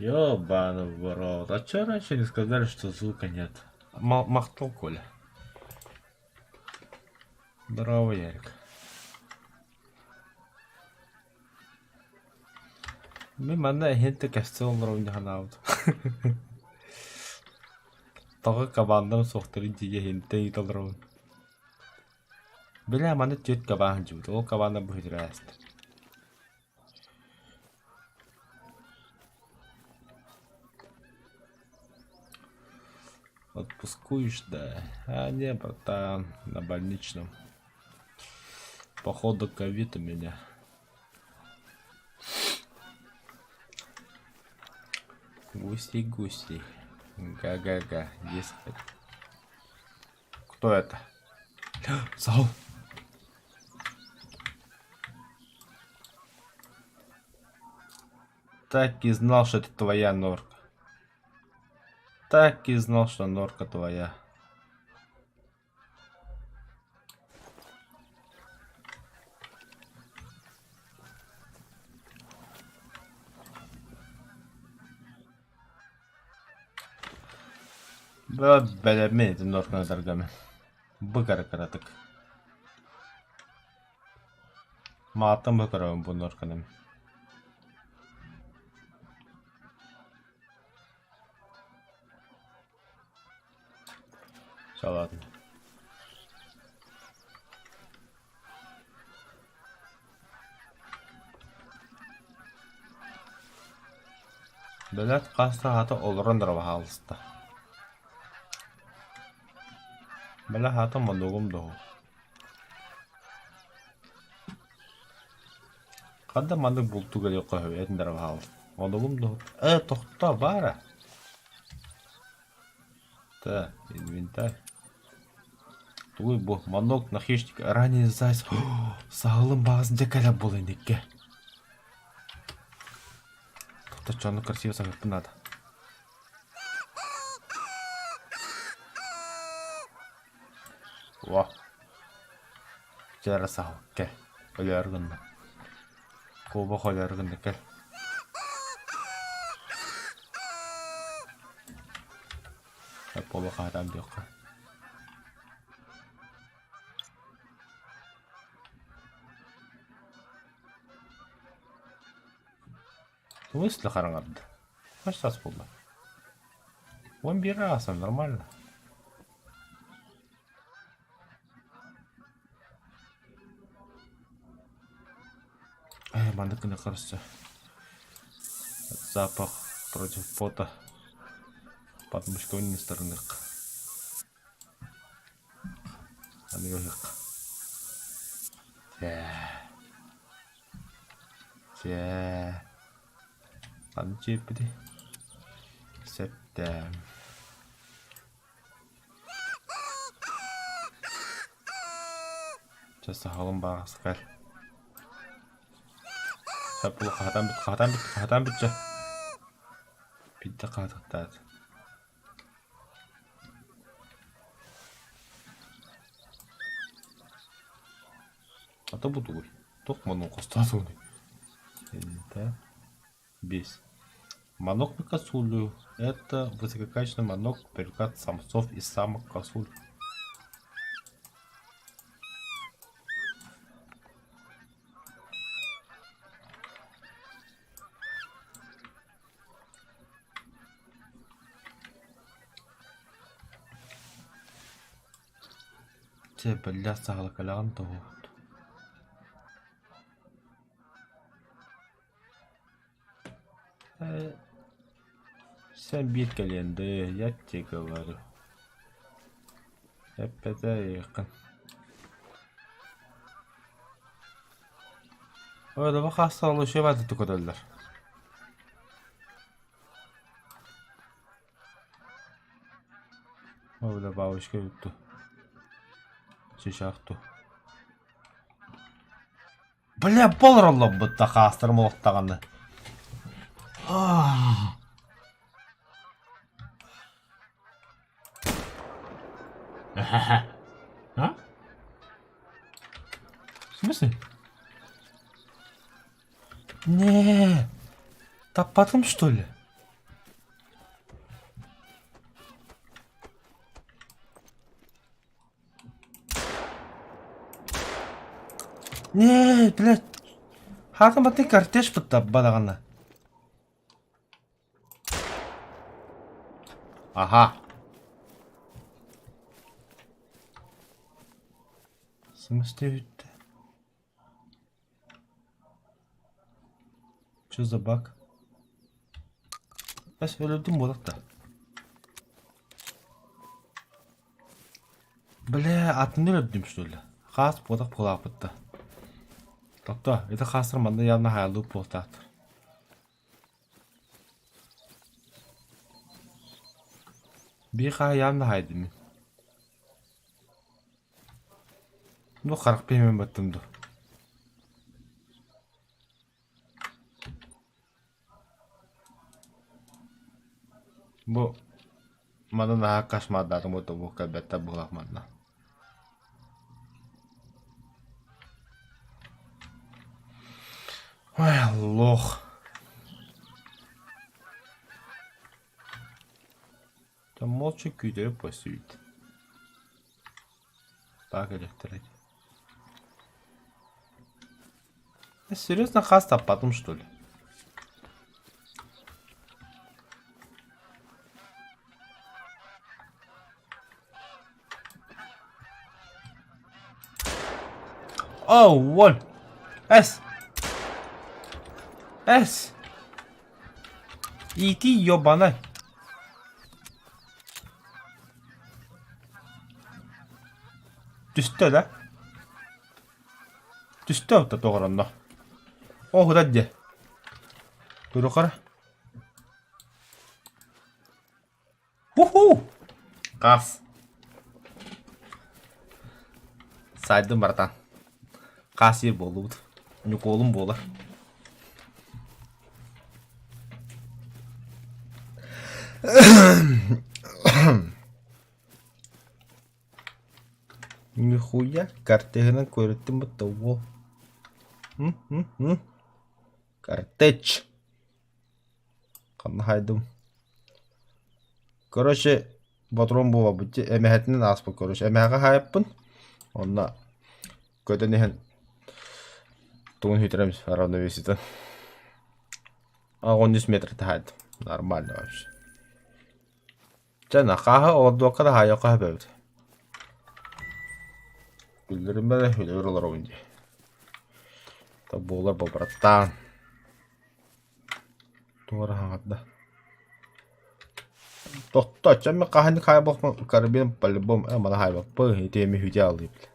Ёбаный в рот. А чё раньше не сказали, что звука нет? Махтал, Коля. Здорово, Ярик. Мин манна эһиэнтэ кэпсэ олоробун дии санаабытым. Тоҕо кабааннарым суохтарын тиийэ эһиэнтэ ыйыта олоробун. Били манна түөрт кабаан сылдьыбыт, ол кабааннар быһыытыгар ааста. Отпускуешь, да? А не, братан, на больничном. Походу ковид у меня. Гуси-гуси. Га-га-га, дескать. Кто это? Саул. Так и знал, что это твоя норка. Так и знал, что норка твоя. Бэлэммин ити норканы ытаргамын. Бу кыра-кыратык. Мааттан бу көрөбүн бу норканы. Салаатын. Бэлэт хас да аата олорон эрэ баһаалыста. Бэлэ аата монугум дуу. Ханна маннык бултуу кэлиэххэ сөбүй этин эрэ баһаалыста. Монугум дуу. Ээ тохтоо баара. Так, инвентарь. Тугуй бу? Манок на хищника. Ранее заяц. Саһылым баҕас дьэ кэлэ буол инникке. Тохточчону красиво саҥарпын наада. Во. Дьэ саһыл кэл. Өлөөр гынна. Куобах өлөөр гынна кэл. Поло хаһытаан диэххэ. В смысле хараҥарда? Хас саас буолла? Уон биир аасан нормально. Э, маннык гына көрсө. Запах против пота. Подмышковый стороны. Аныгыһык. Чээ. Чээ. Аны чиэппити. Сэттэ. Чэ саһылым бааскар. Саппылы хаһатан бүт, хаһатан бүт, хаһатан бүт чэ. Биирдэ хаһатыктаат. Ата бу тугуй? Туох манан хостоотугуй? Это бес. Манок на косулю. Это высококачественный манок перекат самцов и самок косуль. Чэ, бэллээх саҕалакалаҕын тоһуут Сен биир кэлиэн дыы, я тебе говорю. Эппэтэ ыйыаххын. Ой, да хаастаалы үчүгэй баҕайытык көтөллөр. Ой, бля, бабочка эбит дуу. Чычаах дуу. Бля, болороллорбут да хаастарым олохтоҕуна. А В смысле? Не, таппатым что ли? Нет, блядь. Хаатым картеж бытта даҕаны. Аха. В смысле бүттэ? Что за баг? Бас өлөрдүм буолах да. Бля, атыны өлөрдүм что ли? Хаас буолах буолааппыт да. Тохто, это хаастар манна явно хааллыбыт буолтаахтар. Биир хаа явно хаайдым мин. Ну харах биһимин баттым ду. Бу маны наһаа кошмардаатым бу кэлбэттэр буолах манна. Ой, лох. Там молча күүтэрэ посүйт. Так электрик. Серьезно хас таппатым что ли? Oh, one. S. S. Иди, ёбаный. Түстэ да? Түстэ отто тоҕоронно. Оо, дьэ. Турукара. Уху! Хаас. Сайдым братан. Хаас сиир буоллубут. Ньукуолум буолар. Нихуя картеһынан көрүттүм будто уол. Картеч. Ханна хаайдым? Короче, ботурун буолбут дии эмэһэтинэн ааспыт короче эмэһэҕэ хаайыппын онно көтөн иһэн тугун сүтэрэн равновесиетын 13 метр таһаайдым нормально вообще Чэ хааһы олордуохха да хаайыахха сөп эбит Күллэрим эрэ үлэбэр олоробун дии Буолар буолбараттаан Туора хаҥарда Тохто чэ мин хаһан хаайбаппын карабин по-любому э маны хаайбаппын ити эми хүтэ алыыбын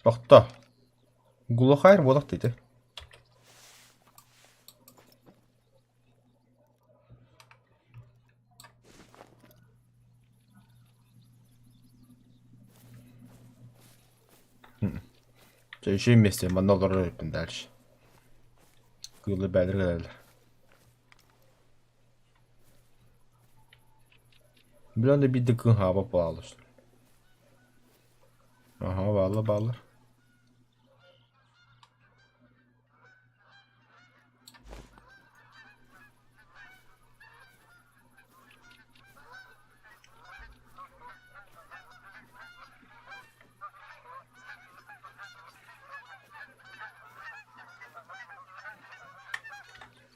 Тохто Глухарь буолах дии Чэ үчүгэй миэстэ манна олорор эбиппин дальше. Кыылы бэйэлэрэ кэлэллэр. Били онно биир да кыыл хаабат буолаалар. Аһа бааллар бааллар.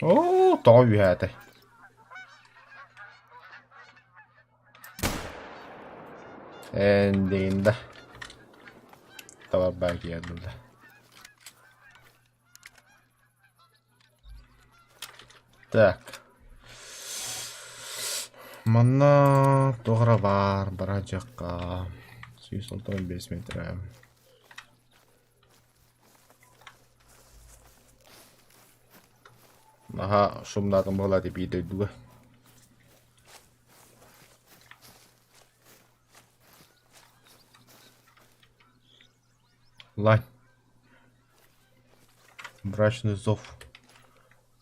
Оо, тоҕо үөһээтэй? Эндиин да. Табарбаа киэрдим да. Так. Манна туох эрэ баар, бара дьахха. 165 метрэ. Наһаа шумнаатым буолла ити биир дойдуга. Лань. Брачный зов.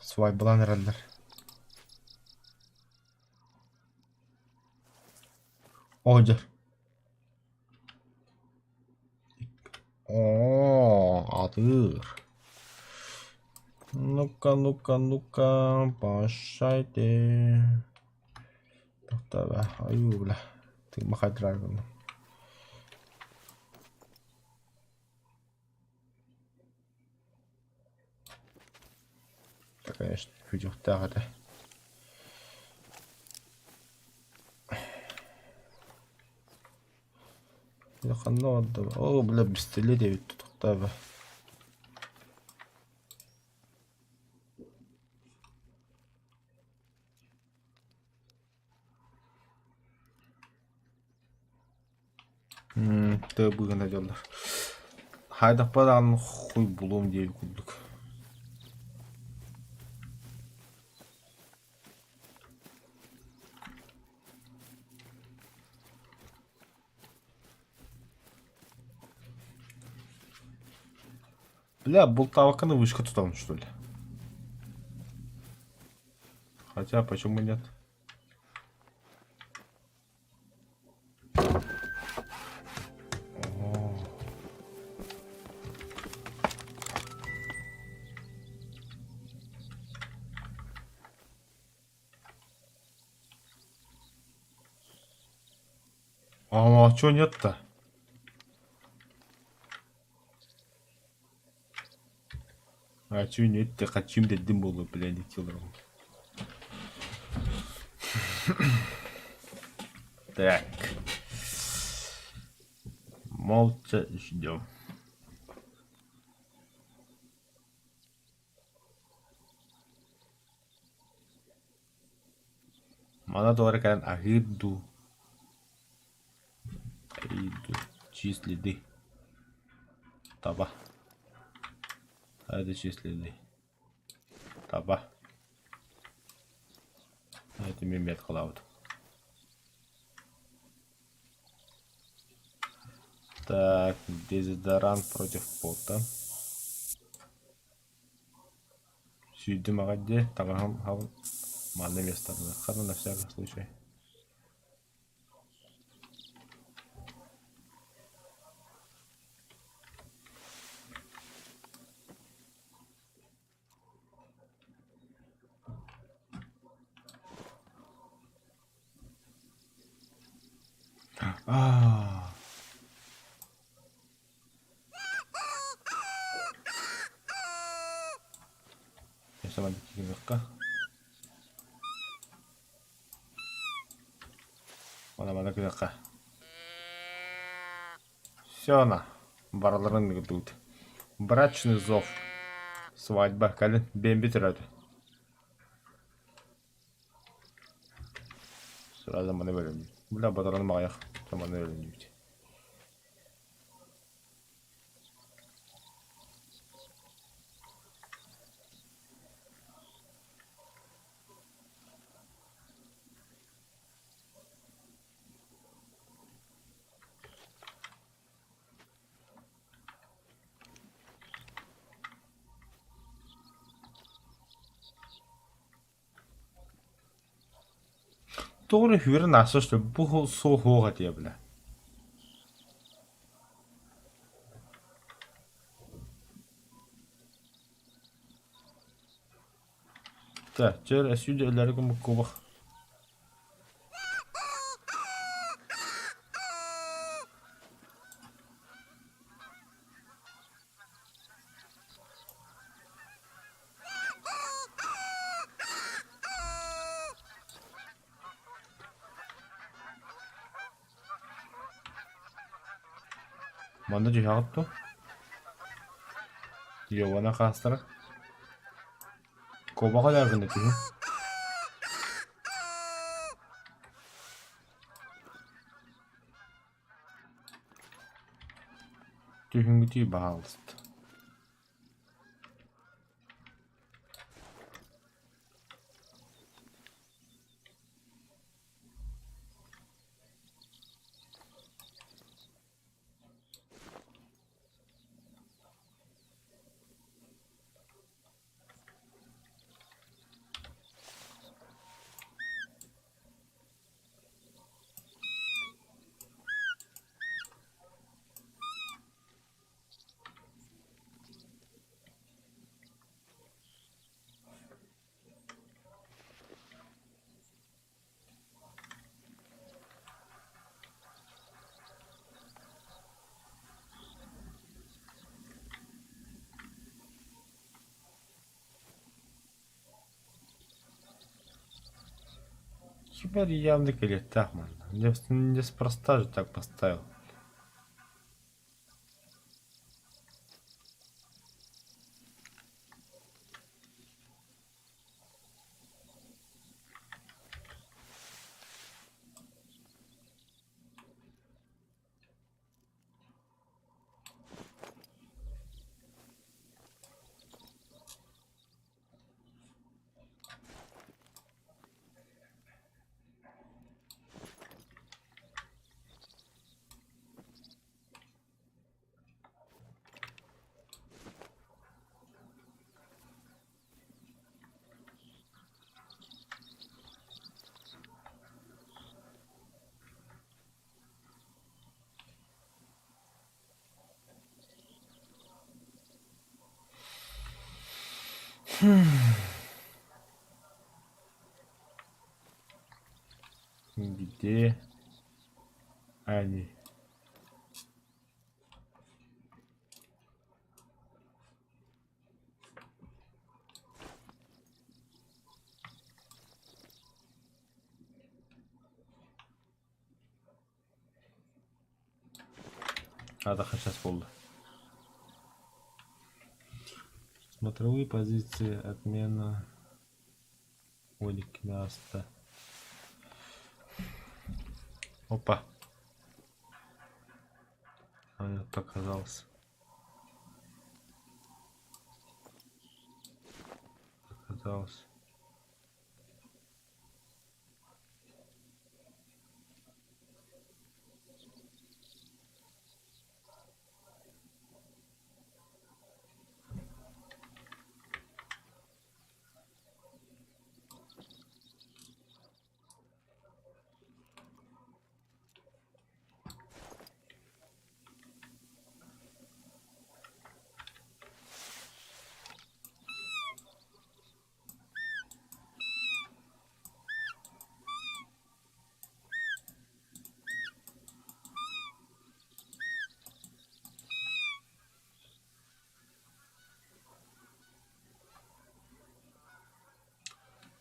Свадьбалаан эрэллэр. Оҕонньор. Оо, атыыр. Ну-ка, ну-ка, ну-ка, пошайте. Тоқтаба, аю, бля. Ты махадрагон. Конечно, күдьүөхтээх этэ. Ханна барда? Оо, бля, бистэлиэт эбит тутуктааба. Тыа быыһына дьоллор. Хайдахпа даҕаны хуй булуом диэбит курдук. Бля, бултаабакканы вышка тутабын что ли? Хотя, почему нет? А, а чё нет-то? А чё нет-то? Хотим дедим было, бля, не килограмм. Так. Молча ждем. Мана туора кэлэн аһыыр дуу, дуу, чьи следы? Таба. А это чьи следы? Таба. Это мемет халаут. Так, дезодорант против пота. Сүүрдүм аҕай дии, таҥаһым манна миэстэлэниэххэ на всякий случай. Аа. Мана күнэххэ. Все на. Барыларын ыгытыбыт. Брачный зов. Свадьба. Кэлин бэйэм бүтэрээт. Сразу маны бөлөннүм. Бля, батараным аҕыйах. Маны бөлөннүбүт. Тоҕо эрэ үөрэн аахса бу суох этиэ бля. Так, чэ өссө өлөрү гыммыккубах. Манна түһэҕит дуо? Йована хаастара. Куобаҕа өлөр гына түһү. Түһүҥҥүтүй баһаалыста. Кимэр явно кэлиэхтээх манна. Неспроста же так поставил. Где они? Аата сейчас буолла. Смотровые позиции, отмена, 12 ааста. Опа. Он показался. Показался.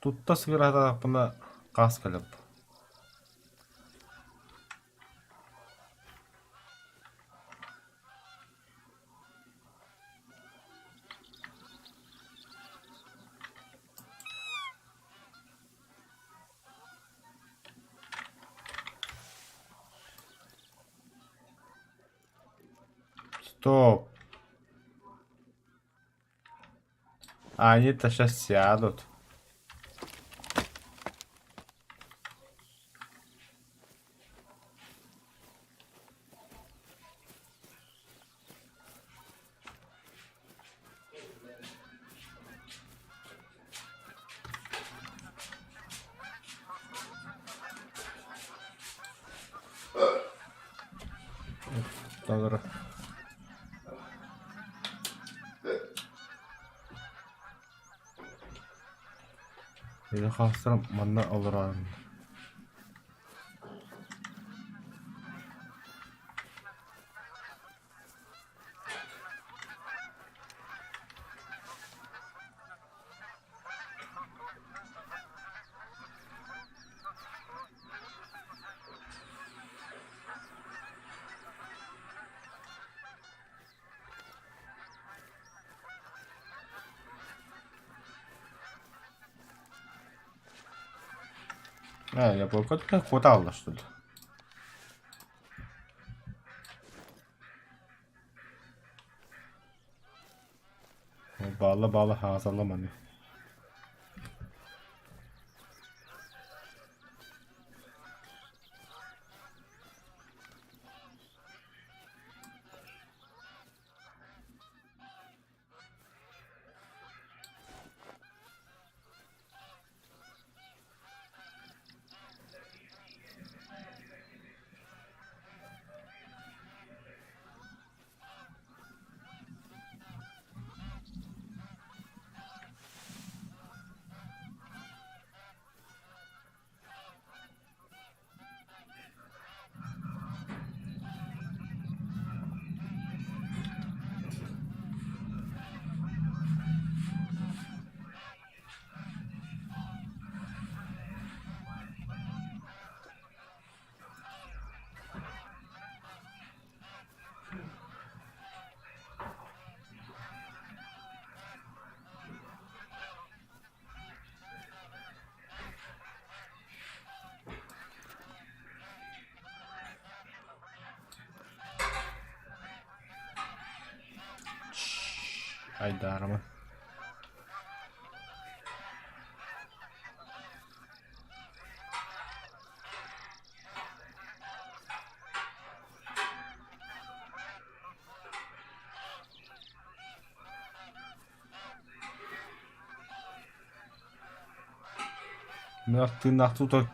Тутта сыгыраатахпына хаас кэлэр Стоп. А они-то сейчас сядут. Толору. Или хаалсарым манна олорон Ээ, яблоко куоталла что ли? Баалла-баалла хаҥасалламаны. Айдаарыман. Мин тыыннаахтыы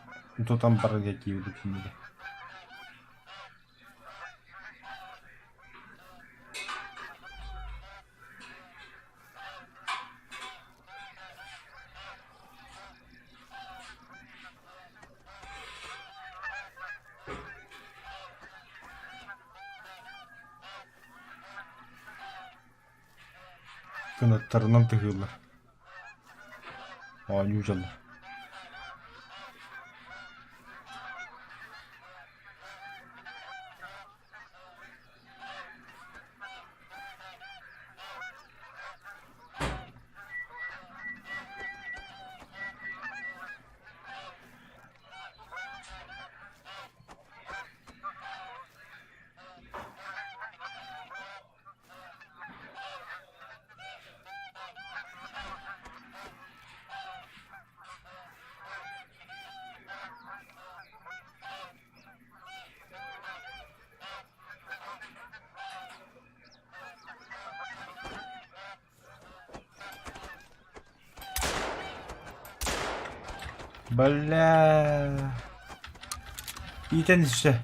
тутан баран киирбит кинигэ. Кынаттарынан тыһыыллар, оонньуу дьоннор Бля. Иитэн исчэ.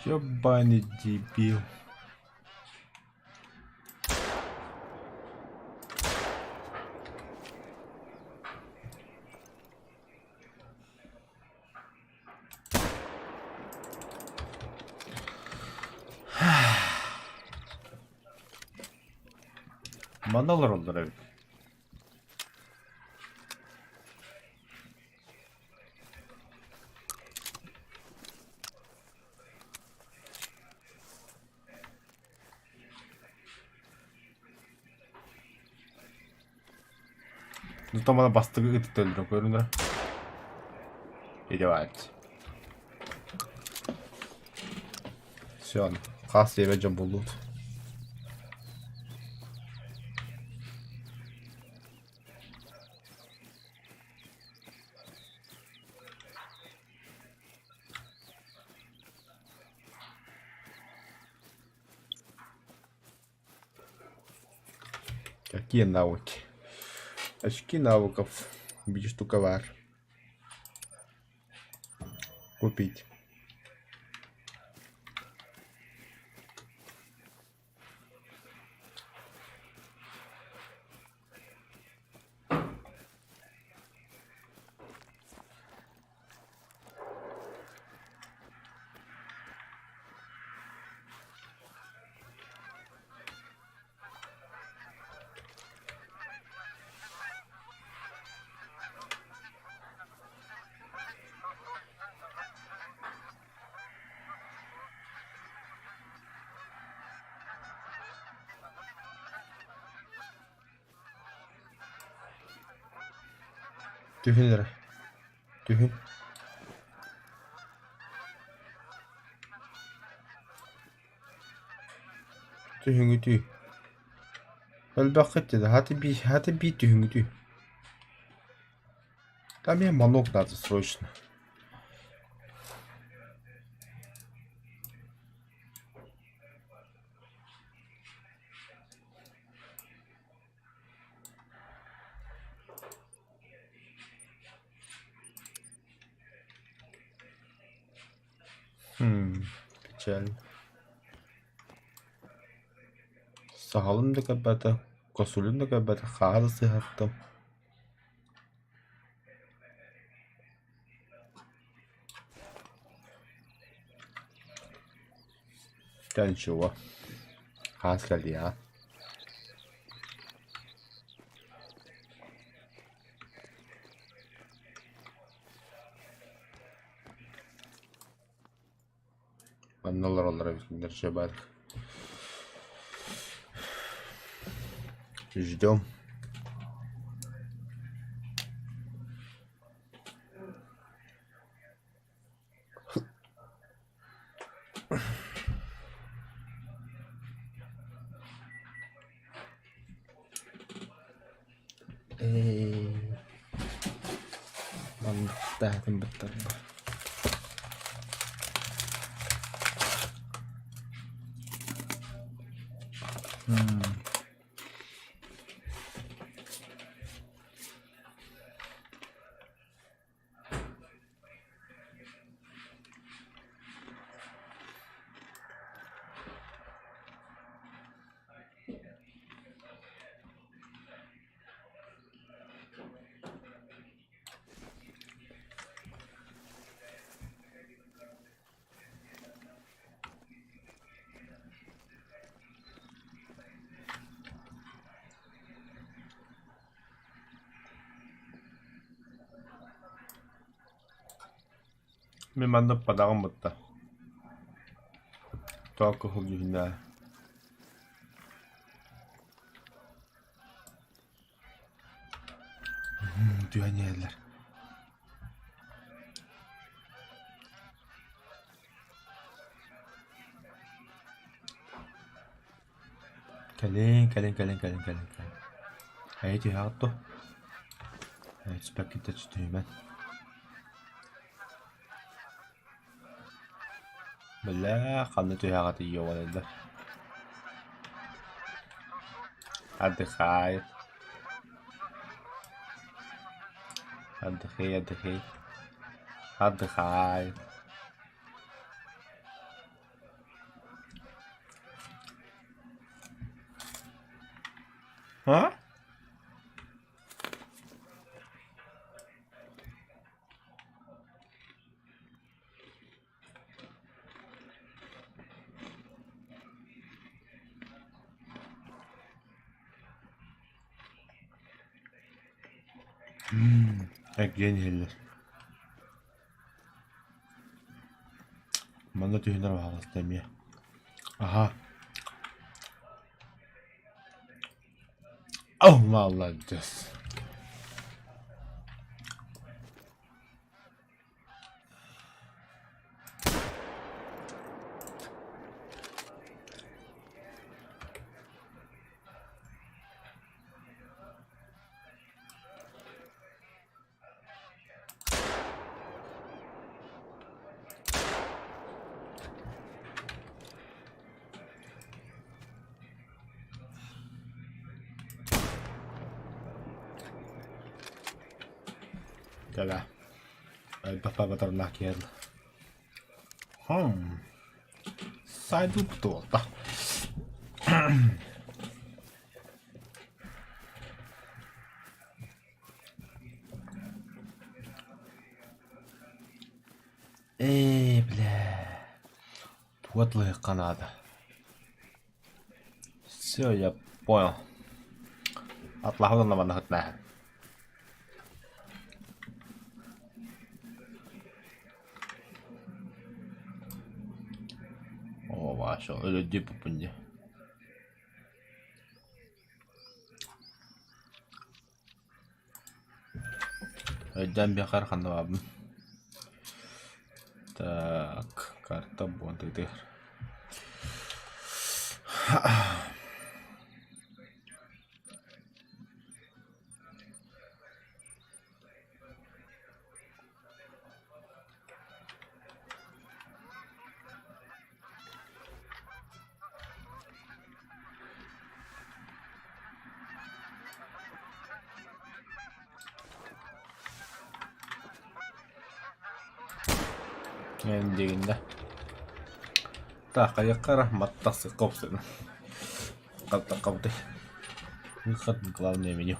Ёбаный дебил. Манна олороллор эбит. Ну мана бастакы ытытталлар көрүнэр. Идеально. Все, хас диэбэт дьон буллубут. Какие навыки? Очки навыков. Биир штука баар. Купить. Түһүн эрэ, түһүн. Түһүҥүтүй. Элбэххит дии, хата биир, хата биир түһүҥүтүй. Там мне манок надо срочно. Хм, печально. Саһылым да көрбөтө, косулюм да көрбөтө, хаар сыһаттым. Да ничего. Хаас кэлиэҕэ. Манна олороллор эбит кинилэр Ждем. Баттаатым баттарба. Мин манна бадаҕым бытта. Тоҕо кыһыл дьүһүннээх. Түһэн иһэллэр. Кэлиҥ, кэлиҥ, кэлиҥ, кэлиҥ, кэлиҥ, кэлиҥ. Эйэ түһэҕит дуо? Түспэккит да түһүмэн. Бля, ханна түһэҕитий ёбаныйдар. Отдыхает. Отдыхай, отдыхай. Отдыхай. А? Эргийэн иһэллэр. Манна түһүнэр баҕаласта эмиэ. Аһа. О, молодец. Кэлэ. Элбэх паабатарнаах киһи Хм. Сайдыы туолта. Ээ, бля. Тугат наада. Все, я понял. Атлаһан манна хытнааһын. О, Вася, өлөддүү дии. Өйдөөн биэхэр ханна баабын. Так, карта буолтугар. Диигиннэ. Таахайыахха маттахсыкка охсуну. Хаттаххабытай. Выход в главное меню.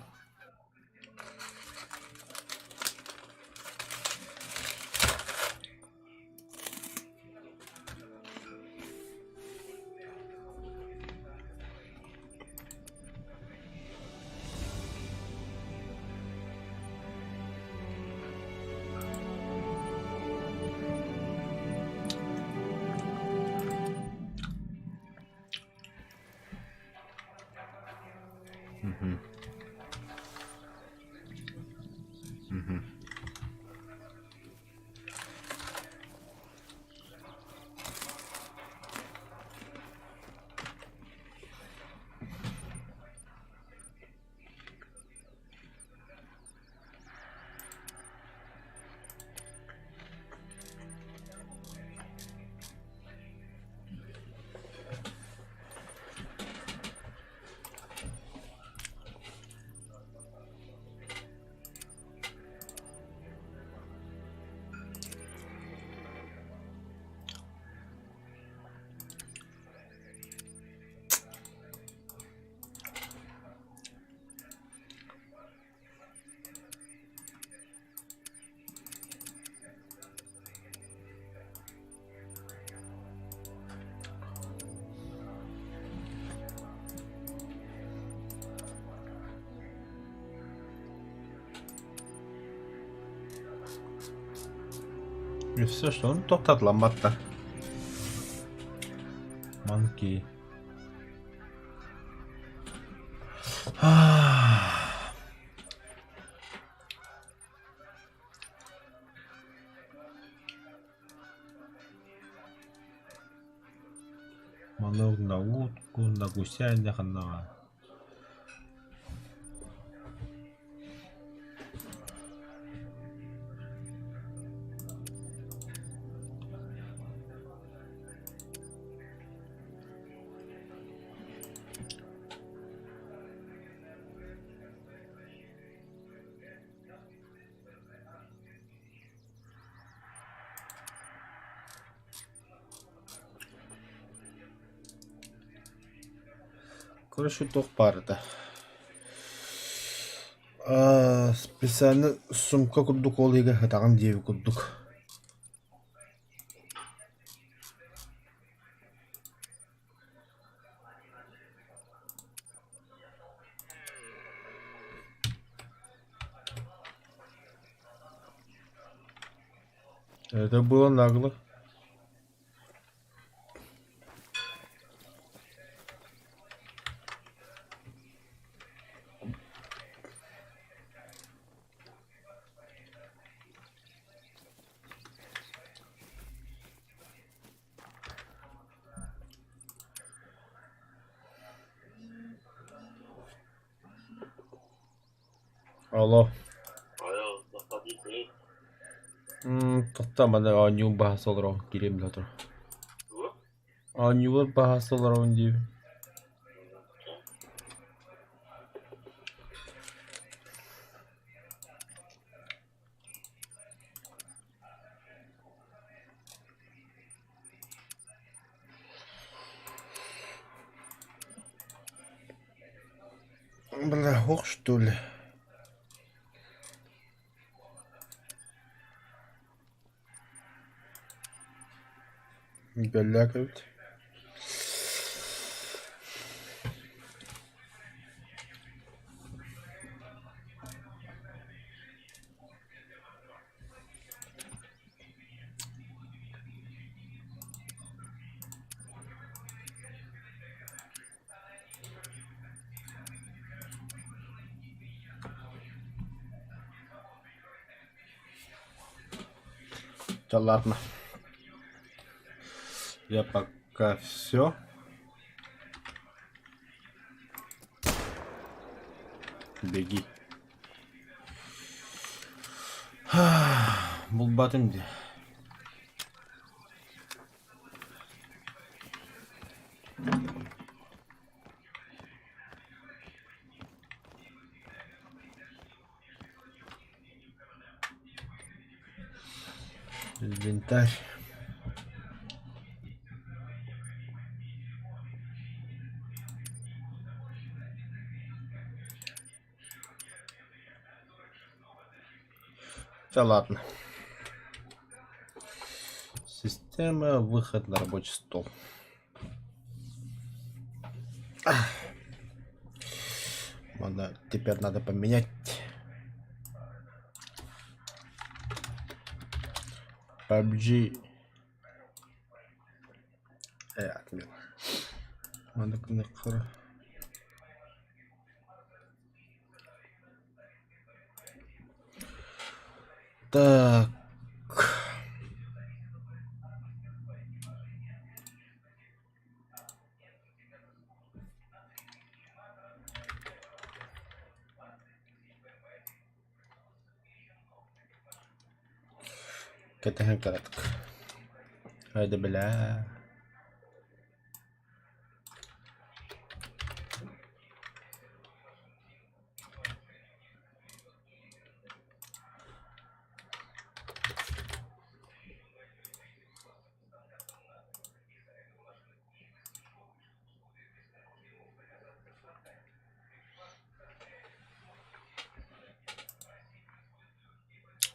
Мгм. Мгм. И все, что он тоқтатыламматта. Monkey. Манок на утку, на гуся ханнаҕа. Короче, туох баар этэ специально сумка курдук ол иһигэр сытаҕын диэбит курдук. Это было нагло. Алло. Тоттоо манна оонньуум баһа олорон кириэм да отор. Оонньуулар баһа олоробун диибин. Бля, ох что ли. Голяк эбит. Да ладно. Я пока все. Беги. Булбатым дии. Инвентарь. Да ладно. Система выход на рабочий стол. Надо, теперь надо поменять. PUBG. Отмена. Надо Так. Кэтэһэн кыратык. Хайда бля.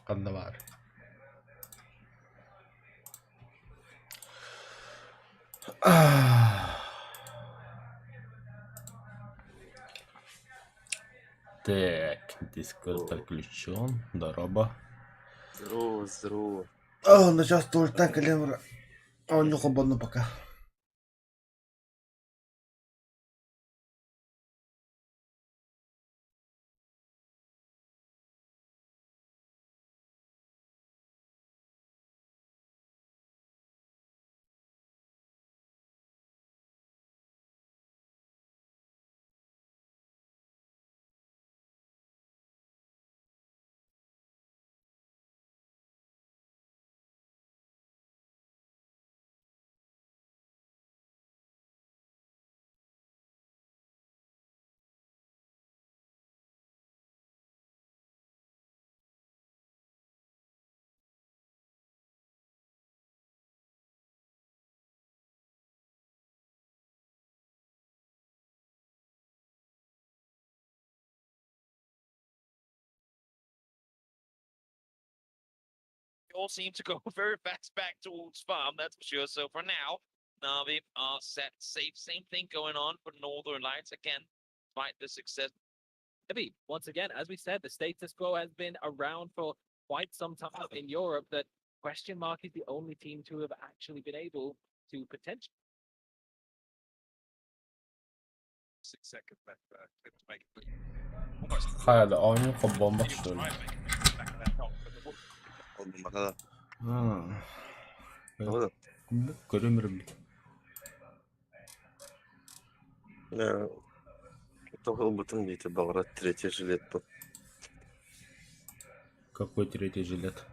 Ханна баар? Так, Дискорд подключен. Здорово. Здорово, здорово. Начаас туортан кэлэн баран оонньуу холбонно пока. All seem to go very fast back towards farm, that's for sure. So for now, Navi are set safe. Same thing going on for Northern Lights again, despite the success. Heavy, once again, as we said, the status quo has been around for quite some time in Europe that question mark is the only team to have actually been able to potentially 6 seconds left for to make it almost Хайа да оонньуу холбоммот что ли? try and make it back of that top, but the Холбоммата А, да. Да. Көрөмөрүм. Тоҕо ылбытым диэтэ баҕарар третий жилет был. Какой третий жилет?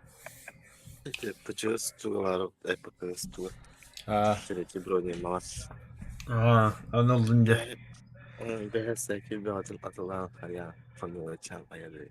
ПЧС туга ПКС туга. А, Третий броня мас. а, аны ыллын дьэ. Бэһэсэки бөҕөтүн атылаан хайа фамилия айары.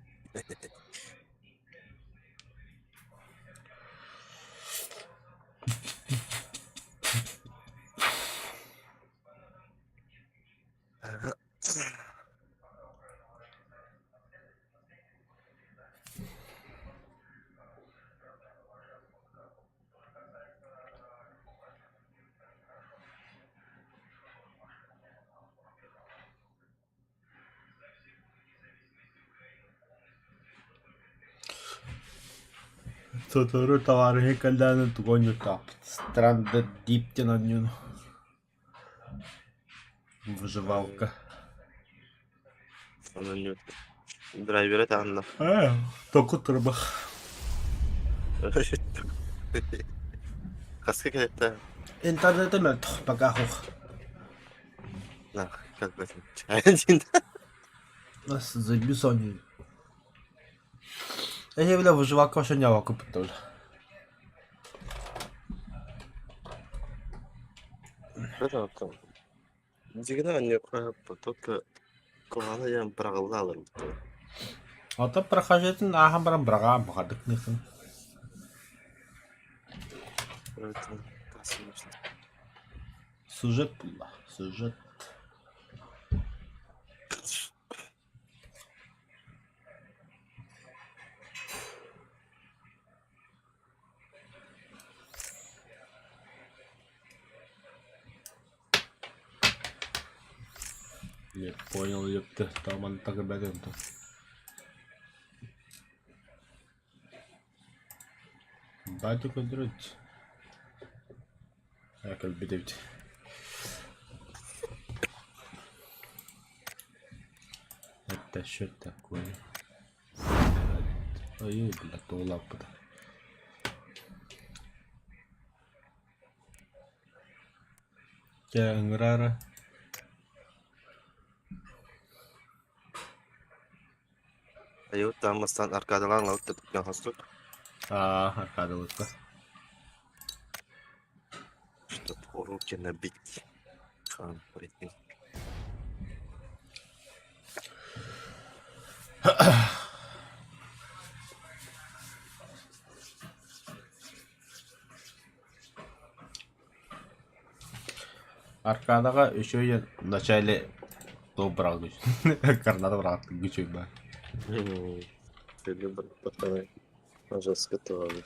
Сотору товарыһы кэллэҕинэ тугу оонньуохтаахпыт? Stranded Deep диэн оонньууну. Выживалка. Онон драйвера таанна. Ээ, току турбах. Хаска кэлэтэ Интернети мөлтөх пока суох. Нах, кэлбэтим. Нас заебись оонньуу. Эһиги бile выживалка вообще не купуттар. Дьиҥинэн анньыахха только куһаҕана диэн быраҕылла олорбуттар. Оттон прохождениетын ааһан баран быраҕаан баҕардык ныхын. Сюжет булла. Сюжет. Не понял, ёпта, там он так и бәден Бати көндөрөт. Кэлбит эбит. Это что такое? Ой, бля, туолаппыта. Чэ, ыҥыраара. Айуу, тааммастан аркадалаан лабыт да хостук. Аа, аркадалыкка. Чтоб уроки набить. Хан, прикинь. Аркадаҕа үчүгэй вначале туох быраҕа Карната быраҕаттык үчүгэй баар. Пацаны, жестко тоже.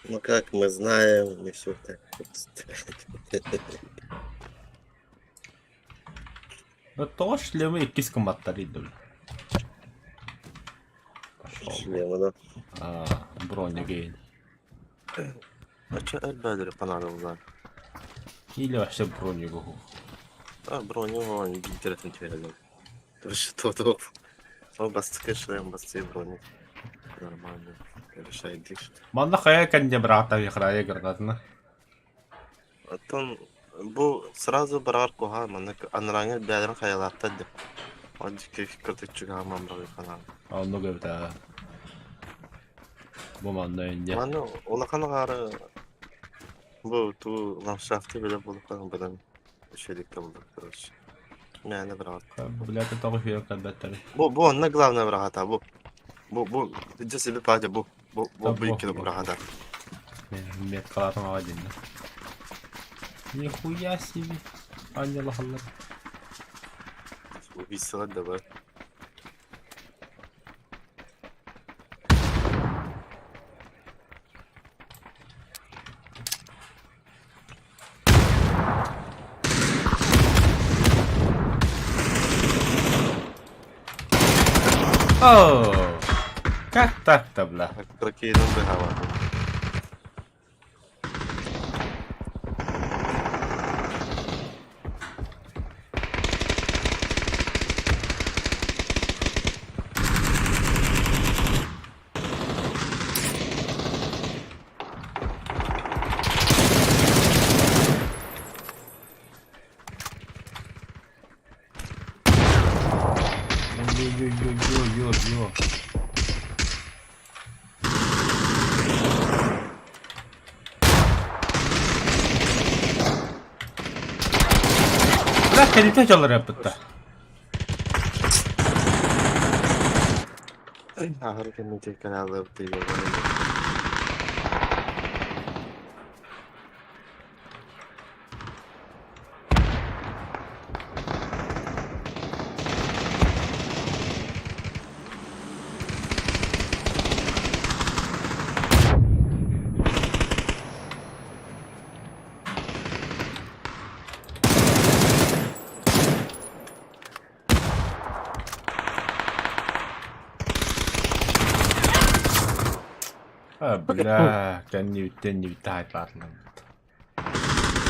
Ну как мы знаем, не все так просто. Да тоҕо шлемы иккис гымматтар иирдэ Пошел. Шлема, да. А, броня гейн. Оччо өлбөөдөрү ханаадыллар. Или вообще броню А броню он гидратын түһэрэлэр. Что Ол бастакы шлем бастыы броню. Нормально. Решайдик. Манна хайа кэннэ быраата вихрая гранатына. Оттон бу сразу барар куһаҕан маннык анарааҥҥы бэйэлэрин хайалаахтар дии. Ол дьикти кырдьык чугаһаан барар ханаан. Оннук эбит аа. Бу манна инде. Манна улахан аҕаары бу туу ландшафты билэ буолуохтаах быдан үчүгэйдик табыллар короче. Мээнэ быраҕат. Блядь, тоҕо үһүөн кэлбэттэр. Бу онно главное быраҕата бу. Бу дьэ себе паадьа бу. Бу икки быраҕата. Меткалаатым аҕа диэннэ. Нихуя себе. Анньалаһаллар. Убийстволар да бар. О, как так-то, бля? Ракеянан быһаабатым. Йо-йо-йо-йо-йо. Бля, кэлитэ дьаллар эппитта. Аһары кэнники каналы А, бля, кэннибиттэн нибитте хайпаатылар.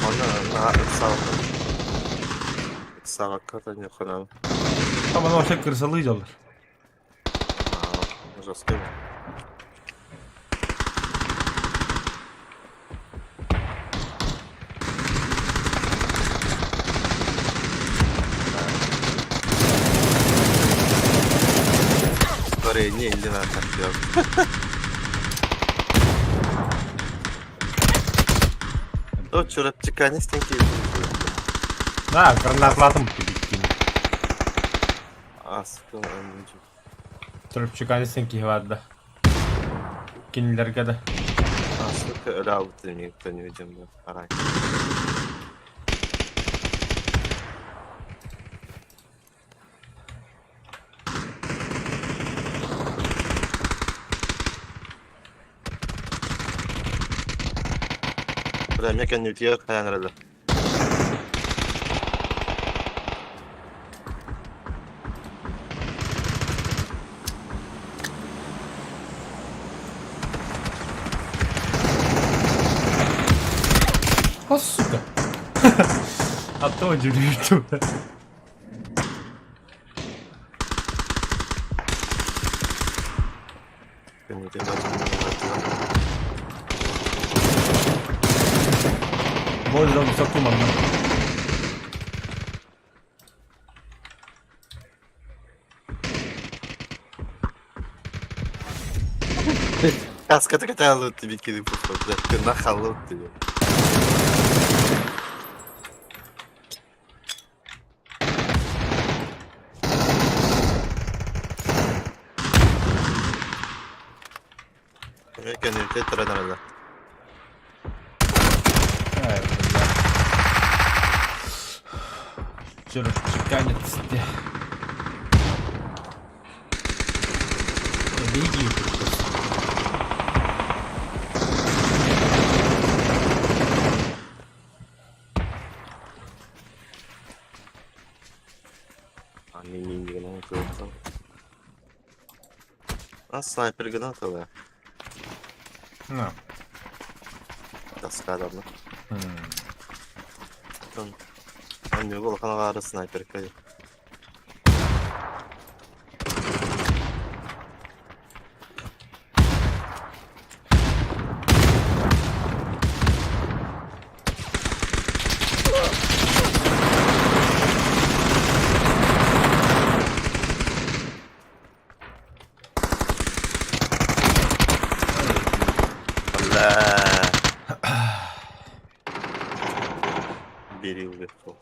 Онно ыксаабакка төннүөххүнэн Там оно вообще крысалы дьаллар. жесткий. Варенье или на так О, чурапчика стенки. Да, гранаталаатым кибиккин. А, сука, Чурапчыканы сен киһи бар да. Кинилэргэ да. А, сука, өлө төнү да. Арай. Бля, мне кэннибитигэр хайаан эрэллэр. О, сука. А то удивлю. Можно высоту манна. Каската каталыт тебе киди путал, нахалыт тебе. Кэннибитигэр туран эрэллэр. Ай, бля. Чурапчыканец. Беги. А, не граната. А, снайпер граната, да. На. Скадарны. Онньуга улахан аҕаары снайперка. Бля. Бери уехал.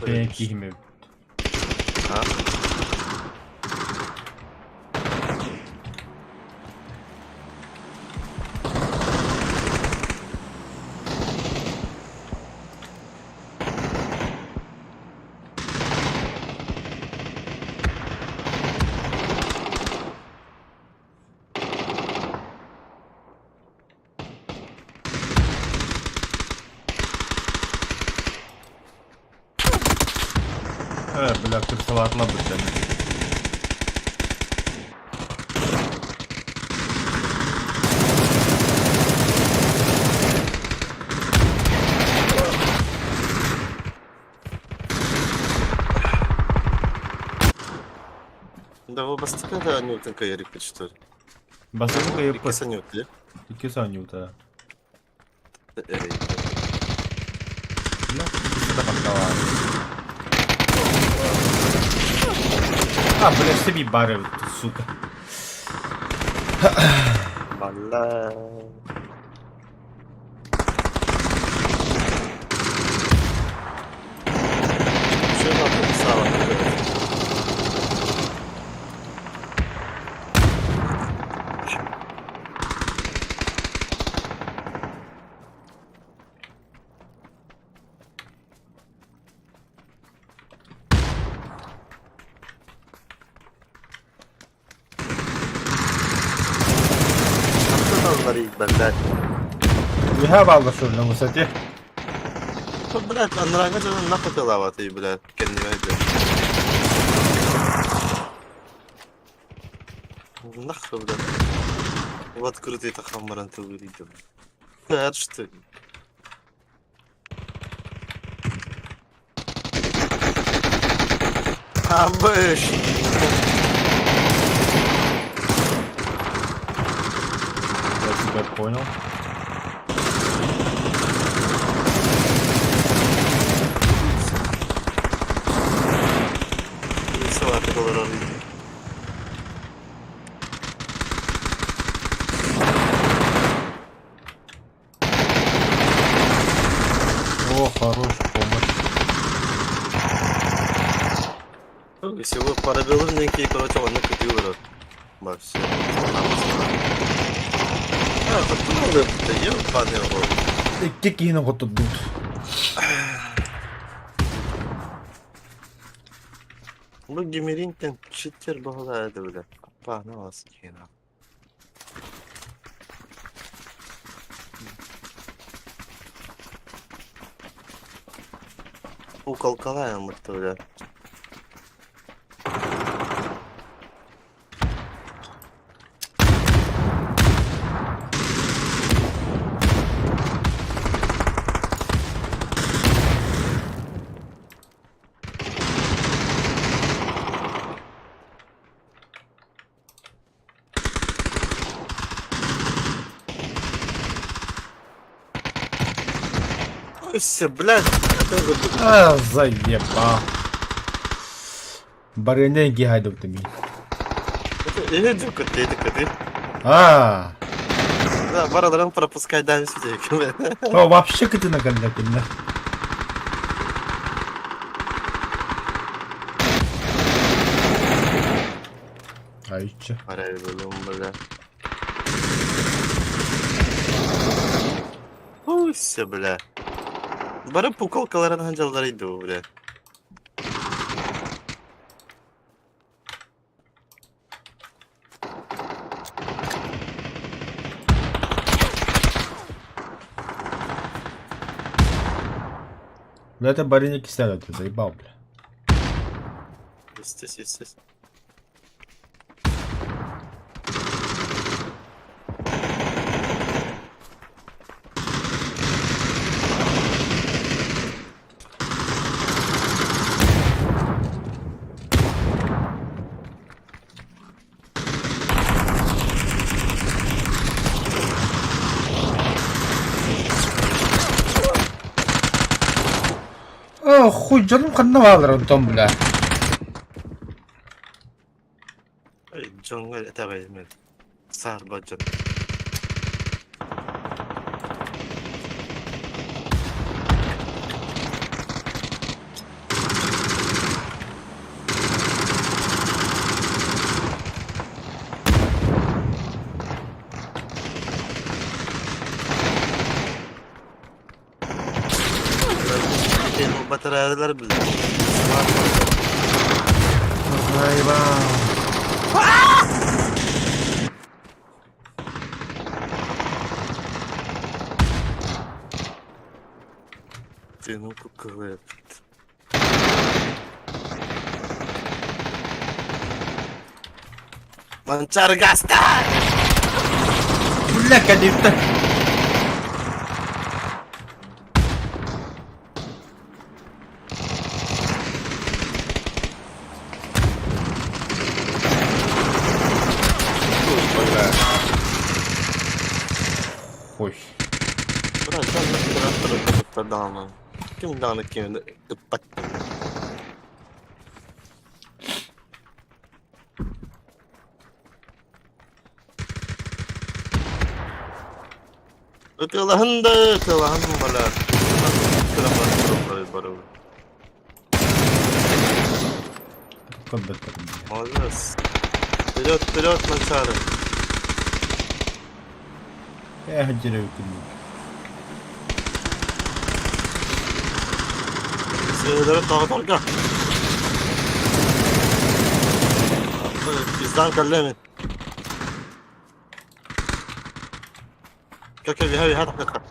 Бэйэ киһим эбит. Э, бля, крысалаатыла бүттэ. Да вы бастакы да Анютын кайырык что ли? Бастакы кайыппыт. Иккис Анют, Иккис оонньуута. Эрэй. Бля, А, бля, себе бары, сука. Бля. Что она написала? Блядь. Я балла шурна высоте. Блядь, анрага жана нахуй ты, блядь, кеннеме, блядь. Нахуй, блядь. В открытый тахамаран ты выйдет. Да, что ли? А, быш! Я тебя понял. О, хорош, помощь. Всего парабеллумненький, короче, он накопил Во все. А, потом да ебаный рот. Икки киһини хотурдут. Ну, Гимеринтен читер была это, бля. Апа, ну вас хера. Уколкалаем это, бля. Все, блядь. А, заеба. Барыня гайдов ты ми. Это ты, это ты. А. Бараларын пропускайдаан сүтэ. О, вообще кытына кэллэ кинилэр. Айчы. Арай булум бля. Уйся, бля. Бары пукалкаларын ханжаллар иду, бля. Бля, это барыня кисляга, ты заебал, бля. Естественно, естественно. О, хуй, дьонум ханна баалар онтон, бля. Дьоҥҥо итэҕэйимин. Саарба дьон. Батареялар билэр. Ты ну куколет. Манчар гаста! Бля, кэлиттэ. Ой. Брат, Ким даҕаны ким ыппат. Ытыалаһын да ытыалаһын бала. Молодец. Вперед, вперед, Мансары. Эх, деревья. Сыылары тоҕоторго. Пиздан кэллэ Как я виха так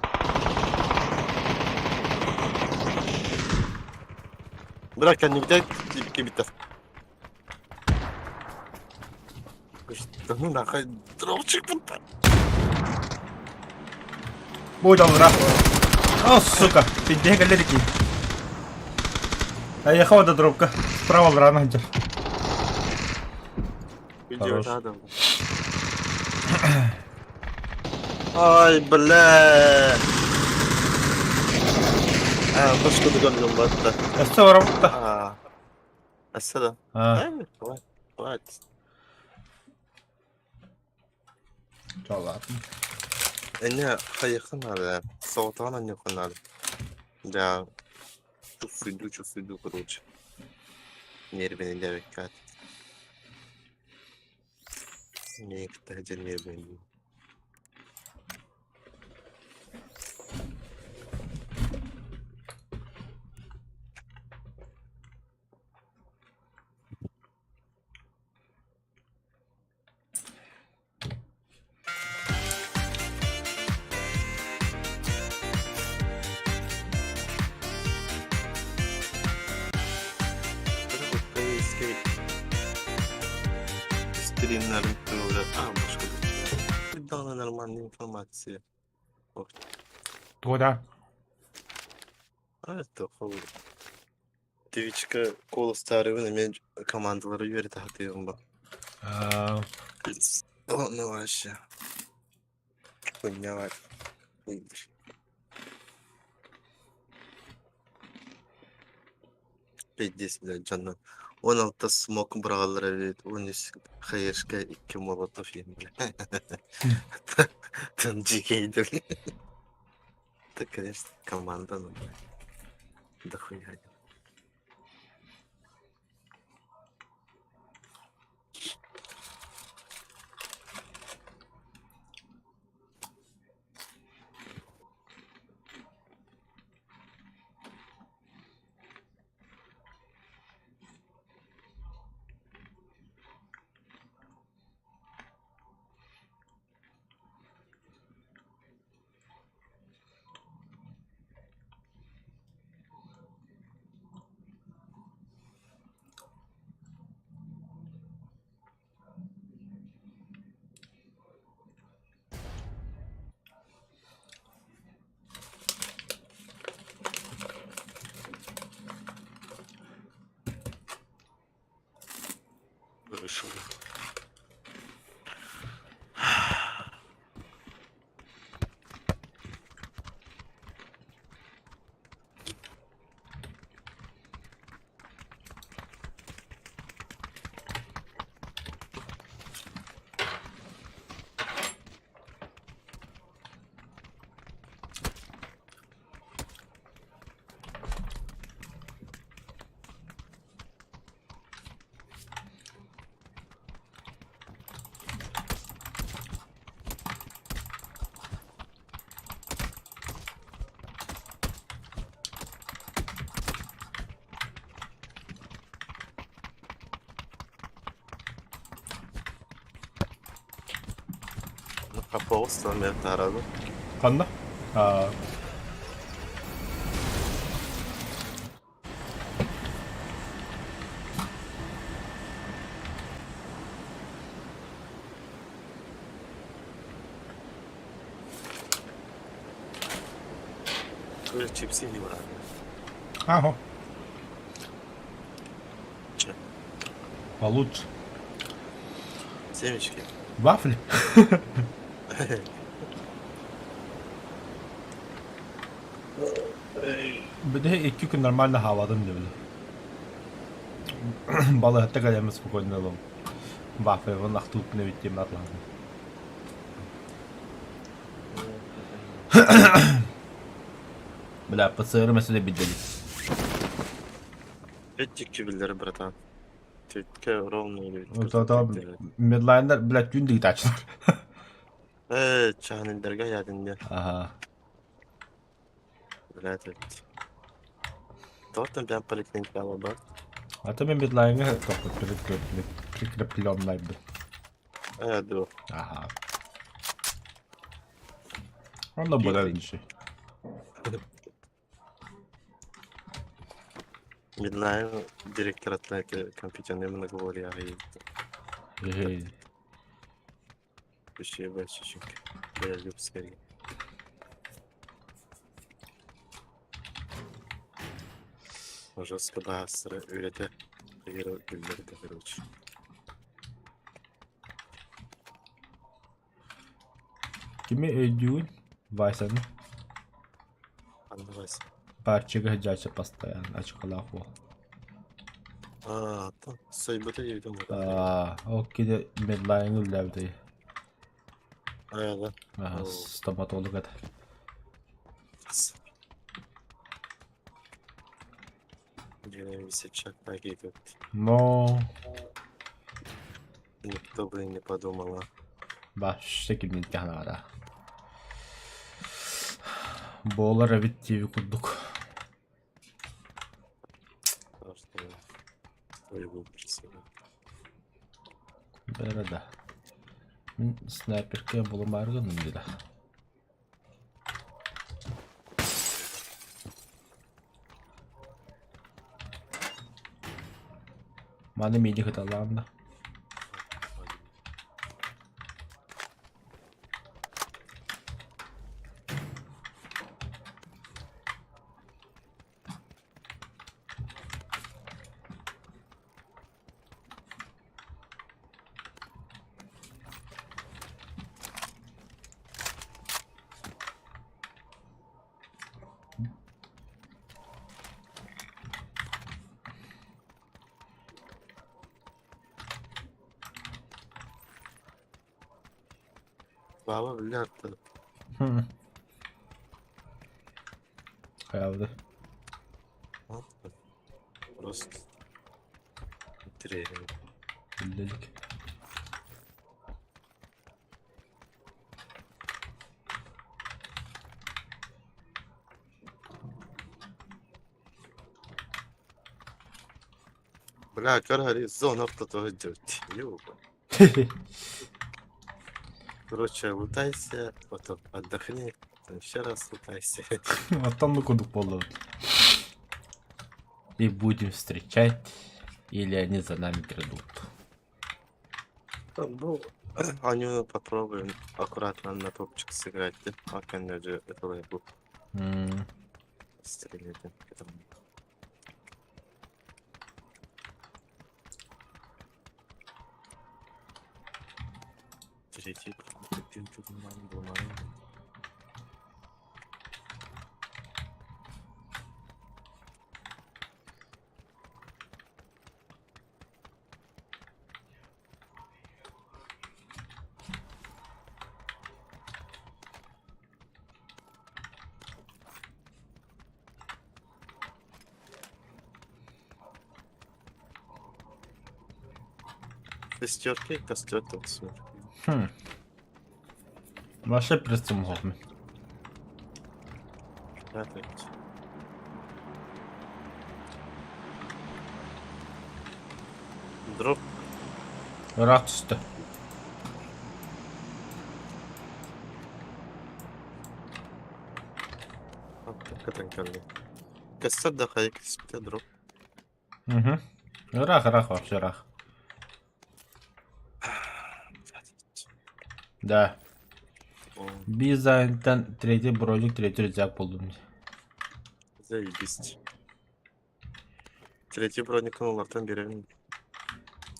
Бра кэннибитэ кибиттэр. Ну нахай дровчик бутта. Будь добра. О, сука, пиздец, кэллэ Поехала до дробка. Справа рано где. Хорош. Ай, бля. А, башка дыган батта. Өссө барабытта. А. Өссө да. А. Хватит. Ладно. Эне хайыхын надо. Соғытаған аннехын надо. Да. Чувствую, чувствую, короче. Нервный девикат. Никто нервный. Украинский стримнерин тура. А, башка Дала нормальная информация. Туда. А это хуй. Twitch'ка Call of мен командалары үөрэтэ сатыырым ба. А, Ну вообще. Хуйня. Пиздец, блядь, дьонно. 16 смок быраҕаллар эбит, 13 Хаешка икки молотов иһин Там дикий Это, конечно, команда, но дохуя. Вышел. Хаппоҕус мен таһаарабын. Ханна? Аа, Böyle чипсы не брали. Ага. Че? Получше. Семечки. Вафли? Били икки күн нормально хаалатым дебили. Балыһатта кэлэммит спокойно ылым. Вафлибын ахтыыппын эбит диэн атлаһым. Бля, ПЦР мәселе билдели. Эт биллэр, братан. Тетке ровно или Медлайндар, блядь, түүн дыгытаачылар. Э, чаанындарга ядын Ага. Блядь, Тортом прям поликлиника бар. А то мен медлайнга только прикрепленный был. Э, ду. Ага. Онно буолар инши. Медлайн директор атлета компьютерный много говоря и вообще больше Я люблю скорее. Жестко баасыра үлэтэ биллэрдэ короче. Кими өйдүүгүн? Васяны. Ханна Вася? Парчыга сылдьааччы постоянно очколаах уол. Аа, оттон сойбута диэбитим Аа, ол кини медлайҥҥа үлэлээбитэ. Аа, Аха, стоматолог этэ. Но Никто бы и не подумал. Вообще кимниттэх наада. Буолар эбит диэби курдук. Бэрэ да. Мин снайперка булумаары гынным дида. Маны миини кыталаан да. Баба биллэ аттан. Хайалды. Просто интересно. Биллелик. Бля, көр зона ортото сылдьыбыт. Ёба. Короче, лутайся, потом отдохни, потом еще раз лутайся. Оттон ну кудук буоллубут. И будем встречать, или они за нами придут. Ну, Аню попробуем аккуратно на топчик сыграть, да? А же это был стрелять. Третий. Шестерки, костер там смотри. Хм. Вообще пристумгом. Дроп. Ыраах түстэ. Кытан кэллэ. Костер да хайа киспитэ дроп. Угу. Ыраах, ыраах вообще ыраах. Да. Бизантан третий броник, третий рюкзак буллум. Заебись. Третий броник олартан биэрэн.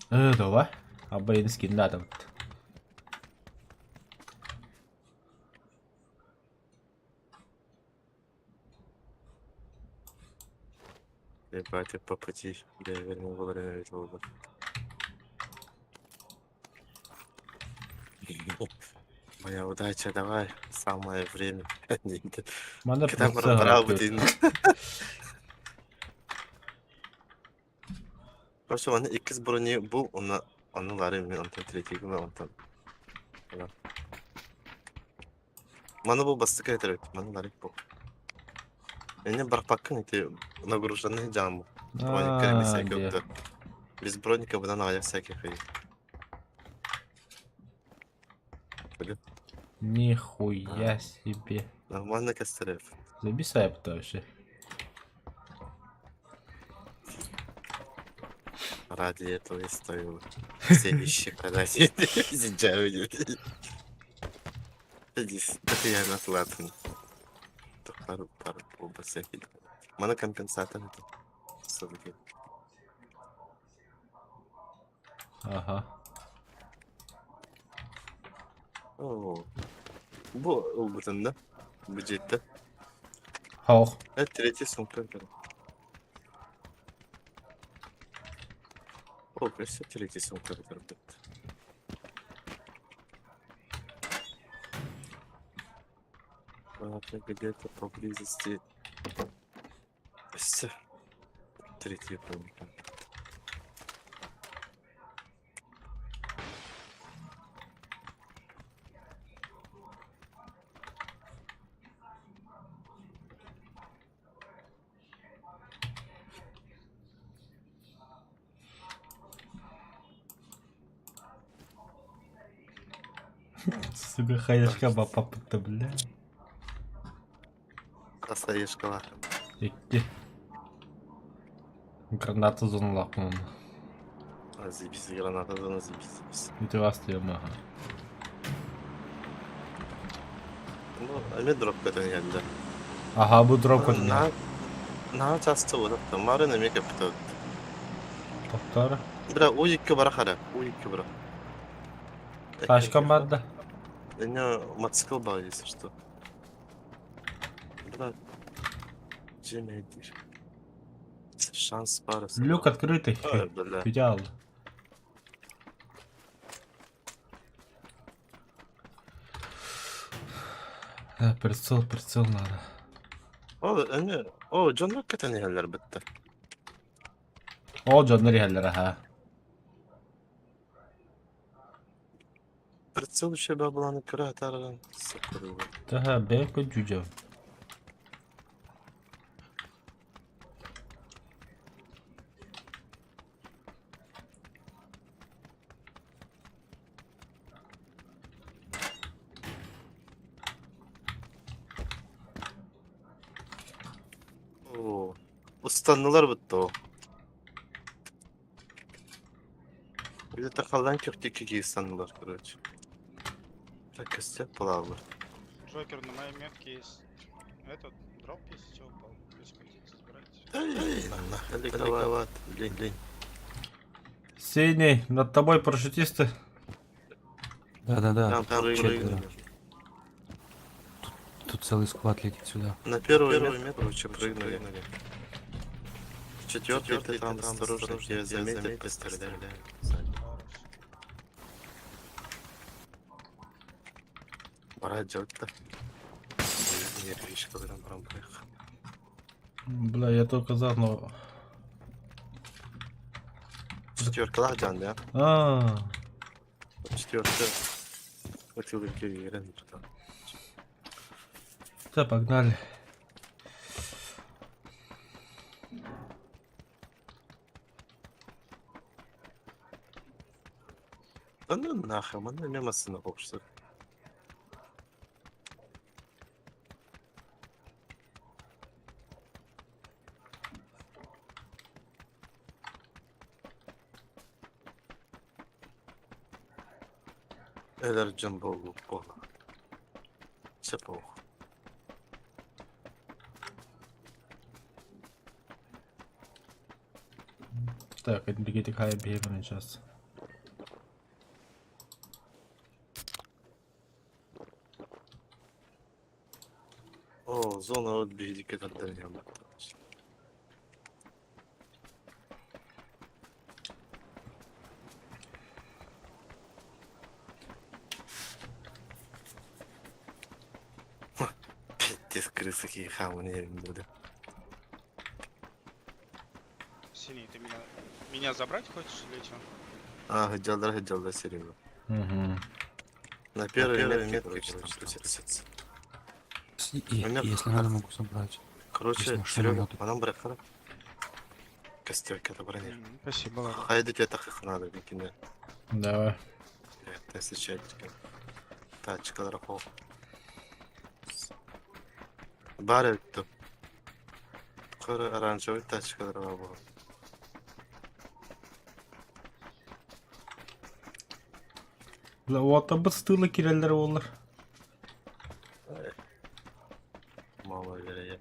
Давай. Абайын скиннэ атабыт. Ебать, по пути бэйбэрин булар эбит буолбут. Моя удача, давай, самое время. Манна Когда прицел браво Короче, манна иккис брони бул, онно ону лары мин онтон третий гына онтон. Маны бу бастакы этэр маны ларик бу. Эне барпаккын ити нагруженный жаам броник А, всякий де. Без броника быдан аҕыйах всякий хый. Нихуя себе. Нормально костерев. Забисай вообще. Ради этого и стоило. Все вещи продать. Я на ладно. Пару пару полбаса. Мана компенсатор это. Все-таки. Ага. О. Бу ылбытын да? Бу дьиэттэ. Хоох. Это третий сумка. О, все третий сумка. Ладно, где-то поблизости. Все. Третий броника. Сука, хаешка бапапыта, бля. Красавишкалар. Икки. Граната зоналаах Заебись, граната зона, заебись, заебись. Ити астыам аха. Ну, эми дроп көтөн кэллэ. Аха, бу дроп көтөн. На на часто удаптан. Марын эми кэппитэ. Тохтор. Бля, у икки бара хара, у икки бара. Тачкам барда. У него мотоцикл был, если что. Бля, Джимми Шанс пара. Люк открытый. Ой, бля. Идеал. Прицел, прицел надо. Ол эми о дьоннор кэтэн иһэллэр бытта. Ол дьоннор иһэллэр аха. Прицел үчүгэй буолан көрө сатааран сыккырыыбын. Таһа бэйэ көдьүүдьэ. Оо, устаннылар бытта ол. Где-то халлаан көхтүккэ киирсаннылар, короче. Так костяк плавал. Джокер, на моей метке есть этот дроп, если что, упал. Если хотите, забирайте. Эй, нахуй, далековато, блин, блин. Синий, над тобой парашютисты. Да-да-да, Там тут прыгнули. четверо. Тут целый склад летит сюда. На первый метр, короче, прыгнули. Четвертый, ты там осторожно, тебя заметят, постреляют. Пора делать-то. Нервишка, прям, прям, поехал. Бля, я только за, но... Четверка ладан, да? А, Четвертая. Хотел бы там. да, погнали. Да ну нахрен, она мимо сына общества. Элер джамбо пола. Все плохо. Так, это бегите хай бегали сейчас. О, зона от бигдики тардырьям. Пиздец, крысы какие хамы буду. Синий, ты меня, меня забрать хочешь или что? А, хотел, хотел, да, Серега. Угу. На первой метке, короче, там крутится. И, У меня если надо, могу забрать. Короче, Здесь машина Серега, вот. манан бырахара. Костер это броня. Спасибо, ладно. Хайды тебе так надо, бикини. Давай. Это Тачкалар хо. Бар өттү. Кыры оранжевый тачкалар бар бу. Бля, вот бу стылы киреллер болар. Мама вере.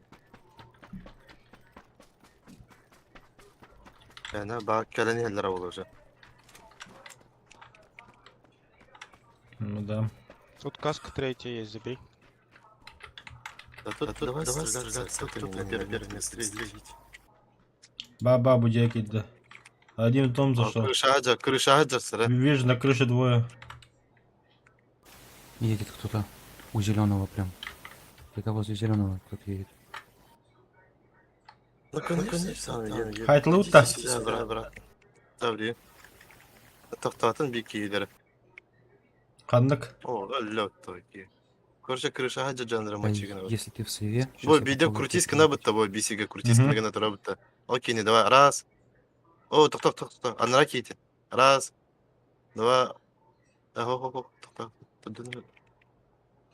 Яна ба кэлэн иһэллэр буолар. Ну да. Тут каска третья есть, забей. Да тут давай стрелять, тут на первое место лететь. Ба-ба, будяки, да. Один в дом зашел. Крыша аджа, крыша аджа, сыра. Вижу, на крыше двое. Едет кто-то у зеленого прям. Это возле зеленого кто-то едет. Ну конечно, Хайт лута. Брат, брат. Таври. Тохтоотун бики Ханнык. О, өллө токи. Короче, крыша аджа жанра Да, мочигана. если ты в сейве... щас Бо я видео попробую крутись тебя гына бытта, бо бисиге крутись Мгм. гына тура бытта. Окей, не давай. Раз. О, тохто, тохто, тохто. Анара кейти. Раз. Два. Ого, го, тохто.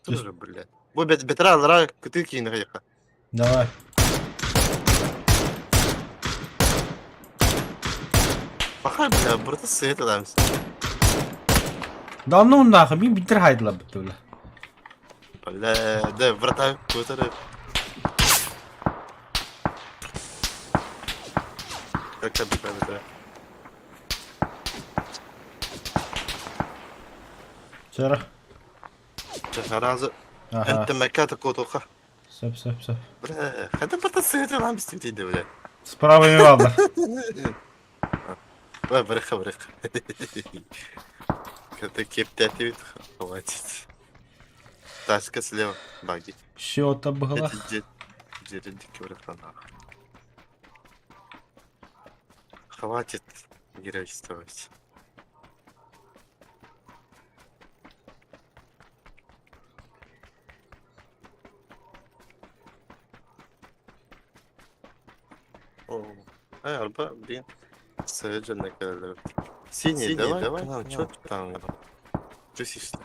Тоже, блядь. Бо бет бетра анара кыты кейин гаяка. Давай. Бахай, бля, бурда сыт адамс. Да ну нахуй, мин битер хайдла битте, бля. Бля, да, врата, көтөрө. Так, так, бетра, бетра. Вчера. Разы. Ага. انت مكاتك وتوقع Сөп, сөп, сөп. Бля, хата барта сыт адам бистим бля. Справа ми ладно. Ой, бырыха, бырыха. Когда кептәти бит, хватит. Тачка слева, баги. Счета быһылах. Эти дьиэ братан. Хватит геройствовать. О, арба, блин. Сыжа на Синий, давай, давай, к нам, чё ты там? Трусишься.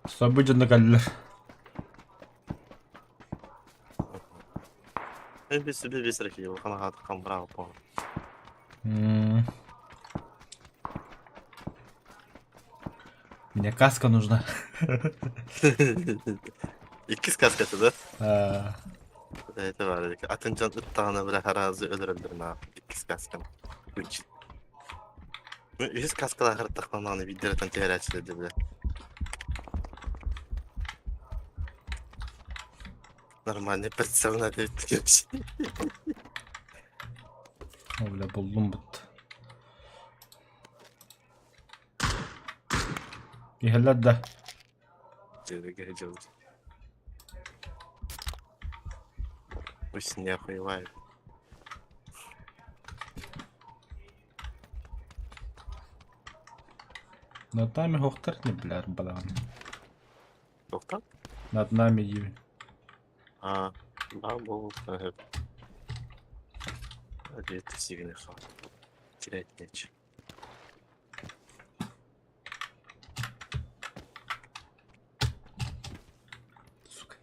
Собы дьонно кэллилэр. Мен себе весь рахил, хана хам браво, по. Мне каска нужна. Иккис каската да? А, Это бар. Атын жан ыттаҕына бile харазы өлөрөллөр на иккис касканы. Үч. Үһүс каскалаах ырыттахпанааны биирдэрэтэн түһэрээччилэр бile. Нормальный прицел на короче. О, бля, буллум бут. Иһэллэр да. Пусть не охуевает. Над нами хохтар не, бля, балаан. Тоқтат? Над нами диибин. А, да, был. Где-то сильный ход. Терять нечего. Сука.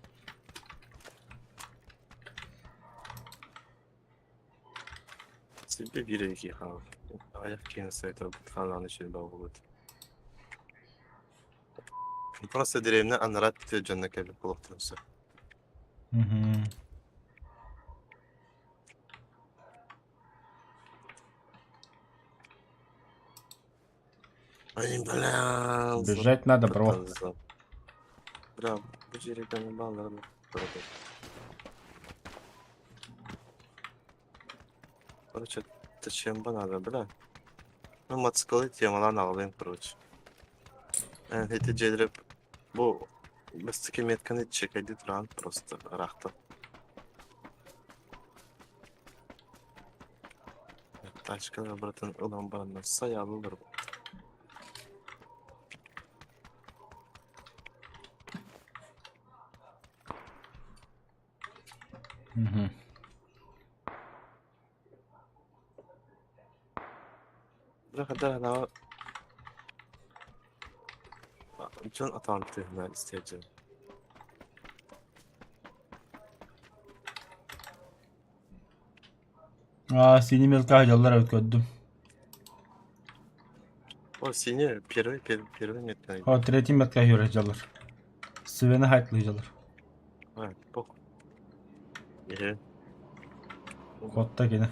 Себе биир хаал. Аяк киһин сайта хаалааны үчүгэй буолбут. Просто деревня анарат дьонно кэлбит буолуохтарын сөп. Угу. Ай, бля. Бежать надо, бро. Бля, бу жерге баллар. Короче, зачем бы надо, бля? Ну, мотоциклы темалан алайын, короче. Эти жедреп бу бастыки метканы чекайди туран просто рахта. Тачкалар, братан, ылан баранна саялылар. Угу. Бля, да, на дьон атаан тыһына истээдьин. Аа, синий мелка дьаллар эбит көрдүм. О, синий, первый, первый, первый метканы. О, третий метка юрэ дьаллар. Свена хайтлы дьаллар. А, похуй. Еhe. Хотта кини.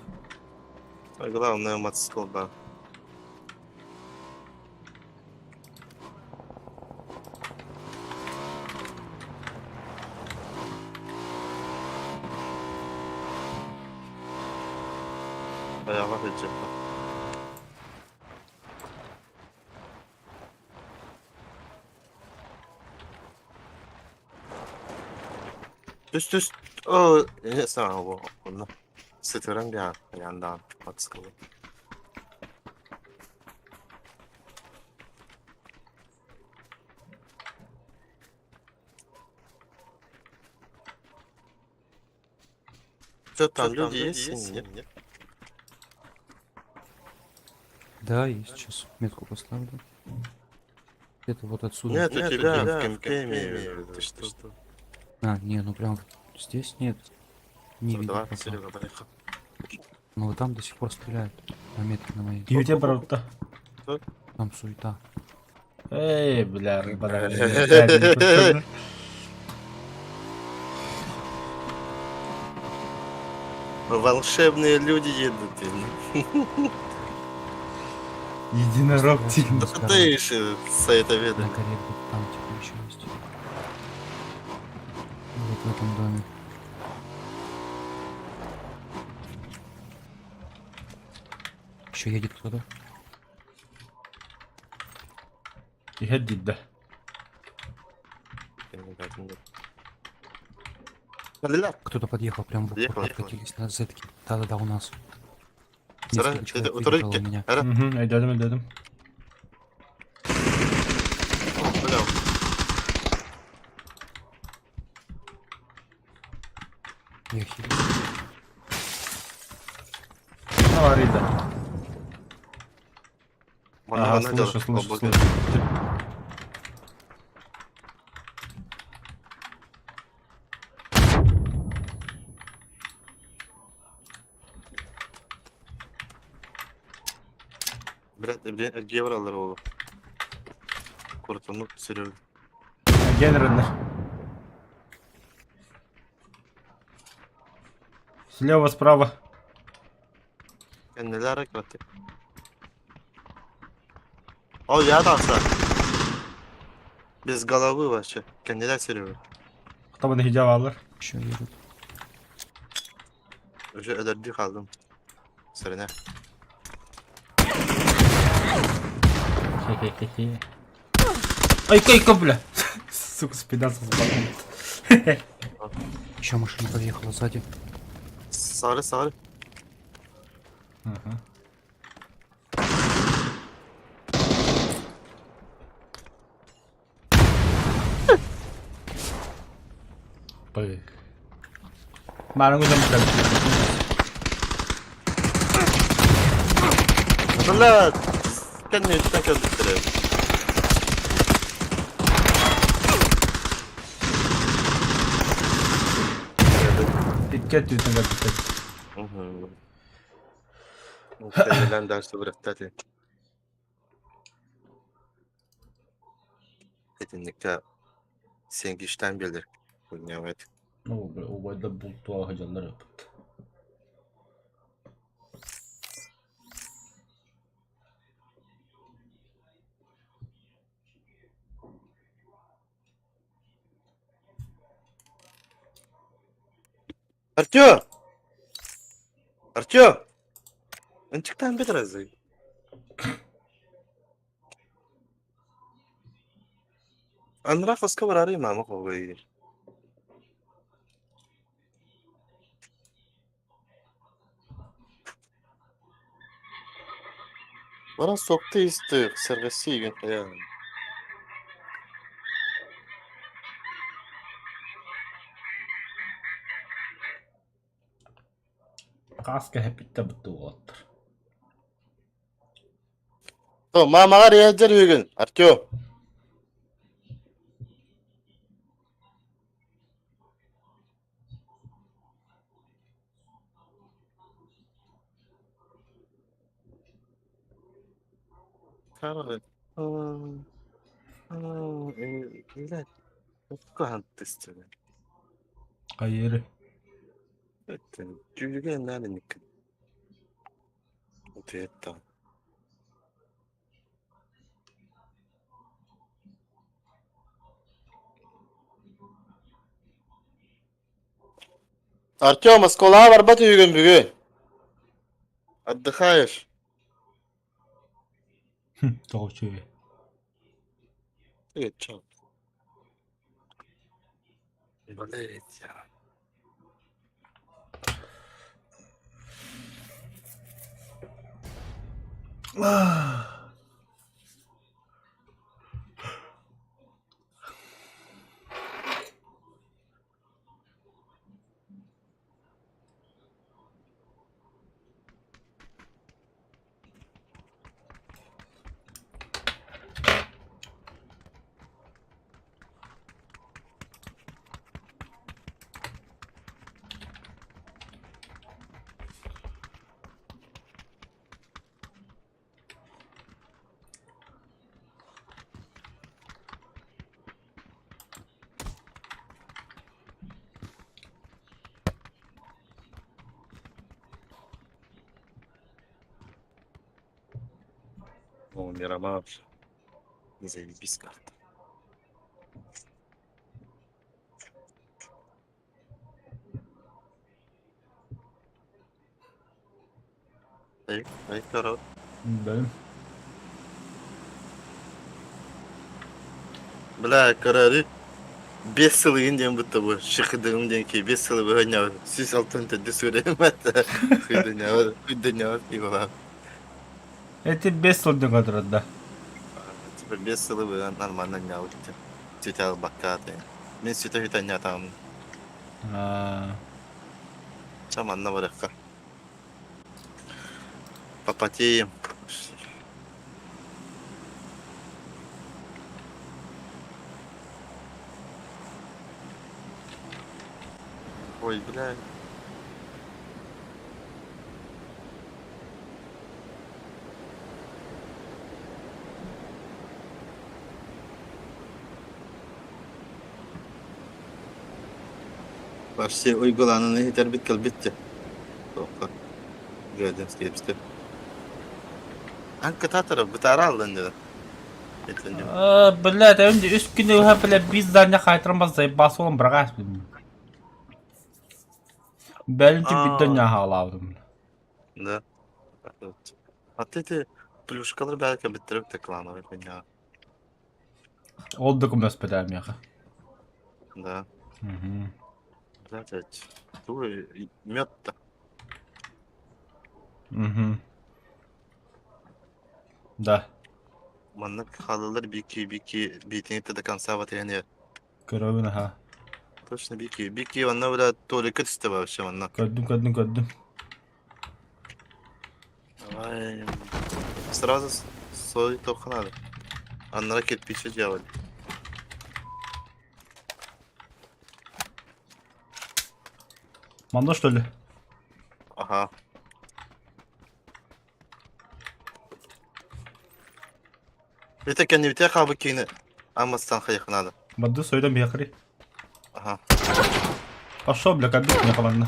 А главное, мотоцикл, да. Ayağa hücum. Түс түс. О, не знаю, онно. Сытыран бя, яндан мотоцикл. Что там, люди есть? Нет, нет. Да, есть сейчас. Метку поставлю. Это вот отсюда. Нет, у тебя в кемпе имею в виду. Ты что? А, не, ну прям здесь нет. Не видно Давай, пока. Серега, поехали. Но вот там до сих пор стреляют. На метке на моей. Киһитэ барбыта. Там суета. Эй, бля, балаан. Волшебные люди едут. Единорог тип. Да ты еще сайтоведы. На горе где-то там типа еще есть. Вот в этом доме. Еще едет кто-то. Иһэр диирдэ. Кэллилэр. Кто-то подъехал прям в упор, Подъехал, ехал. подкатились на зетке. Да-да-да, у нас. Сара, Несколько человек утары выбежало у меня. Ара, Мгм, өйдөөдүм, өйдөөдүм. бля. Я хилю. Аварийда. Манна Ага, манна слышу, дьалар. слышу, Обалдеть. слышу. Блядь, блин, эргиэ бараллар оҕолор. Куртунук Серега. Генренер. Слева, справа. Кэннилэр кыратык. Ол я тахса. Без головы вообще. Кэннилэр Серега. Кто бы хиджаб Еще едут. Уже өлөрдүү хааллым. Сэрэнэ. Хе-хе-хе-хе. Ай, кайка, бля. Сука, спина со Еще машина подъехала сзади. Сары сары. Угу. Пых. Марангу там Бля, кэнниттэн кэлбиттэрэ. Икки өттүттэн кэлбиттэр. Мгм. Кэннилэн дальше бырахтати. Этинниккэ сенгиштэн биэлэр. Хуйнявет. Ну, бля, убайда бултуğa хадьаллар ыппыт. Артем! Артем! Ынчыктан бит разве? Анра хоска барары мама хоҕой. Баран сокты истых, сэргэсси игин хайаан. Хаас кэһэппиттэ бытты уолаттар. То, мамаҕар ыалдьар үһүгүн, Артем. Хайыры. Түүлгэ наадыниккин. Утуйаттаҕым. Артем, оскуолаҕа барбат үһүгүн бүгүн. Отдыхаешь? Тоҕо үчүгэй. Ты чё? Блять. О, Мирамар. Заебись карта. Эй, эй, здорово. Да. Бля, көрөөрү 5 сыл игин диэн бутта бу шихыдыгым диэн ки 5 сылы быһа 106 төрдүс сүрэм этэ хуйдунявар хуйдунявар пивалаах Эти 5 сыл диэн көрдөрөр да. Типа 5 сылы быһа нормально ньаабыт сүтэ албакка мин сүтэ сүтэ ньаатаҕым Аа, Ча манна барыахха Попотеем. Ой, бля. Вообще уйгулаанын иһитэрбит кэлбит дьэ. Туохха. Градинскийбистер. Ан кытаатара бытаара аллан дьэ. Этэн дьэ. А, блядь, а үс күнү уһа, бля, биир здание хаайтаран бас заебался он брагас. Бэлинчи бидden хаалаабытым. Да. А ты ты плюшкалар бәрі бітіріп те клановый хуйня. Ол да көмөлөспөтө миэхэ. Да. Мгм. Блядь, туй мед-то. Мгм. Да. Маннык хаалалар бики бики биитини до конца вот я не Көрөбүн аха. Точно бики. Бики онно бля Толика түстэ вообще онно. Көрдүм, көрдүм, көрдүм. Давай. Сразу соль только надо. Аннара кирпичи делали. Манна что ли? Ага. Это кэннибитэ хаалбыт киини Аммастан хайых надо. Бадды сойдом биэхри. Ага. Пошел, бля, кабик мне команда.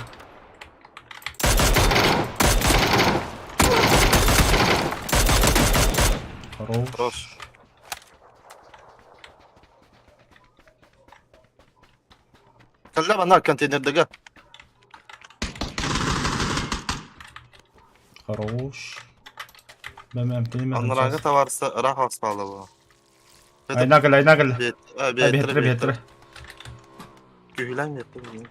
Хорош. Хорош. Кэллэ манна контейнердага. Хорош. Бэм эмтени Аннарааҥҥы табаарыста ыраах аспаала буо. Айна кэлэ, айна кэлэ. Биэт, Биэттэрэ, биэттэрэ, биэттэрэ. Күһүлээн биэттэрэ.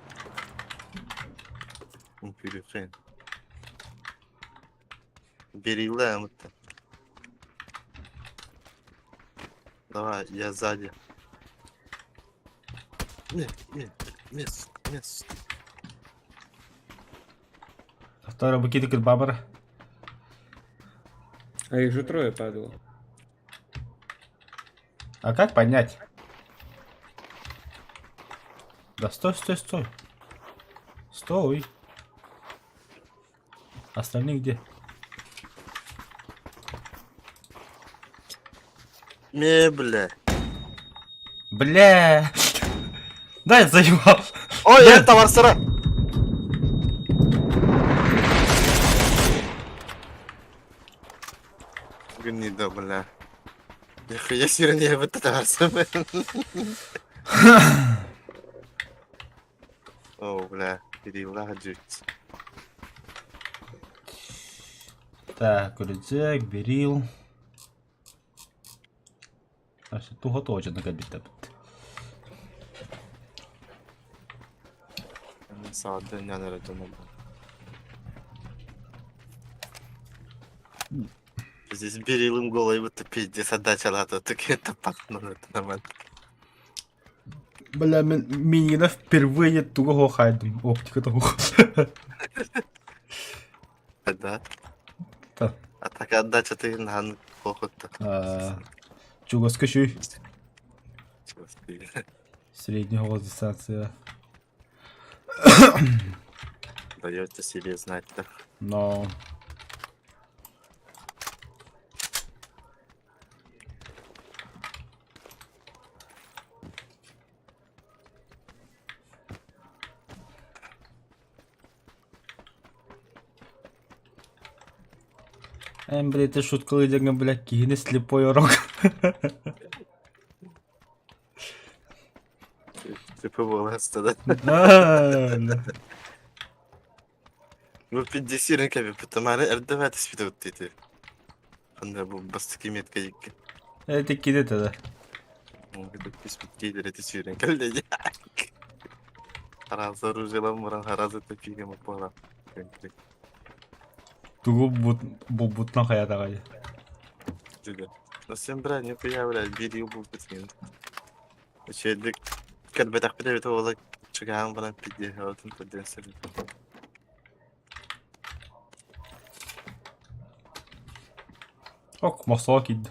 Күлүксен. Берила мытта. Давай, я сзади. Не, не, не, не. Второй букетик бабара. А их же трое падало. А как понять? Да стой, стой, стой. Стой. Остальные где? Не, бля. Бля. Да, я заебал. Ой, я товар сыра. Гнида, бля. Нихуя себе не это товар сыра. О, бля, перевела жуть. Так, рюкзак, берил. А все, туго точно кабита. Саадын эрэ Здесь берилым голой будто пиздец отдача лата, так это пахнуло, это нормально. Бля, минина впервые туго хайдым. Оптика того. Да? Да. А так отдача ты на похуй-то. Чугаска шүй. Средняя дистанция. Даете себе знать, да. Но... Эм, блядь, ты шуткалыы диэҥҥэ, блядь, киһини слепой урок. Типа волосы, да? Да, бля. Ну, 50 рынками, потому что РДВ это спидут ты. Анда бу бастакы метка икки. Это киде тогда. Түспүт эти сүүрэн кэллэ. Араас оружиелан баран араас это фигама буола. Тугу булбутунан хайатаҕай. Түгэн. Но сен бра не хуя бля биир ый булбут мин. Үчүгэйдик кэлбэтэхпит эбитэ буола чугаһаан баран пиздец отун көрдөрөн сөрүн. Ок, мохсоҕо киирдэ.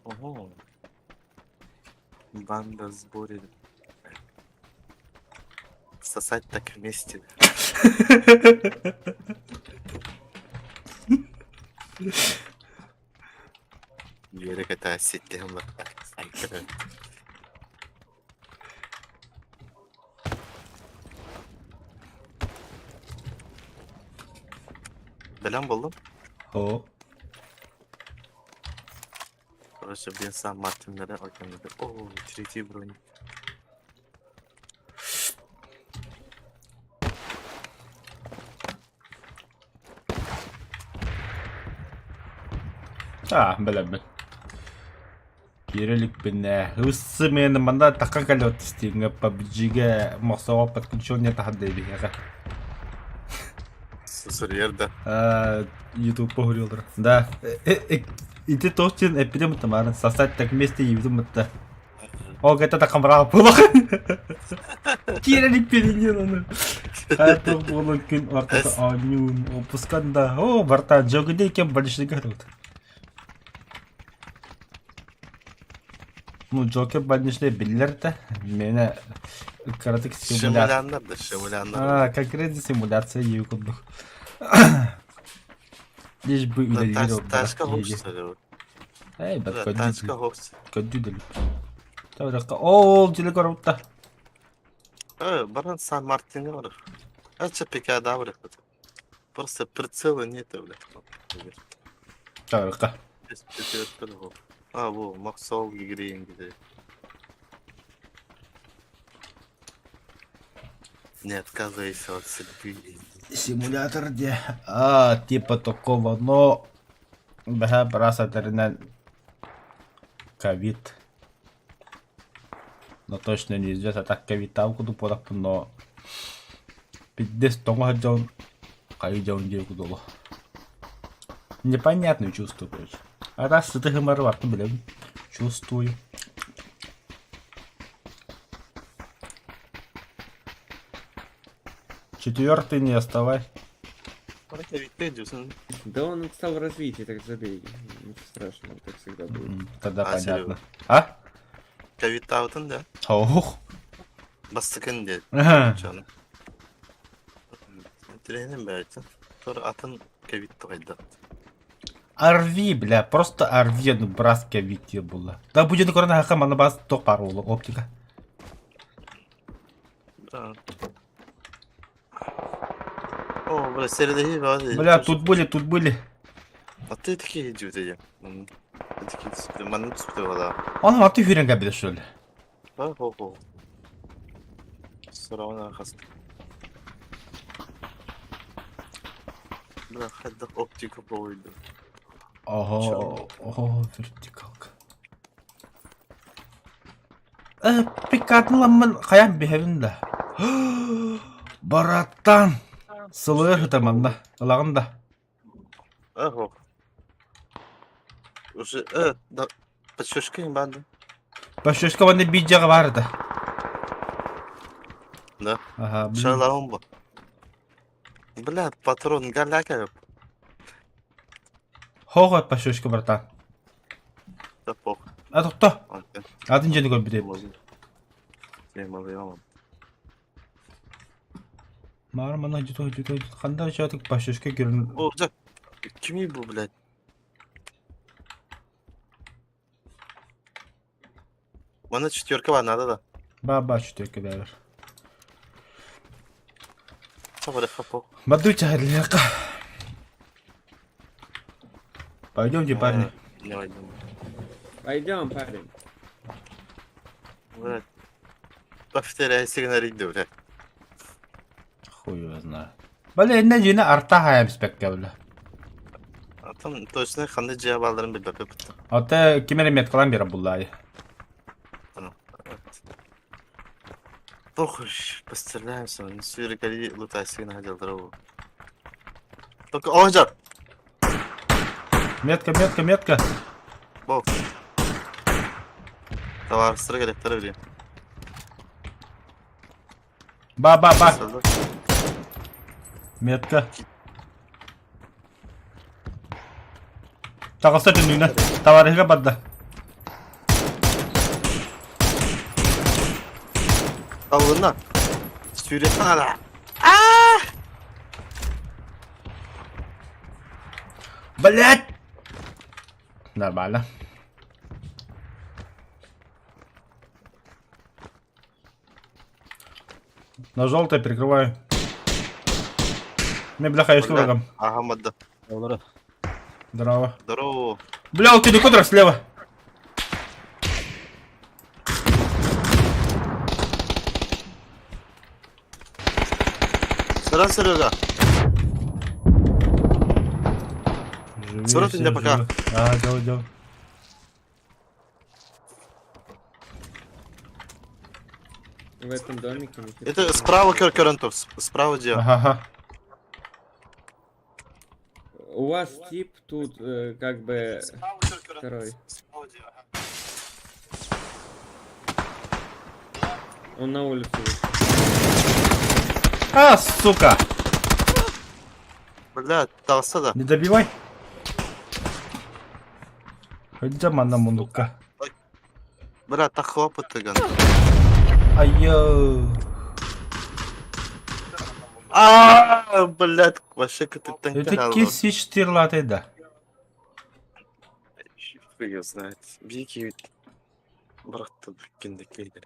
Ого. Банда в сборе. Сосать так вместе. Үөрэ көтө ситтиһэн барда. Бэлэм буоллум. Оо. Короче, блин, сам Мартиннары океаннары. О, третий бронь. Аа, бэлэммин. Киирэ иликпин ээ. Ыссы миэнэ манна тахха кэлиот Steam-ҥэ PUBG-гэ мохсоҕо подключение таһырдьа биһиэхэ. Суруйар да. Аа, YouTube уһуруйаллар. Да. Ити туох диэн эппитим тамарын сосать так вместе ебитим мытта. Ол это так хамраа буолах. Киирэ иликпин диэн ону. Хайдах буолан күн ортото оонньуун опускан да о бартаан дьөгүдэ кем больничныйга тут. Ну, Джокер больничный биллэр да. Миэнэ кыратык симуляция. Шемуляннар да, шемуляннар. А, конкретно симуляция дии курдук. Лишь бы Да, үлэлиир тачка ордорох киһиги. хопс. Эй, бат Да, көрдүү тачка хопс. көрдүү дэлип. Табыракка ол дьиле көрбүттэ. Э, баран Сан Мартинга бар. Это ПК да бар. Просто прицела нет, блядь. Табыракка. А, во, Максол Грин где. Не отказывайся от судьбы. Симулятор где? А, типа такого, но бэһэ быраас этэринэн ковид. Но точно неизвестно, так ковидтаабыт курдук буолахпын, но пиздец тоҥо сылдьабын, хайыы дьабын диэки курдук Непонятное чувство, короче. А раз сыты хымары бартын билэбин. Чувствую. Четвертый не оставай. Да он отстал в развитии, так забей. Ничего страшного, так всегда будет. Тогда А, понятно. Серега. А? Ковидтаабытын да? Ох. Бастакын диэн. Дьону. Тренин бэйэтин. Тур атын ковид туһайда. Арви, бля, просто арви, ну братская вития была. Да будет корона хака мана бас ток пар буолла оптика. Да. О, бля, сэрдэһии бөҕө Бля, тут были, тут были. А ты такие идиоты. Такие маннык түспүтэ буолаа. Ону аты хүрэн кэбилэ что ли? Хо хо хо. Сороҕун хас. Бля, хайдах оптика буолуйдум. Ого, ого, вертикалка. Э, пикатыламмын хайан биһэбин да. Бараттан. Сылыыр сыта манна. Ылаҕын да. Ого. Уже, э, да, подшишка не банда. Башшөскө манна биир баар этэ. Да. Ага, блин. Шалаум бу. Бля, патрон галяка. Хоҕо пашшөскө братан. Да пох. А тохто. Атын дьиэни көрбүт эбит. Маар манна дьүтэ дьүтэ ханда чатык пашшөскө кирин. О, да. Кими бу, блядь? Мана четверка бар, надо да. Ба-ба четверка бээр. Сабары хапо. Бадуйте, Лерка. Пойдемте, парни. Не пойдем. Пойдем, парень. Блядь. Повторяй сигналить, блядь. Хуй его знаю. Бля, инна жина арта хаям спекке, бля. Там точно ханна дьиэ баалларын билбэппит. Ата ким эрэ меткалаан биэрэр буллаайы. Похуй, постреляемся, не сюрикали лутайсыгын хаджалдара бу. Только оонжар! Метка, метка, метка. Бо. Товарыстара келектер билин. Ба, ба, ба. Метка. Таҕыста түннүгүнэн. Товарыһыга барда. Таллына. Сүүрүөххэ наада. Блять! Нормально. На желтое перекрываю. Мне бляха, я врагом. Ага, мадда. Здорово. Здорово. Бля, у тебя слева. Сара, Серега. Живи, Сурат, все иди пока. живы. А, делай, делай. В этом домике. мы Это справа Керкерентов, справа где? Ага, ага. У вас тип тут как бы второй. Он на улицу вышел. А, сука! Бля, таҕыста да. Не добивай. Хотя манна муннукка. Бля, тахлапытыган. Айо. А, блядь, вообще кытыттан Это киси четыре да. Хуй её знает. Бики бырахта бүккендекейдер.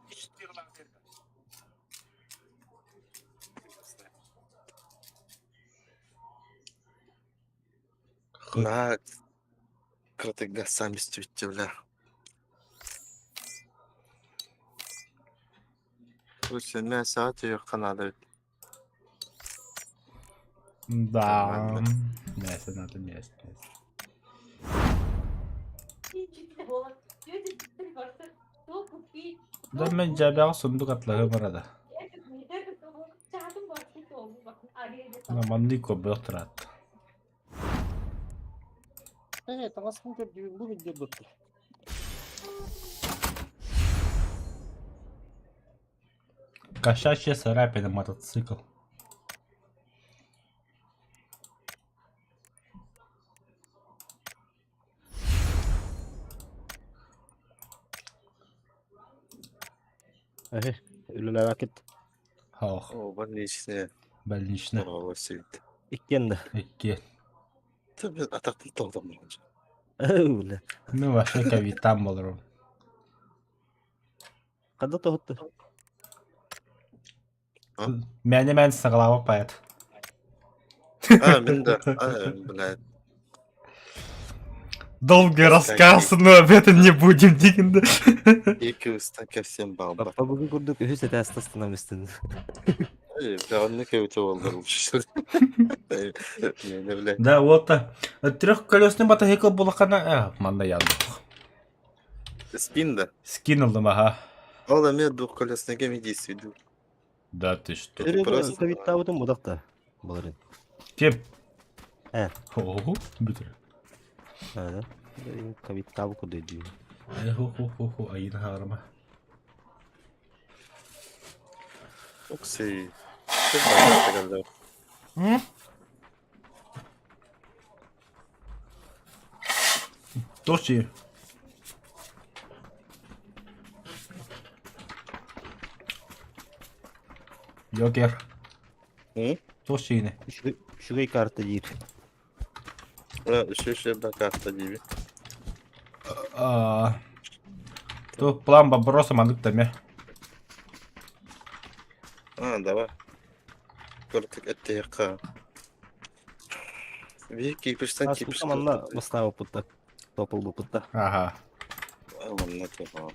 На кратыга сами стүйттэ бля. Короче, мен саат өйө надо. Да. Нормально. Мясо надо, мясо. мясо. Да мен жабяғы сундук атлары барада. Манны көбө турат. Таҥаспын көрдүүбүн бу видео бытты. Кошачья царапина мотоцикл. Эһи, үлэлээбэккит. Ох, О, больничный. больничный. О, сүйт. Иккиэн да. Икки. Ты атақтын тоғдам болған. Үлэ. Ну, вообще ковид там болорум. Ханна тоһутта? А? Мэне мэн сагалаба поэт. А, мен да. А, блядь. Долгий рассказ, но об этом не будем, Дигинда. Екі устан ко всем балба. Бабыгы курдук үһүс этээс тастана мистин. Эй, бля, он не кеуте болдар лучше. Не, бля. Да, вот трехколесный мотоцикл булакана. Манна яздық. Спин да. Скинул ага. Ол эме двухколесный кем действует. Да ты что? Просто- Ковидтаабытын будакта. Боларын. Кем? Э. Ого, бүтір. Да. Ковидтаабы курдук дии. Хо-хо-хо-хо, айын харама. Окси. Что Тоши. Йокер. М? Тошины. Үчүгэй карта диир. Еще еще да карта диби. То план боброса мандык таме. А, давай. Кортик эттеяка. Би кипиштен кипиш. Манна бастаабы путта. Топыл бу путта. Ага. Манна тема.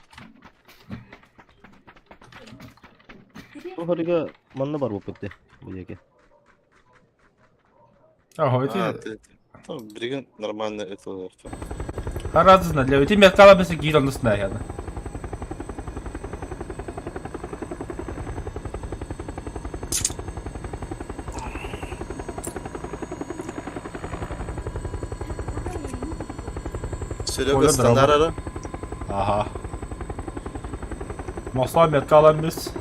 Бу хорыга манна бар бу путта. Бу жеке. Ага, А, это ты Билигин нормально ытылыахта. Аразына, для ити меткала бесе киир оннусна яна. Серега Коля, станар ара. Аха. Мосла меткала мис.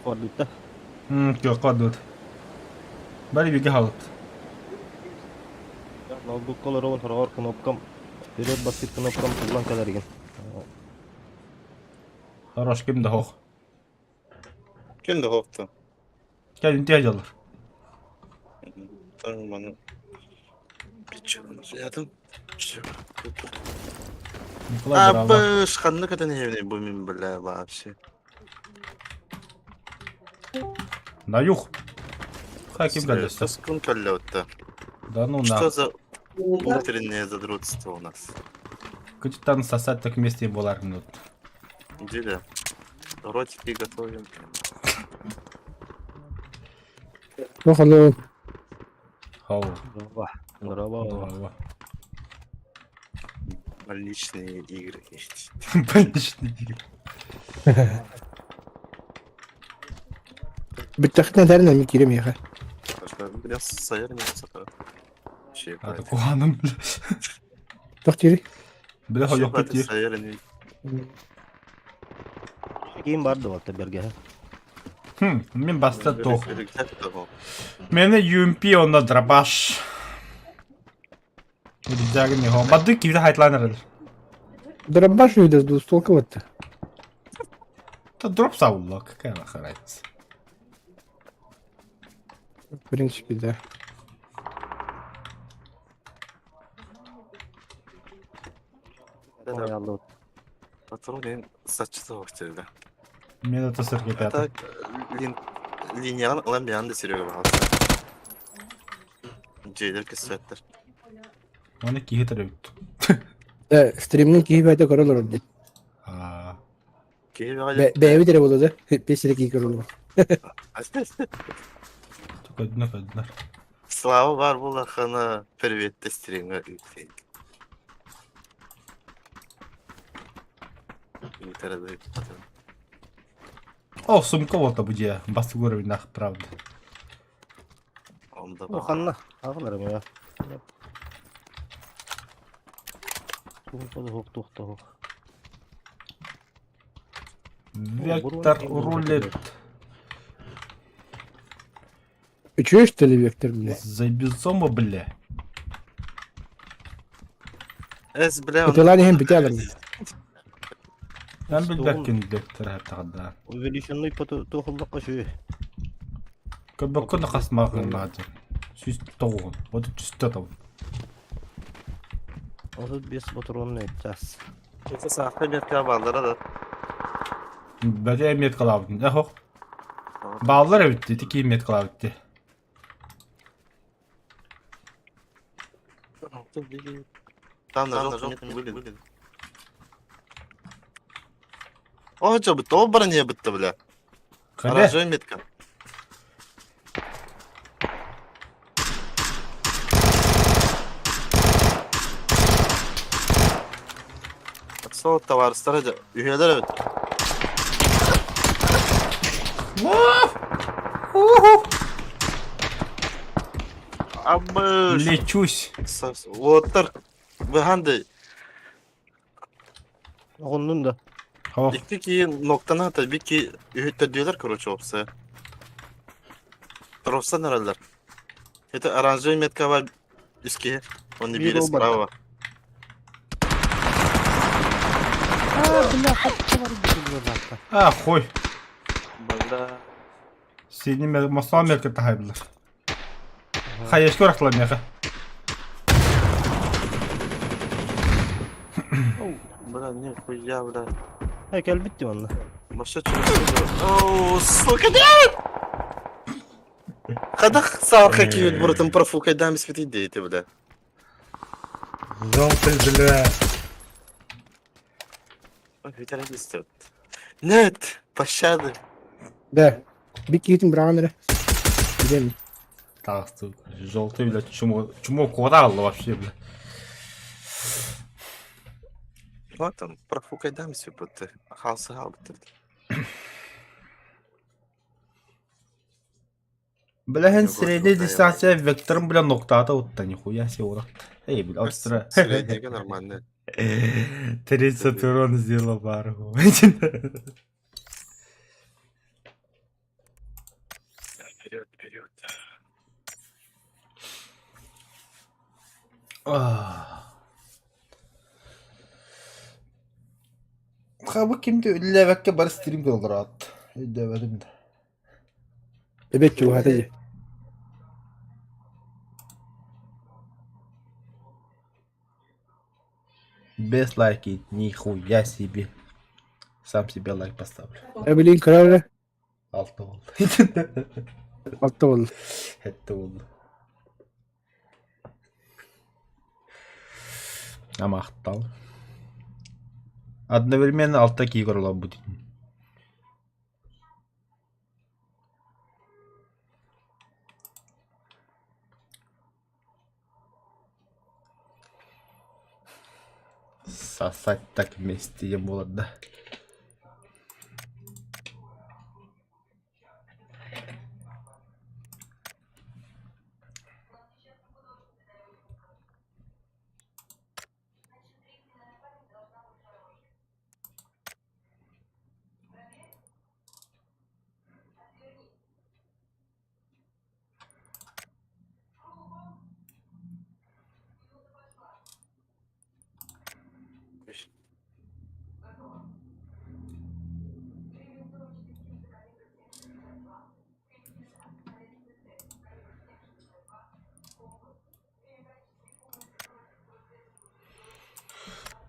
Кордута. Кыахха дут. Бары бигэ халыт. Ноутбукка олоробун сороҕор кнопкам вперед бассыыр кнопкам тыллан кэлэригин. Хорош ким да хох. Ким да хоқты. Кэлин тиһэ дьаллар. Там маны Биччи Все. Николай браво. Абыш, ханнык это не бу мин бля вообще. На юг. Хаким галлеста. Скун каллеутта. Да ну Что на. за утреннее задротство у нас? Кычтан сосать так вместе болар минут. Диля, ротики готовим. Ну, hello. Хау. Здорово. Здорово. Здорово. Больничные игры. Больничный игры. Бүттэххинэ этэрин эмиэ киирэ миэхэ. Бля, сайар не сата. Че, А куһаным бля. Туох диирий? Бля хойохпут дии. Сайар не. Ким барды ватта берге. Хм, мин баста туох. Мени UMP онно дробаш. Рюкзагын его. Бады киви хайтлайнер. Дробаш үйдө двустволка вот. Да дроп саулла, какая нахер разница. В принципе, да. Патрон сачты вахтелді. Мен это сырге пятый. Так, лин линияны ылан биян да Серега бағалса. Жейлер кесеттер. Оны киһи төрөбүт. Да, стримнин киһи бэйэтэ көрө олорор дии. Аа. Кей Бэйэбит эрэ буолуо да? Бэс эрэ киһи көрө олорор. Көдүнэ көдүнэ. Слава бар булахана приветте стримге үтсен. О, сумка вот бу дьэ. Бастык уровень правда. Онда Ну ханна. Ағылар я. Тух тух тух. Вектор рулит. Үчүгэй что ли вектор, бля? Забизома, бля. Эс, бля, Ытылаан иһэн бүтэ алар. Мен билбэккин вектор хаттагда. Увеличенный по тухуллаққа шүй. Көбөккө хасмагын баады. Сүз тоғын. Вот түстө табын. 35 патронный час. Это сахта метка балдара да. Бәде меткалабын. Эхо. Баллар битти, тики меткалабытты. Там на желтом были. О, что, бытто броня бытто, бля. Каде? Оранжевая метка. Сол товарыстар үйелер өт. Абыш. Лечусь. Оттар. Быханды. Оғыннын да. Хо. Икки ки ноктаны ата бир ки үйөттөр короче опса. Тропса наралар. Это оранжевый метка бар үске. Он не Бир бири ол бар. справа. А, бля, хатты бар бұл А, хуй. Бля. Сени масла мерке тахайбылар. Хаешке орақтыла меха. Бля, нихуя, бля. Ә, кәл бітті онда. Вообще Оу, сука, нет! Хадах сарха киют, братан, профукай дам светить дети, бля. Желтый, бля. Бүтэрэн истэбит. Нет! Пощады! Да. Бик киһитин быраҕан эрэ. Билем. Таҕыстыбыт. Желтый, блядь, чмо, чмо куда алла вообще, блядь. Вот там, профукайдам все будто. Халсы халбыттыр. Бля, средняя дистанция вектором, бля, ноктата вот нихуя себе урод. Эй, бля, остро. Средняя нормальная. 30 урон сделал барху. Вперед, вперед. Хабы кимди үллэбэккэ бары стрим көрөлөр Өйдөөбөтүм да. Эбет чугаһата дии. Без лайки, нихуя себе. Сам себе лайк поставлю. Э билин кыра эрэ. Алта буолла. Алта буолла. Сэттэ буолла. Амахтал. Одновременно алта киһи көрөлөр Сосать так вместе диэн буолар да.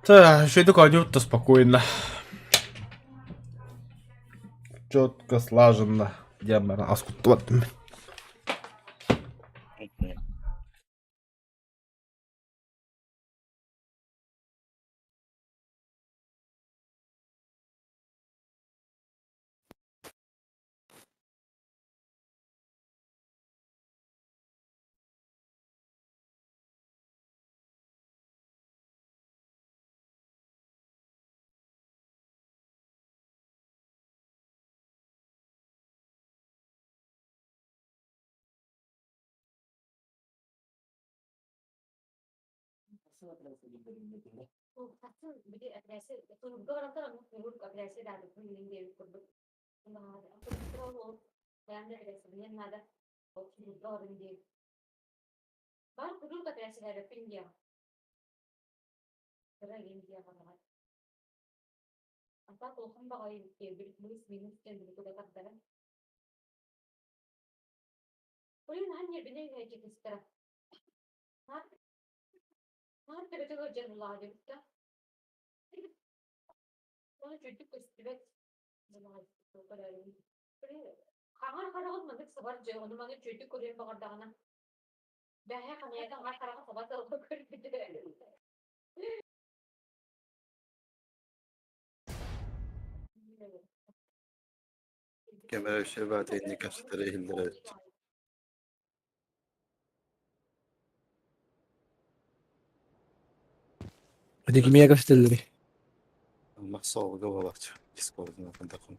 Так, еще такой то спокойно. Четко слаженно. Диэн аскуттубаттым. Кэмэрэ үсэ баата инник кэпсэтэрэ иһиллэр эбит. Ити кимиэхэ көстөллөрүй? Махсоолга буолааччы. Дискордун атындакын.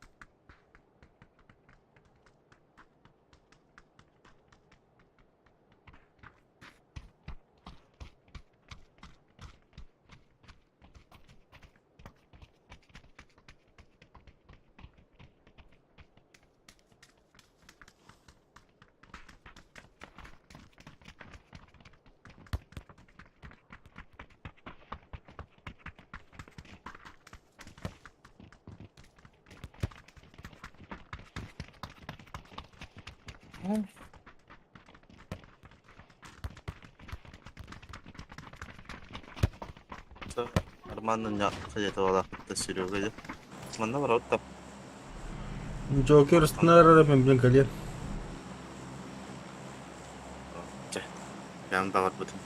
Нормально где-то вода. Серега где? Манна ворот Джокер снарра мен блин кэлиэн. Ян баҕар бутун.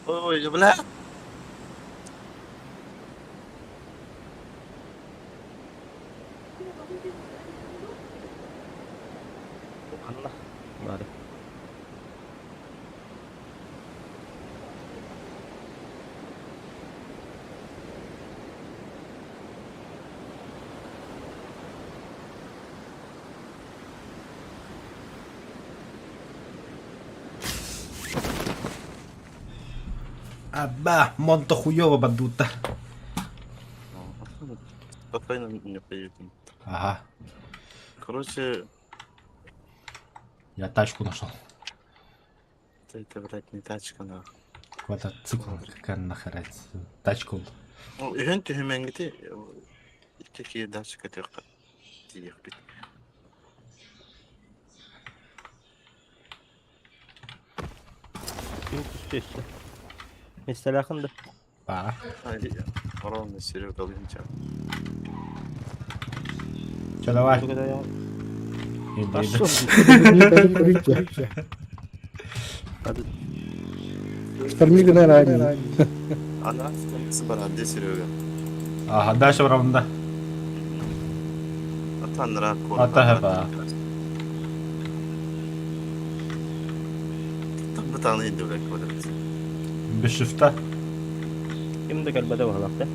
Ой, бля! Ханна? Бары. Аба, монто хуёво бандута. Спокойно не поедем. Ага, Короче, я тачку нашел. это, блядь, не тачка, нахуй. Квадроцикл, какая нахер разница. Тачка. Ну, үһүн түһүмэҥҥити икки киһи дачка тыахха тиийиэхпит. Ким түстэ өссө? Миэстэлээххин да? Баа. Ровно Серега Лынча. Че, давай. Пошел. Штормик, наверное, Она баранде Серега. Ага, дальше равно. Атанра Ата хаба. Там бытаны инде блядь квадрат. Без шифта. Ким да кэлбэтэ баһылаах да?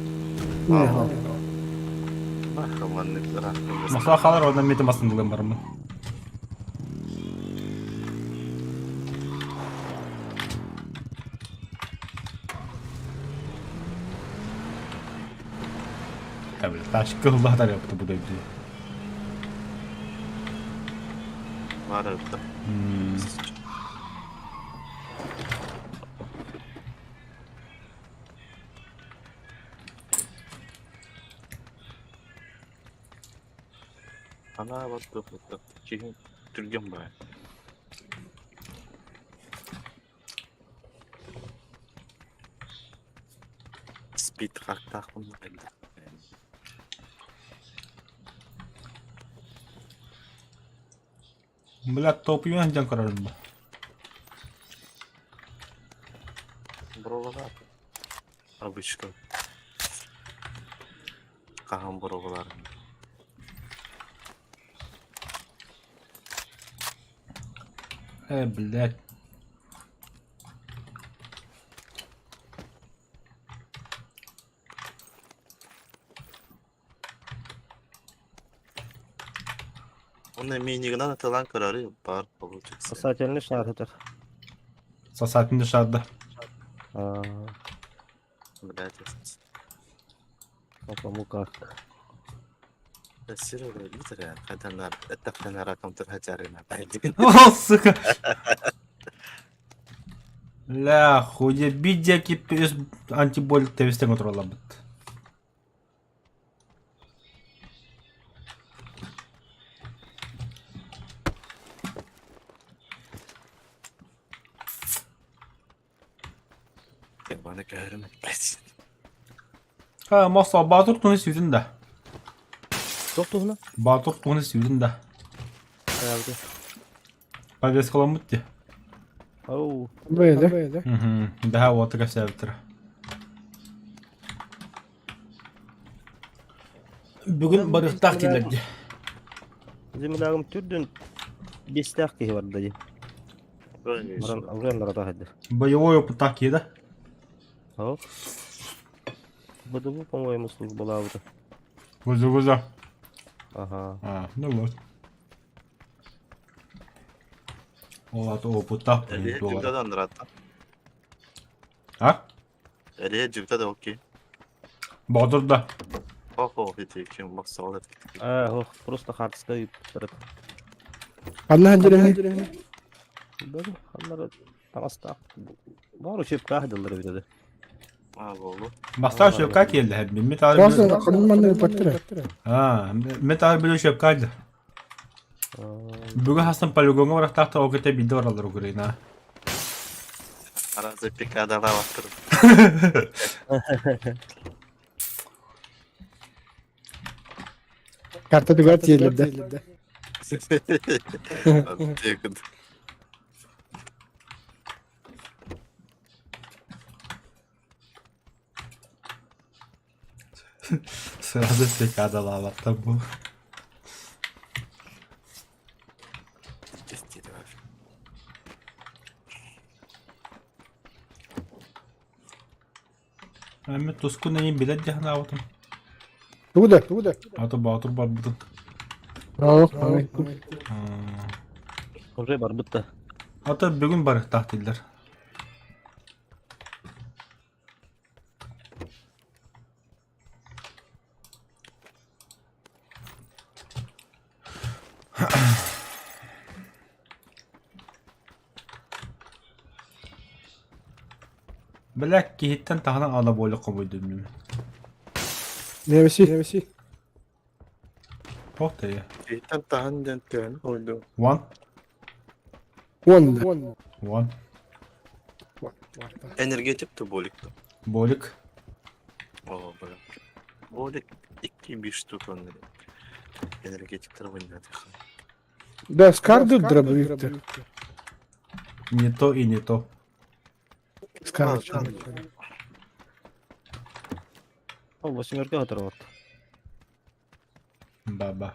Масла халар онно мети масындылым бармын. Та бля, тачка ыллаһатар yaptı bu da bir. Бар да. Ана вот тут киһи түргэн баар. Спид хактаахпын Бля, топуйан дьон көрөрүм бу. Бұрылға. Обычно. Хаһан бұрылғылар. Э, блядь. Оны минигынан атылан көрөрү бар получится. Сосательный шар этер. Сосательный шар да. Блядь. Кому как. Серега, литера, хотя это ханараком турхатярина. О, сука. Ля, хуя, бидяки пес антиболь тевестен контролабыт. Баны көрүм. Блядь. Ха, маса Батур туны сүйдүн да. Туох туһуна? Батур туны сүйдүн да. Правда. Повестка ди. Оу. Бэйдэ. Угу. Да, вот такая вся втра. Бүгүн барыхтаах дииллэр дии. Землягым түрдүн бестәк киһи барда дии. Баран алган лара Боевой опыттаах киһи да? Ох. БДБ, по-моему, службалаабыта. Гуза гуза. Ага. А, ну вот. Ол аты опыттаах Эле доллар. жүгдадан рата. А? Эле жүгда да окей. Баатыр да. Хо-хо, ити ким баксалар. А, ох, просто хардска ыыттарыт. Ханна ханжыры. Да, аннары таҥастаах. Баар учебкаах дыллар эбит этэ. А, болу. Бастаах шөпка келді. Мен Просто ханын манны паттыра. А, мен тағы біле шөпка келді. Бүгін хастан полигонға барақтақты ол кете бидді баралар Украина. Аразы пикадала баттыр. Карта тугар тиелерде. Текут. Сразу прикадалаабаттар бу. Эми тускун эйин билэр дии санаабытым. Тугу да, тугу да. Аты Боотур барбытын. Aa, Уже барбыт да. Аты бүгүн барыахтаах дииллэр. Бля, киһиттэн таһынан ала буола хомуйдум мин. Невеси, невеси. Туох да Киһиттэн таһан диэн түһэн хомуйдум. One. One. One. One. Энергетик то болик то. Болик. О, бля. Болик 2-1 штук он. Энергетиктер ойнады. Да, скарды дробовик-то. Не то и не то. Скарды. О, восьмерка оторват. Баба.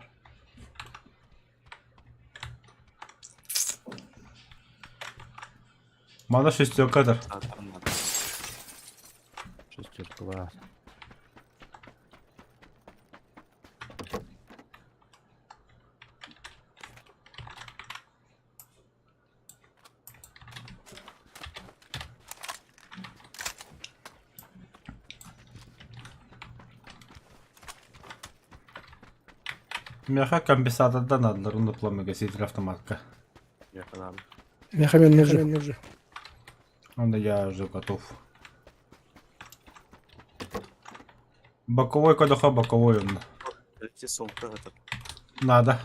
Мана шестерка Шестерка бар. Миэхэ компенсатордан наадалар онно пламега ситер автоматка. Миэхэ нужен. Онно я уже готов. Боковой кодоха боковой онно. Эти сумка это. Надо.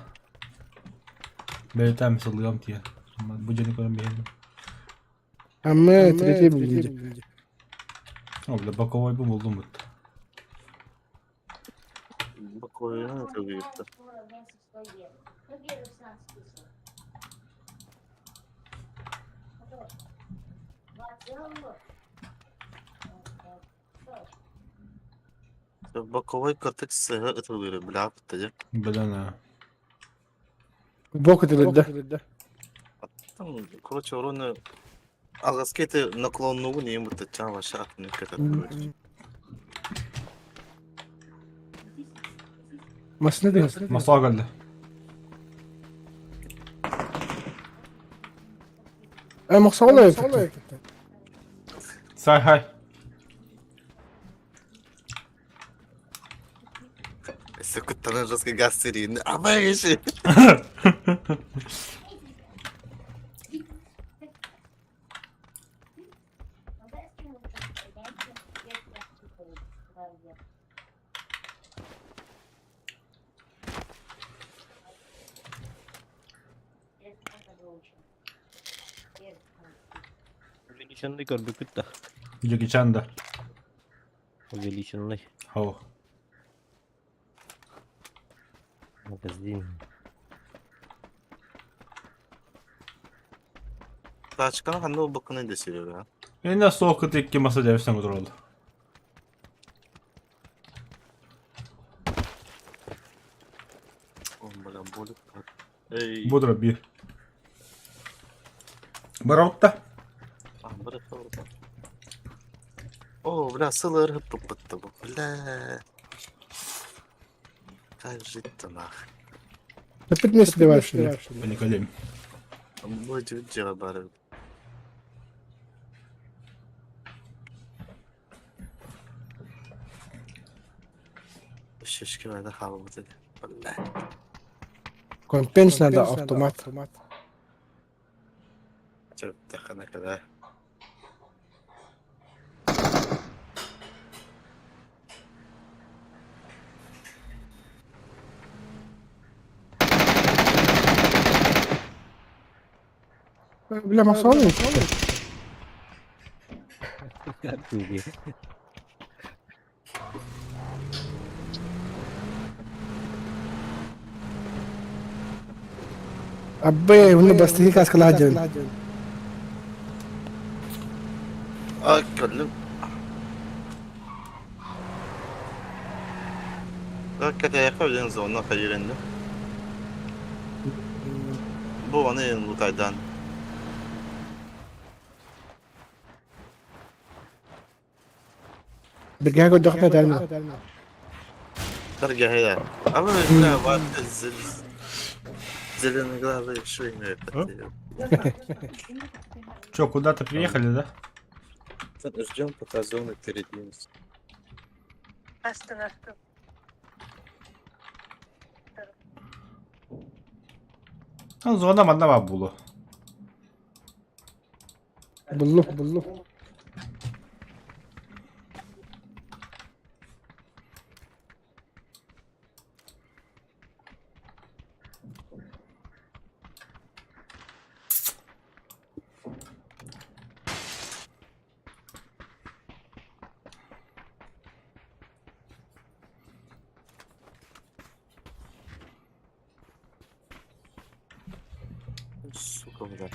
Бэйтэм сылыам тиийэн. Бу дьону көрөн биһиэхэ. А мы третий выглядим. О, бля, боковой бу булдум бут. Боковой это выглядит. Боковой кортекс это выглядит, бля, это Бля, на. Бок это да. Там, короче, урона... Алгаскеты наклонную не ему тача ваша короче. Масына да. Масла кэллэ. А махсалла. Сай хай. Если куттана жесткий газ серийный. А мы Увеличенный көрбүппүт да. Джеки Чан да. Увеличенный. Хау. Магазин. Тачканы ханна бакына деселер, а? Энэ суох икки маса дьэбистэн отураллар. О, бля, болик. Эй. Бодро биир. Бараутта. А, бля, бля. О, бля, сылыр хыппытты бу. Бля. Как жить-то нах? Опять вместе давай, что ли? Николем. Будет дело бары. Шишки надо хавать. Бля. Компенс надо автомат. Чё, тахана когда? Бля, махсалла. Туги. Абы, уну бастыгы каскала дьэн. А, көллүм. Кэтэйэххэ билин зона хайырынды. Бу аны лутайдан. Биргэ көрдөхпө этэрмэ. Даргая. А вы, бля, вообще зеленоглазые шины. Че, куда-то приехали, да? Ждем, пока зоны передвинутся. Ну, зона манна було. Буллу, буллу. Сука, бля.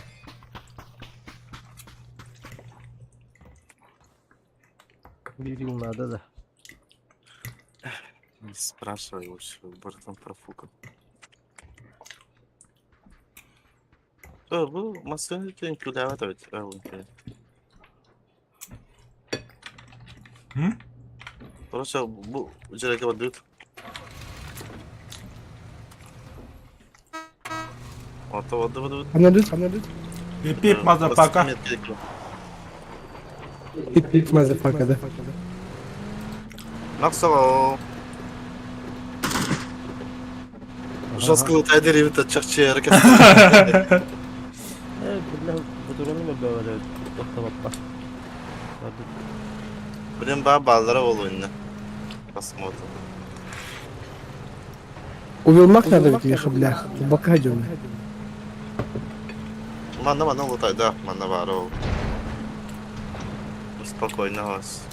Бирил надо, да. Не спрашивай лучше, братан профукал. Бу массыына үҥкүүлээбэт эбит М? Короче, бу дьиэгэ барбыт. Ото барды барды. Анадыт, анадыт. Пип-пип, motherfucker. Пип пип motherfucker, да. Максо. Жестко лутайдыр ебит чахчы әрекет. Э, бля, бутуруну мөлбөбөлө тохтобоппа. Блин, ба баллара болу инне. Посмотрим. Увелмак надо ведь меха, бля. Бока идем. Манна манна лутай, да, манна бар ол. Спокойно вас.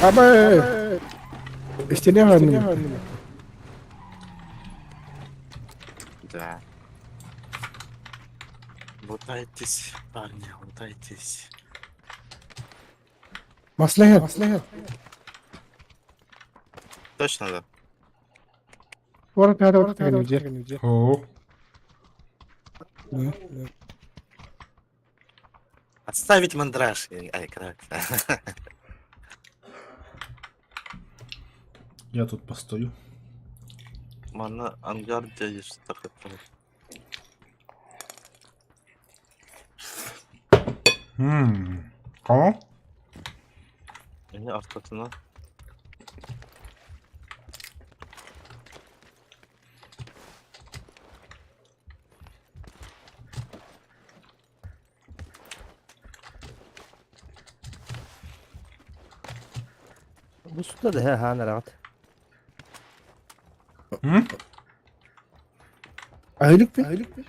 Аба! Истине ганны. Да. Лутайтесь, парни, лутайтесь. Маслахат, маслахат. Точно, да? Ворот надо вот где. О, Да. Отставить мандраж. Ай, крак. я тут постою. Манна ангар дядя что такое. Ммм. Кого? Ini ортотуна. Бу сутта да хаан рагат. М? Aylık bir. Aylık bir.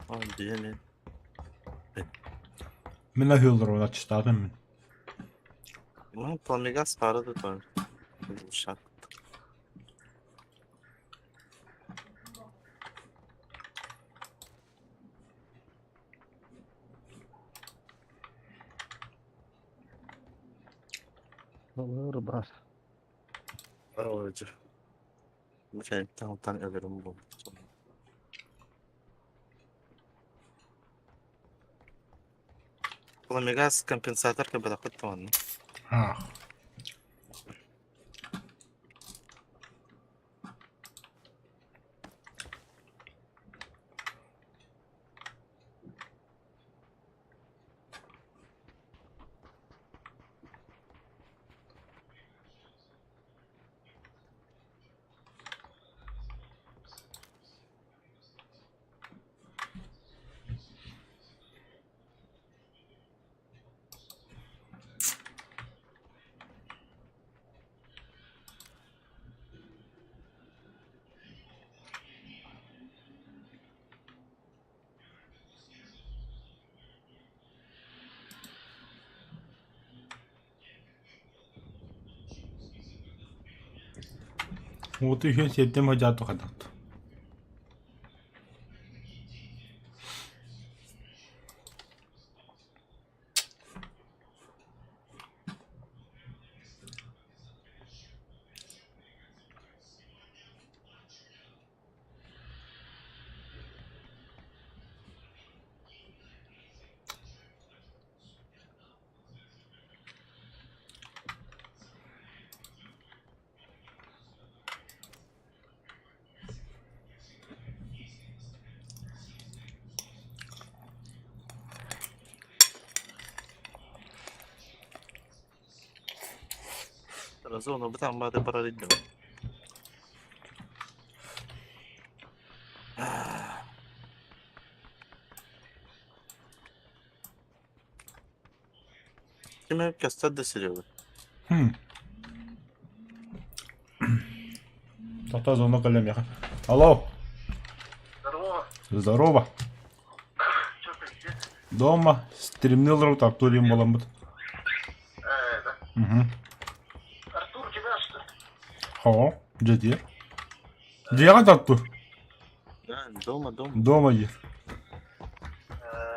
Ой, диэми. Мен ахылдыр ona читадым мен. Ну, пламегас пара да той. Шат. Olur бар. Ой, Там там өлөрүм бу. Пламегас компенсатор кабадахыт туанны. Ах. Вот еще сетем хожату хадат. Зона бытан бааты барар идем. Ким көстөр да Серега. Хм. Тоқта звонок кэллэ миэхэ. Алло. Здорово. Здорово. Дома стримни олорбут Артурием буоламмыт. Угу. Артур, тебя что ли? Хоо, дьэ диир. Дьиэҕэ Артур? Да, дома, дома. Дома диир.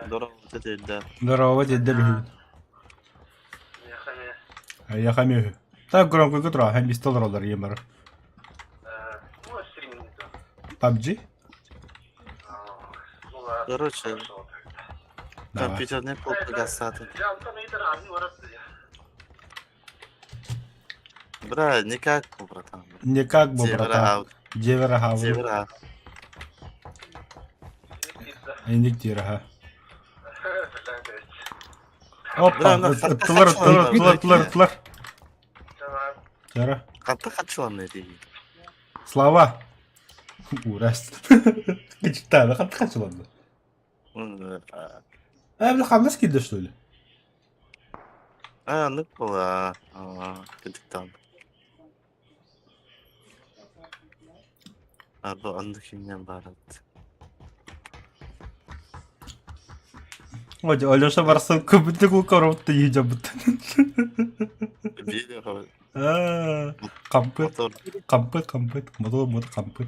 Здорово, вот да. Здорово, деддер үһүбүт. Эйиэхэ эмиэ үһү. Так громкойга тура, эн истэ олороллор ийэм барар. PUBG? Короче, Давай. компьютерный клуб гасаты. Бра, никак, братан. Никак бы, братан. Дьиэбэр Дьиэбэр аһаабыт. Дьиэбэр Инник диир аһа. Опа, Бра, ана ыттылар, ыттылар, ыттылар, ыттылар, ыттылар. Чара. Ханта хачыланны дии. Слава. Урас. Кычтааны ханта хачыланды? Э, бля, хамнас киирдэ, что ли? А, ну была. Кыдыктан. Арба оннук химнен барат. Ой, Алеша барсан көбүтүк укоробутта иһдьабыт. Видео. Аа, Кампыт, Мотор. кампыт, кампыт, мотор, мотор, кампыт.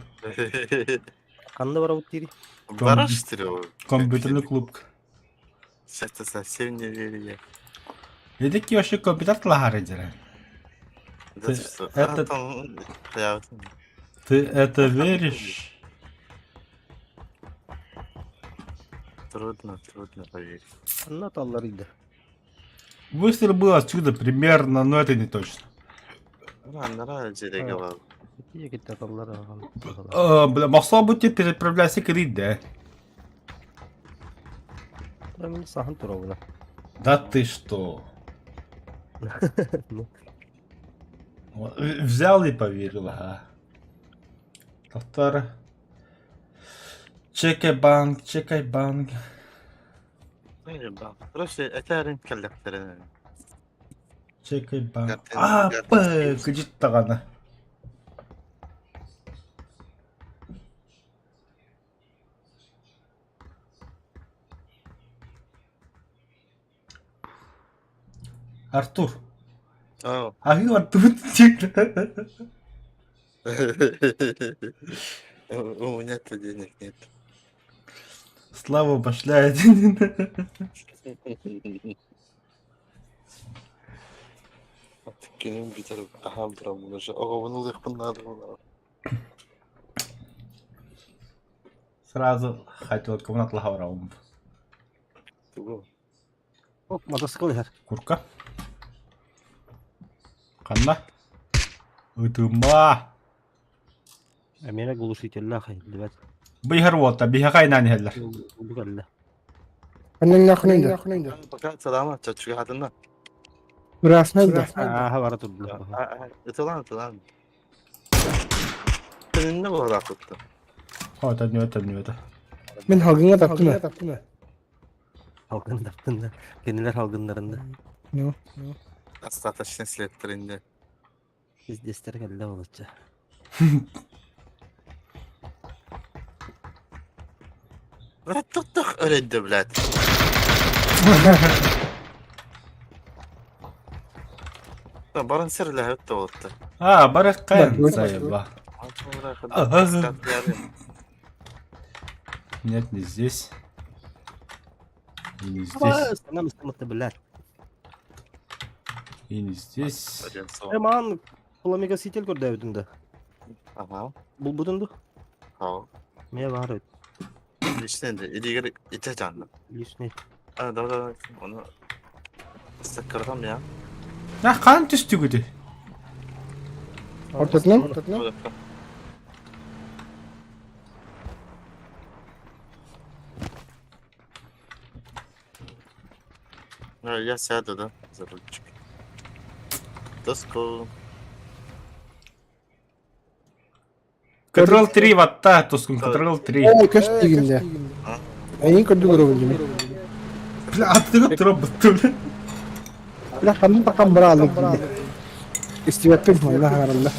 Ханна барабыт дири? Бараш ты Компьютерный клуб. Это совсем не верю я. Эдики вообще компьютер тлахары дера. Да Ты ты что? это- А, там, я вот- Ты это веришь? Трудно, трудно поверить. Ханна таллар иде. Выстрел был отсюда примерно, но это не точно. Нравится говорил. Ити таллар агам. Бля, могло бы тебе переправляйся к да? Мен сахан туравына. Да ты что? Ну. Взял и поверил, ага. Повтор. Чекай банк, чекай банк. Короче, это рынок коллекторы. Чекай банк. Гартен- А, Гартен п, кыжыттаҕана. Артур, О. аһыы бардыбыт У меня-то денег нет. Слава башляет. Күнүм бүтэр аһаан туран уже оҕобун ылыахпын наада буолар. Сразу хотел комнат лахавраум. Тугу? Оп, мотоцикл иһэр. Курка. Ханна? Ытыма. Эмиэ глушителлээх иһиллибэт. Быйһар уолта, биһиэхэ айнаан иһэллэр. Бу кэллэ. Аннан Пока салама, чачугатына. Красный да. Ааха бара турдулар. Ытылан, ытылан. Төнүннэ буолаахытта. О, это не это, не это. Мин халгыңа таптым. Халгын таптында. Кинилер халгыннарында. Ну. Остаточный след тренде. Пиздестер кэллэ болучча. Блядь, туттах өрөйдө, блядь. Баран серлэһэт туолта. А, барыккайын заеба. Нет, не здесь. И не здесь. Нам истаматты блядь. И не здесь. Э, маан пламегаситель көрдөөбүтүн да. Ага. Булбутун ду? Хаа. Мэ баар эбит. Личный да, илигер ите жанна. Личный. А, да, да, оны саккыргам я. На хаан түстүгүтүй? Ортотунан? Ортотунан? Ну, я сяду, да, за рульчик. Доску. Ctrl 3 ватта, тускун Ctrl 3. Оо, көс дигинде. Эйин көрдүк өрөбүн дими. Бля, аттыгы тура буттум. Бля, ханны такам бара алык дигинде. Истибэппин, манна хаҥаралла.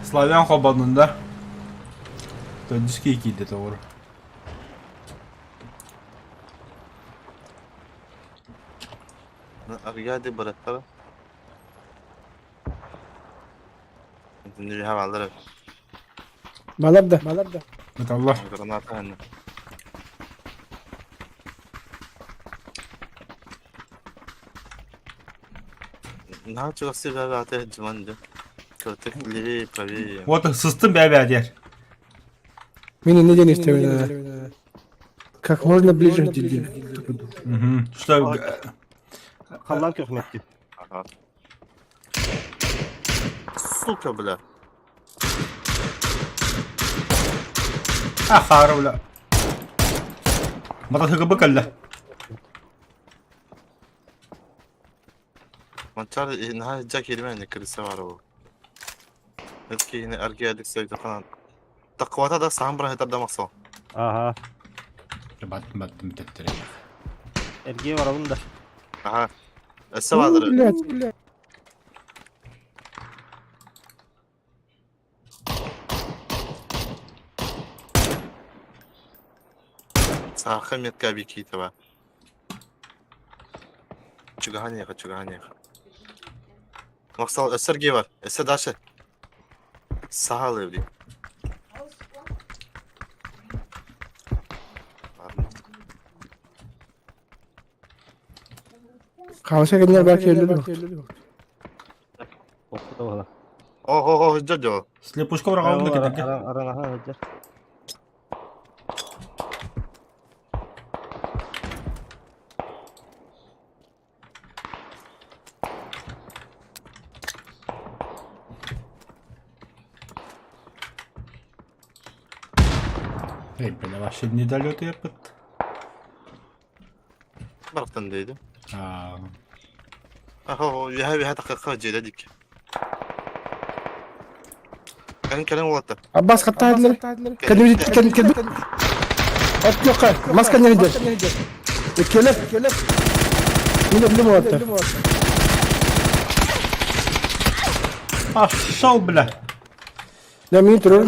Славян холбоннун да? Төрдүс киһи киирдэ тоҕур. Аргиади бараттара. Итинни балар. Балар да. Балар да. Металлар. Граната ханна. Наһаа чугастыы бэбээтэ дьыман дьэ. Кыртык левее, правее. Вот сыстым бэбэ диэр. Мин инне диэн истэбин. Как можно ближе к диди. Угу. Что Халлаан көхмөттү. Ага. Сука, бля. А, хара, бля. Мотоцикл кэллэ. Манчар наһаа дьэ киирмээн крыса бар ол. Киһини аргиадык сойдоханан. Таквата да саам быраһытар да махсал. Ага. Баттым баттым бүтэттере. Эргие барабын да. Ага. Өссө баалары. Блядь, блядь. Сааха метка бикитова. Чугаһан чугаһан Махсал өссө аргие бар. Өссө дальше. Саалы блин. Ладно. Хаоса кэннэр бар киэллэр. Оппута буола. О, о, о, дьо-дьо. Слепушка быраҕабын да кэтэргэ. Араҥаһа сылдьар. Эй, бля, вообще недолет епыт. Барахтан дейdi. А, Аха, үөһэ үөһэ тахха дьиэлэ дик. Кэлин кэлин уолаттар. Аббас хаттаадылар. Кэлин кэлин кэлин. Оттука, маска не идет. Келер, келер. Мин билим уоттар. Пошел, бля. Да мин турар.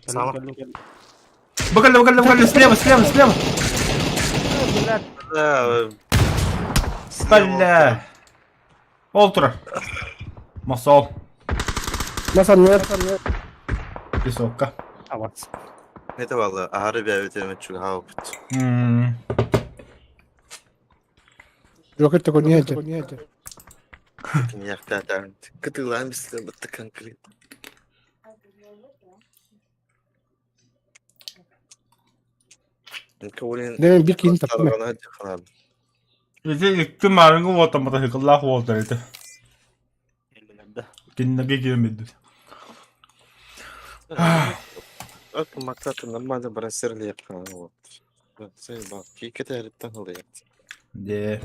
Сама. Кэлин кэлин. Быкалли, быкалли, быкалли, слева, слева, слева. Да. Бля. Ол турар. Масол. Масан нет. Песокка. Авас. Это валла, аһары бэбит чугаһа опыт. М. Жокер такой не это. Кинияхта кытылаан бистэ бытта конкрет. Да мен бир киһини таптым. Ити икки маарыҥҥы уота мотоцикллаах уолтар ити. Кэллилэр да. Кинилэргэ киирэн биэрдит. Максат нормально барасырлык вот. Кикетериттен ылыйат. Де.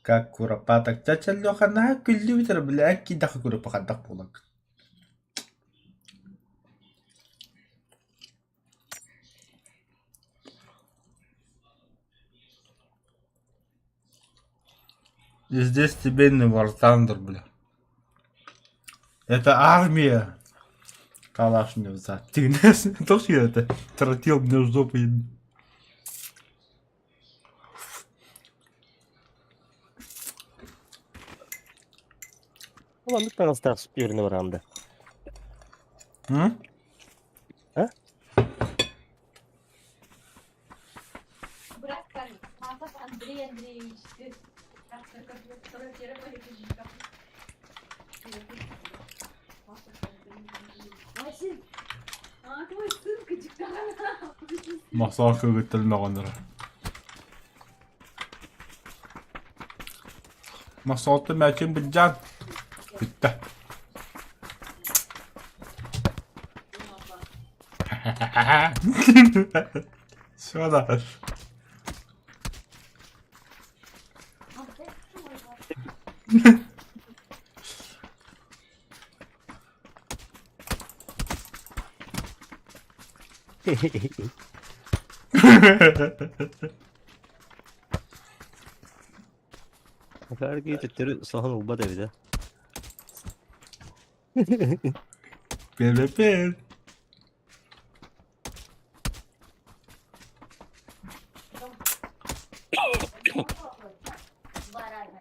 Как куропаток. Чача Леха наһаа күллүбүт бля кидаха куропахадах буолак. И здесь тебе не War Thunder, бля. Это армия. Калаш мне в зад. Ты тоже это тротил мне в жопу. Улан таҥастаах шпионы бараанда. М? А? Брат Карпатов Андрей Андреевич. Ты Махсал көгөттөлмөҕөннөр. Махсалты мәчен бүджан. Бүттэ. Все, да. Фәрги төттөрү соһон ылбат эбит ээ. Пелепел.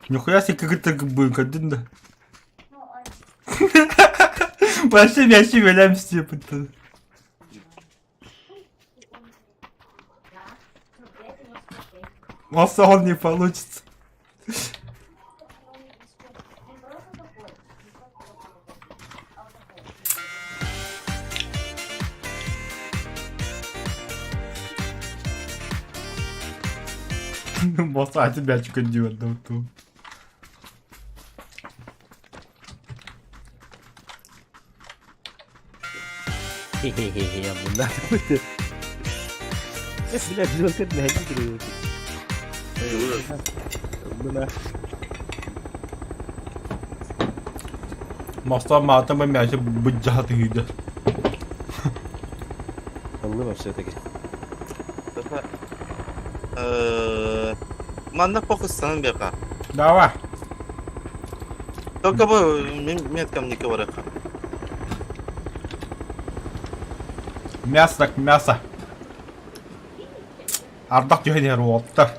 Нихуя себе, как это бык, один да. Вообще мячи валяемся, типа. Он не получится. Боса тебя чукандио ту. Хе-хе-хе, мунна. Бля, билбэккэ мэһэйдии турар. Мына. Моста маата бы мячи быджахаты гиде. Ыллым все-таки. Манна похуй бека. Давай. Только бы меткам не говорят. Мясо так мясо. Ардах түһэн уоттар.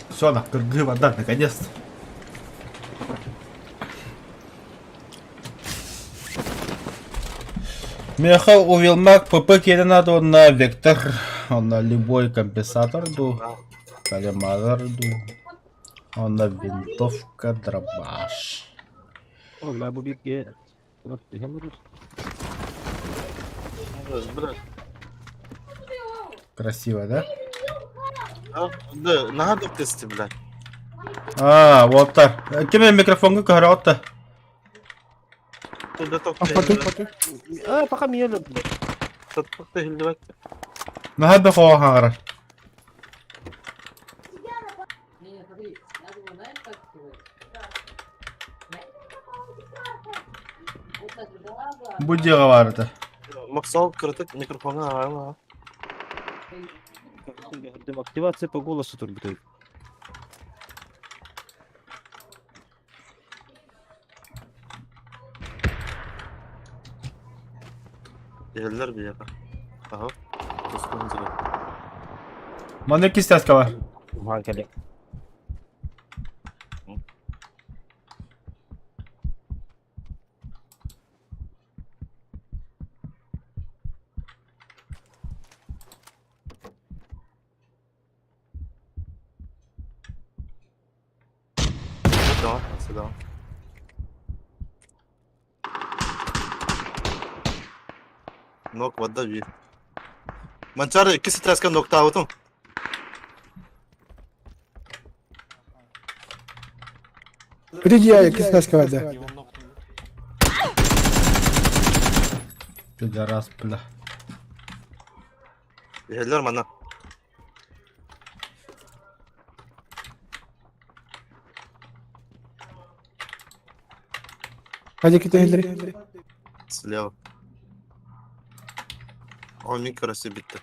Все, на кыргыы вода, наконец-то. Меха увелмак ПП надо на вектор, он на любой компенсатор ду, коллиматор ду, он на винтовка дробаш. О, бля, бу бирге. Красиво, да? Да, надо тесты, блядь. А, вот так. Кеме микрофонга көрөттө. А, пока меня Наһаа да хоҕа. Бу дьиэҕэ баар этэ. Максал кырытык микрофону аҕала. Активация по голосу турбутуй. Иһэллэр биһиэхэ. Аһа. Тускун зря. Манна кистяска бар. Уһаан кэлэ. Да, сюда. Нок вода ви. Манчары киси траска ноктаутум. Приди, я кистяска вода. Пидорас, бля. Иһэллэр манна. Hadi китehleri. Слева. О, микросы битти.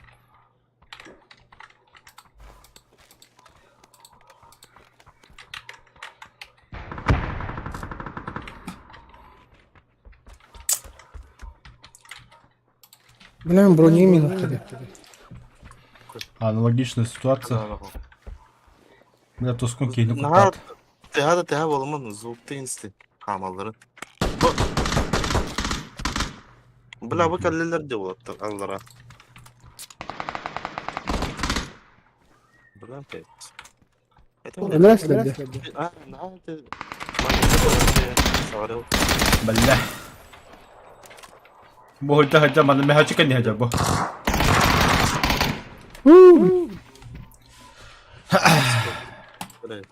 Бля, брони минут. Аналогичная ситуация. Бля, тускун кейни Наһаа куттаат. тэһэ да тэһэ буолуман звук инсти хаамалларын. Бу Бля, бу кэллилэр дии буолаттар аллара. Бля, опять. Это Өлөрөслөр. А, наһаа это Саварыл. Бля. Бу хойда хойда манна мехачы кэнни хойда бу. Бля.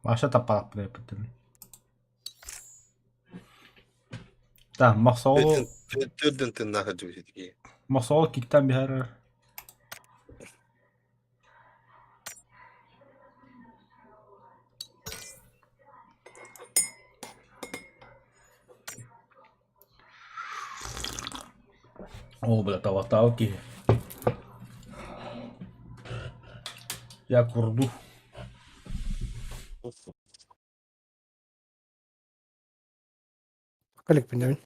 Маша таппалаппын эппиттим. Да, Мохсоҕол Төрдүн тыннаах дьүбүтүгee. Мохсоҕол киктан биһэрэр. Оо, бля, табахтаабыт киһи. Я курду. Кэликпин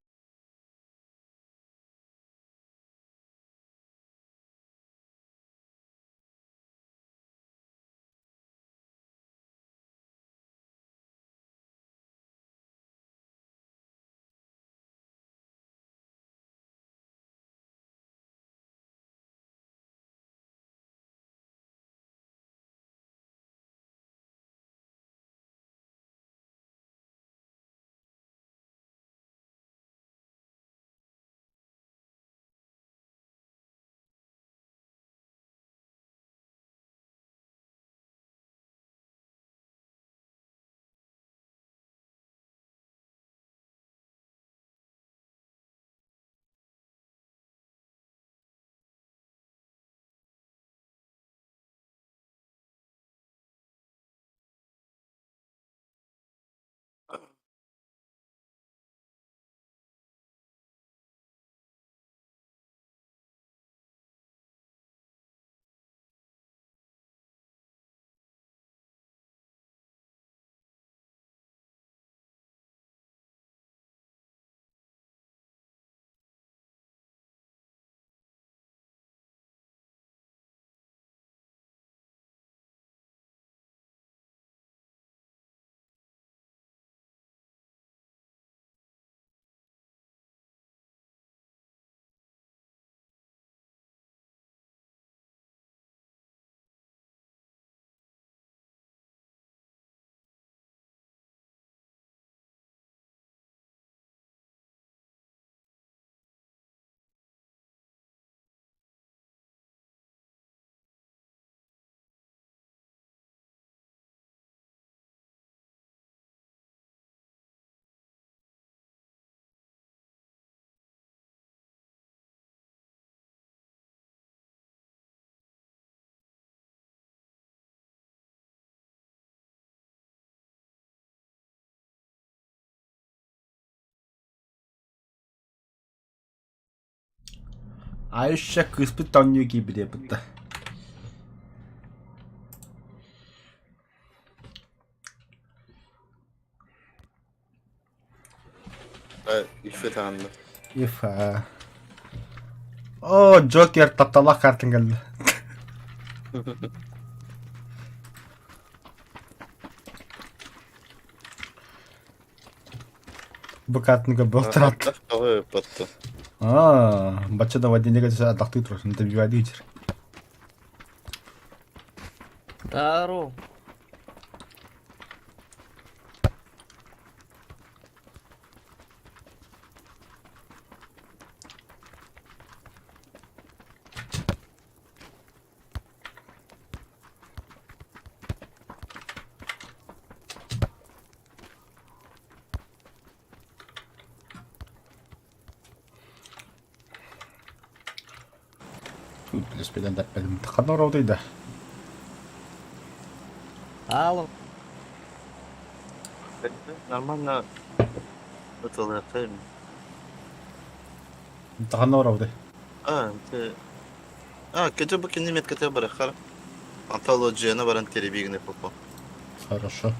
Айша кыыспыт таҥныы киирбит эбит Ифе таанна. Ифа. О, Джокер тапталаах картын кэллэ. Бу картинка былтырат. Тоҕо ыппатты. Аа, бачча да водителга түсэ атахтыы турар. Интервью дир. Здорово. Ханна ороодуй да? Алло. Нормально ытылыахтайм. Ханна ороодуй? А, ты... А, кэжэ бу кинни меткате барахар. Антологияны баран теребигне попо. Хорошо.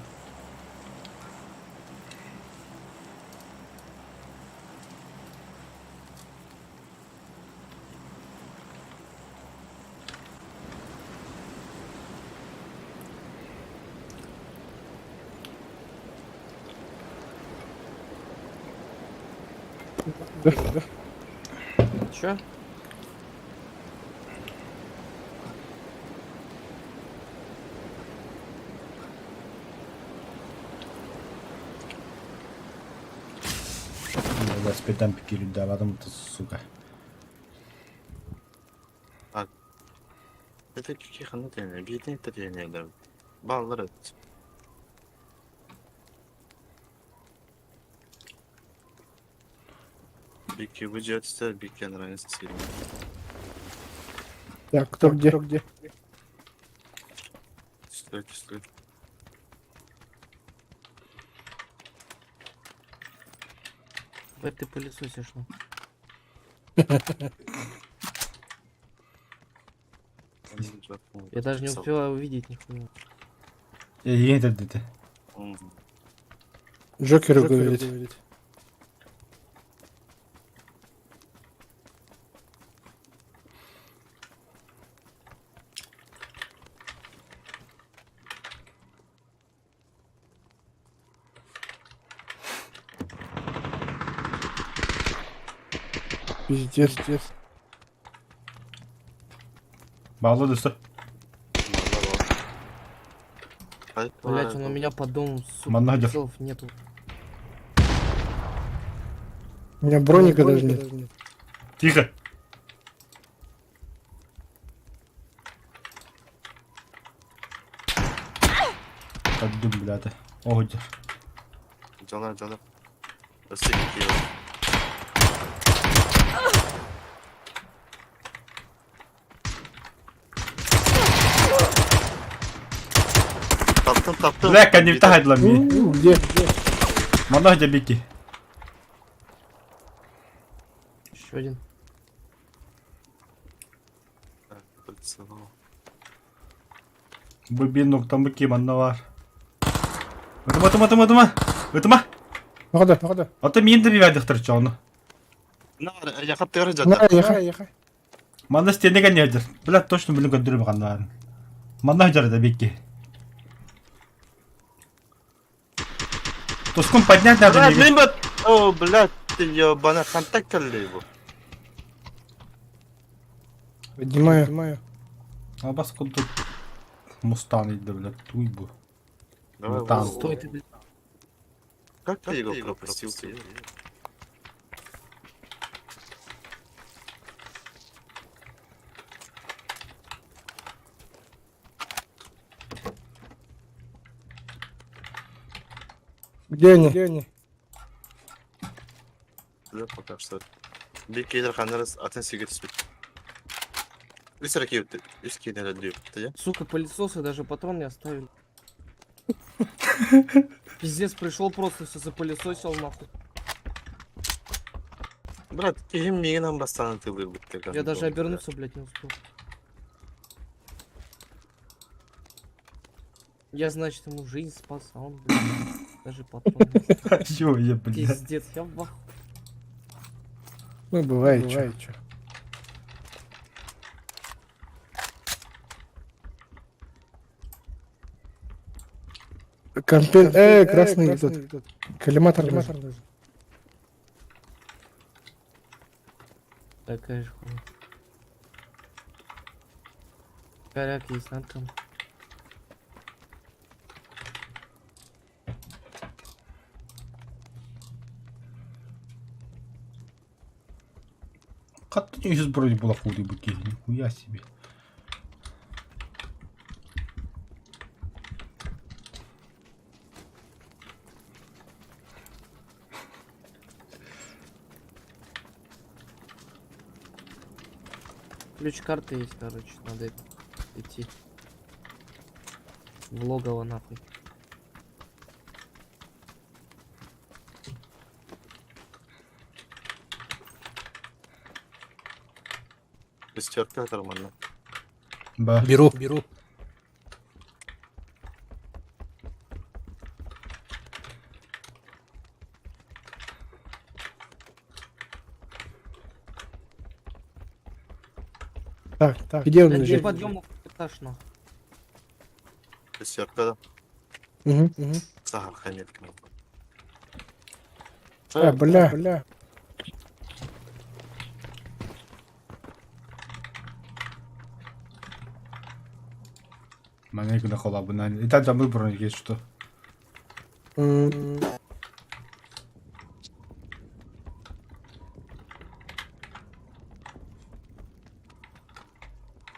Чё? Велосипедтан пикирдавадым, сука. Это какие ханна тенэ, биитин тенэ Баллар эт. Кибы дьиэ бикен разница сильно. Так, кто где? Кто где? Стой, стой. Бэт, ты пылесосишь, ну. Я даже не успела увидеть нихуя. Эйигин этэрдите. Джокеру говорит. Пиздец, пиздец. Баалла дөстө. Блять, он у меня по дому, сука, Манна дьэр. прицелов нету. У меня броника даже нет. Тихо. Каддым блядь. О, дьэр. Дьалар, дьалар. Өссө киев. Таптым, таптым. Бля, кэннибитэ хайдылар ми. У, Где? Манна дьэ бики. Еще один. Прицелал. Бу биир нуктаммыт кии манна баар. Ытыма, ытыма, ытыма, ытыма! Ытыма! Походу, походу. Ото миин да бивайдыхтар чону. На, яхап тыгар На, жата. ехай, ехай. Манна стенеге недер. Бля, точно билин көндүрүм ханнаарын. Манна жарда бикки. Тускун поднять надо Блядь, миигин. мин бат. О, блядь, ты ебана, контакт его. Поднимаю. Поднимаю. Албас курдук мустан иди, бля, туй бу. Давай, Мутант. во, во. Стой ты, блядь. Как ты его пропустил? ты? Где они? Где они? Бля, пока что. Бик ханарас атын сиге түспүт. Үс ракет, үс кейдер дөп, ты Сука, пылесосы даже патрон не оставили. Пиздец, пришел просто все запылесосил нахуй. Брат, кихим мигин бастан ты выбыт. Я даже обернуться, блядь, не успел. Я, значит, ему жизнь спас, а он, блядь, даже патрон не оставил. Чё я, блядь? Пиздец, я в ахуе. Ну, бывает, бывает, чё. Компен... красный этот. Коллиматор нужен. Такая же хуйня. Коряк есть, надо там. Как ты сейчас вроде была худы быки, нихуя себе. Ключ карты есть, короче, надо идти. В логово нахуй. Пятерка нормально. Ба. Беру. Беру. Так, так. Где он Да, лежит? подъем на этаж нахуй. Пятерка, да. Угу, угу. Сахар хамет. А, бля, бля. Манеку на хола бы И там там выбор есть что. М,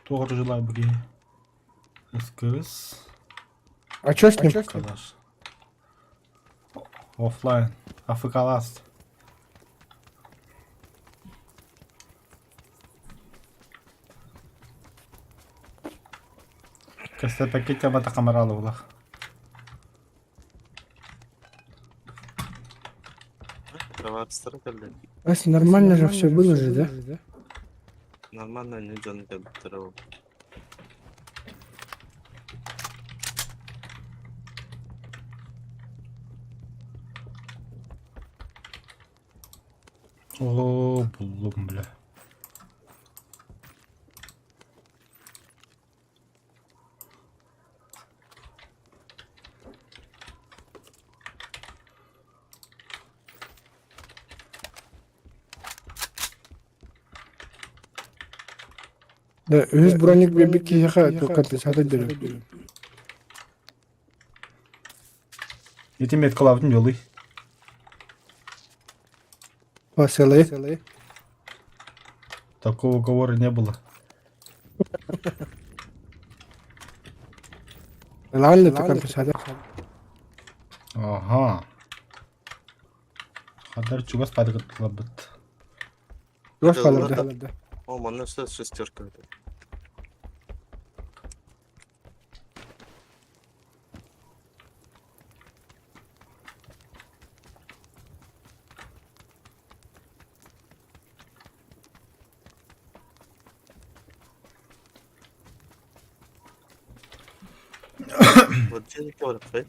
Тоже желаю бги. СКС. А чё с ним? Калаш. Оффлайн. АФК ласт. Көстөпөккө тема камералуулах. Кроватстара кэллэ. Вася, нормально же все было же, да? Нормально не дьон кэлбиттэрэ ол. Оо, буллум, бля. Да, үһүс броник биэрбит киһиэхэ компенсатор биэрэр. Ити меткалаабытын дьолуй. Василий. Такого уговора не было. Ладно, это компенсатор. Ага. Хадар чугас падыгытлабыт. Чугас падырда. О, манна все шестерка. Вот где барахай?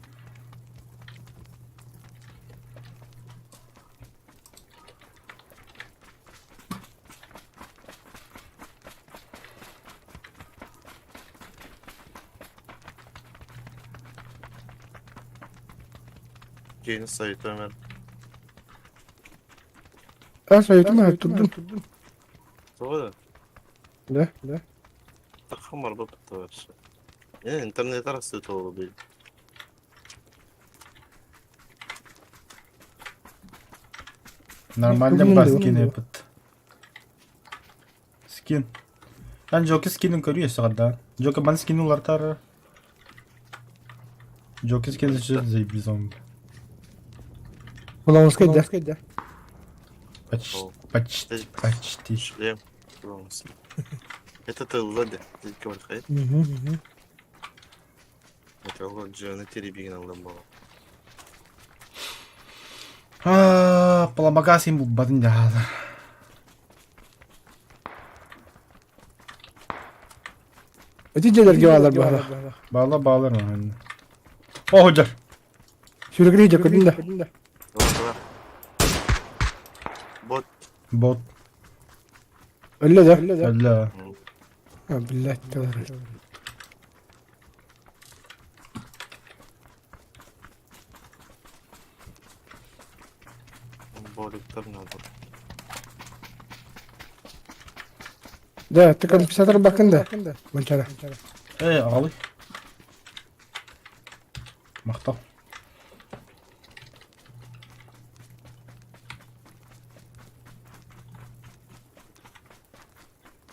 Кейин советую мен. А, советую, турдум. Тоҕо да? Да, да. Таххам барбаппыт вообще. Э, интернет арасы толу бил. Нормально Бүгүн ба да, скин эпит. Скин. Ан Джоки скинин көрүү эсэҕэрдэ. Джоки бан скин улартар. Джоки скин заебись он. Булавскай да. Почти, почти, почти. Шлем. Это ты лади. Дикки барахай. Угу. Это ол жөні теребеген алдан бала. Аа, паламагасин булбатын дьаһалар. Эти дьиэлэргэ баалар баһала. Баала баалар манна. О, хожар. Сүргүрүй дьэ көрдүм да. Бот. Бот. Өллө да. Өллө. А, блядь, талар. Боликтар надо. Да, ты компенсатор бакын да. Манчара. Э, аҕалый. Махтал.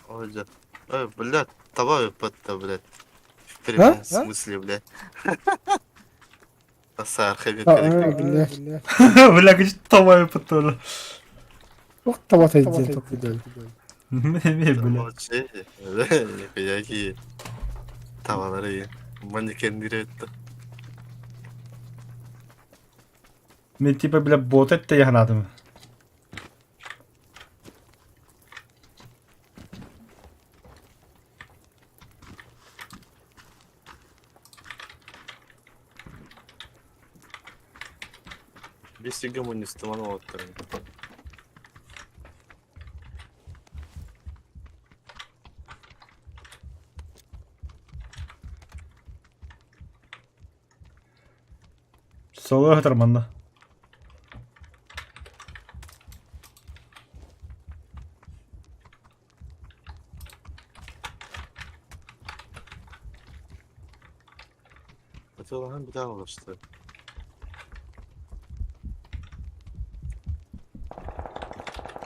Ой, да. Ой, блядь, давай под блядь. В прямом А? смысле, блядь. Аса архиве А, блядь. Бля, тавай потола. Ох, тавата изден токуйдон. Ме, бля. Молчи. Нихуя ки. Тавалары. Манекен диретті. Мен типа, бля, бот этте яханадым. Бес гуманист мануаттарын. Соло хатар манна. Атылахан bir daha ulaştı.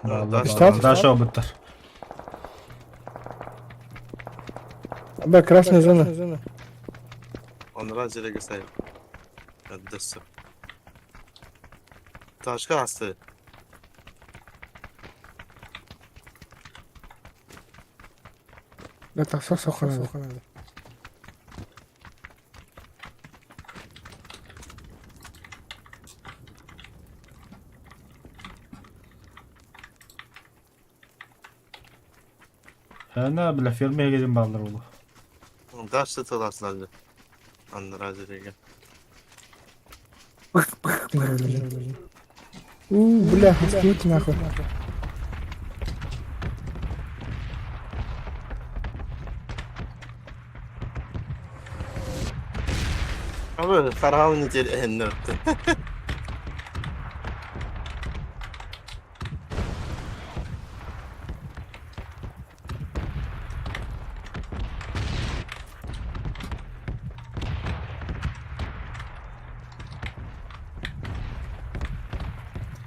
Баалар. Штат? Даша обыттар. Б, красная зона. Onlara acele göster. Öldürsün. Taşka astı. Да, так, сок, сок, надо. Ана, бля, ферма егедин баалар олу. Дальше тыласларды. Аннара жерге. У, бля, успейте нахуй. Abi Ferhan неделя эннерти.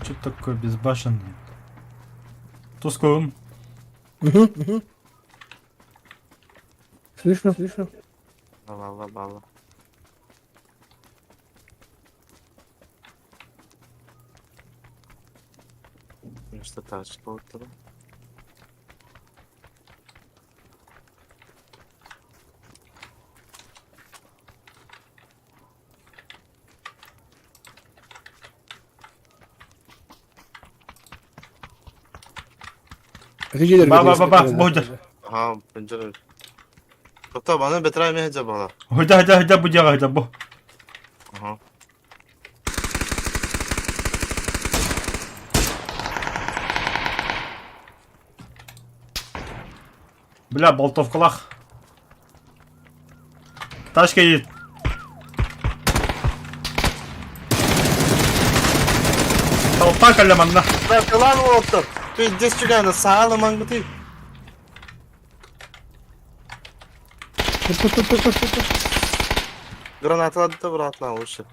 Че такое безбашенный? Тускун. Угу, угу. Слышно, слышно. Бала бала. Что тачка отыру. Ба ба ба ба, бодер. Ага, пенджер. Тоқта, баны бетірай мен бала. Хойда хойда хойда бу дяга хойда бу. Ага. Бля, болтовкалах. Тачка едет. Толпа каляманна. Lan oldu. Пиздец чугана, саалы мангыты. Тут, тут, тут, тут, тут. Гранаталады да братан лучше.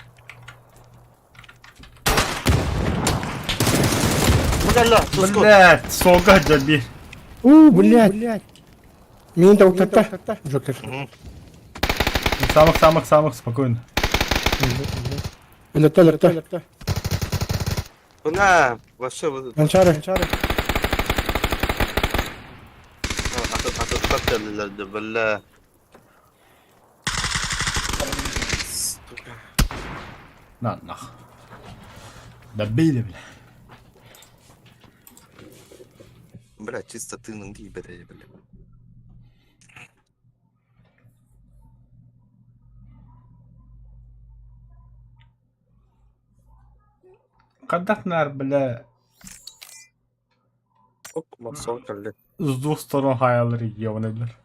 Бля, туску. Блядь, солга джаби. У, блядь. Мин толтата. Джокер. Самых, самых, самых, спокойно. Өлөттө, өлөттө. Бля, вообще вот Манчары. Манчары. атып geldiler бля. Сука. На, нах. Добили, бля. Бля, чисто тының дей бля, бля. Кадахнар, бля, Ок, масол келді. с двух сторон хаялар ебаныйлар.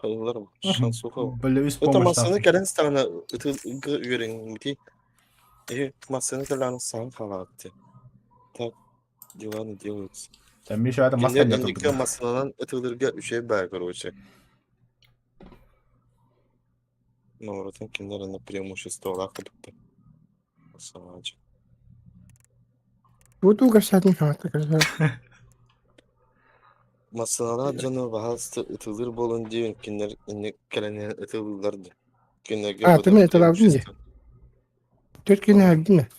Хайылар, шанс ухау. Бля, үс Это помощь масаны кәрін стағына үтігі үйрен бити. И масаны кәрін саған қалады. Так, дела не делаются. Там еще это маска Кинер нету. инники масанан ытылырга үшей бай, короче. Ну, вратан кинер на преимущество лака бітті. Масалачы. Тут угощать не надо. Масалар жаны бағалысты ытылыр болын дейін кинер инник кәрін ытылырды. Кинерге А, ты меня тогда обидели? Төрт күнә әбдиме?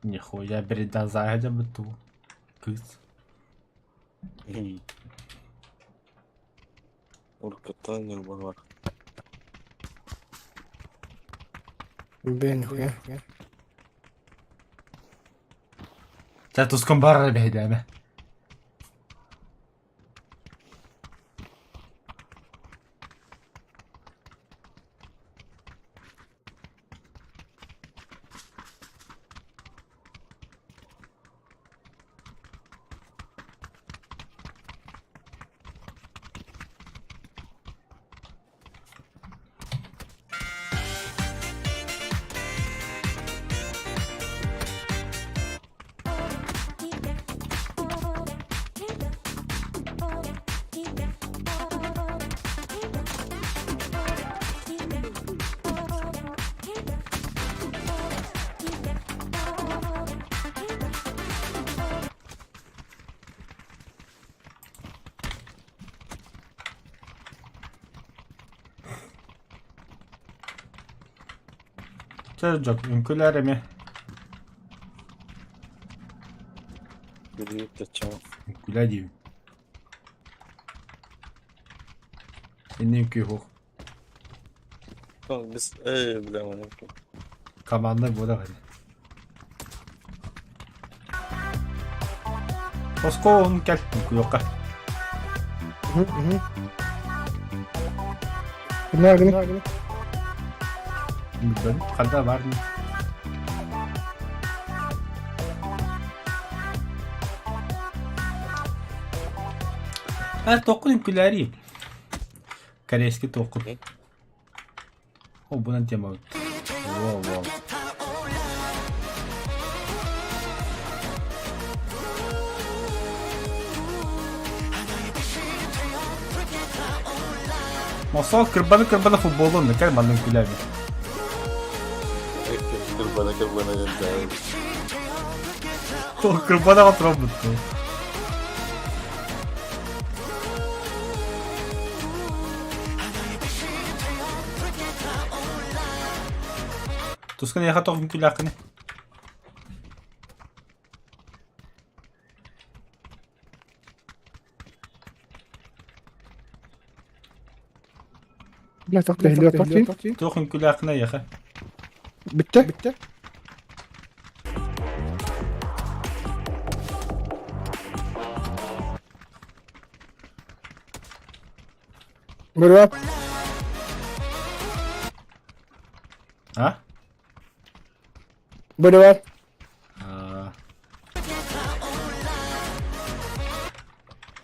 Нихуя переда загадя бы ту. Кыс. Уркатан бар. Бля, нихуя. Чэ тускун бар бэйдээмэ. Чэ дьон, үҥкүүлээр эмиэ. Үҥкүүлээ диибин. Иннин үҥкүү суох. Biz ey bilemedim. Команда буолар ини. Оскуолун кэл үҥкүүөххэ. Гына гына. Билбэт, ханна баар Э, туоххун үҥкүүлээрий? Корейский туоххун? О, бунан тема. Во, во. Мосол кырбаны кырбана футболун кэл манна үҥкүүлээбит. Кырбана кырбана дьэ. Кырбана отуробут. Тускан эйиэхэ тоҕо үҥкүүлээххиний? Бля, тохтоо, Туох үҥкүүлээххиний эйиэхэ? Бүттэ? Бырап. А? Бырап. А.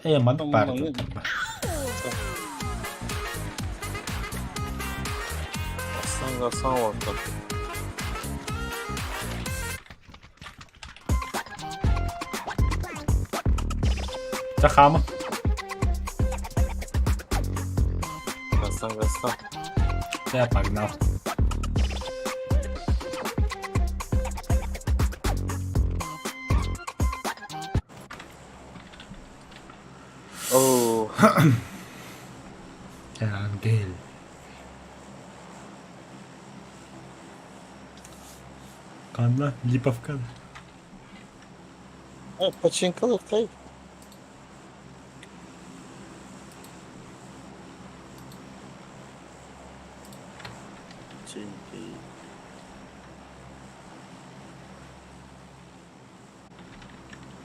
Ээ, маннык баар Aslan aslan var. Чэ, хаама. Aslan aslan. Чэ, погнал. Oh. Эрангель. Ханна, Липовка. Э, Починкалыктай. Чинки.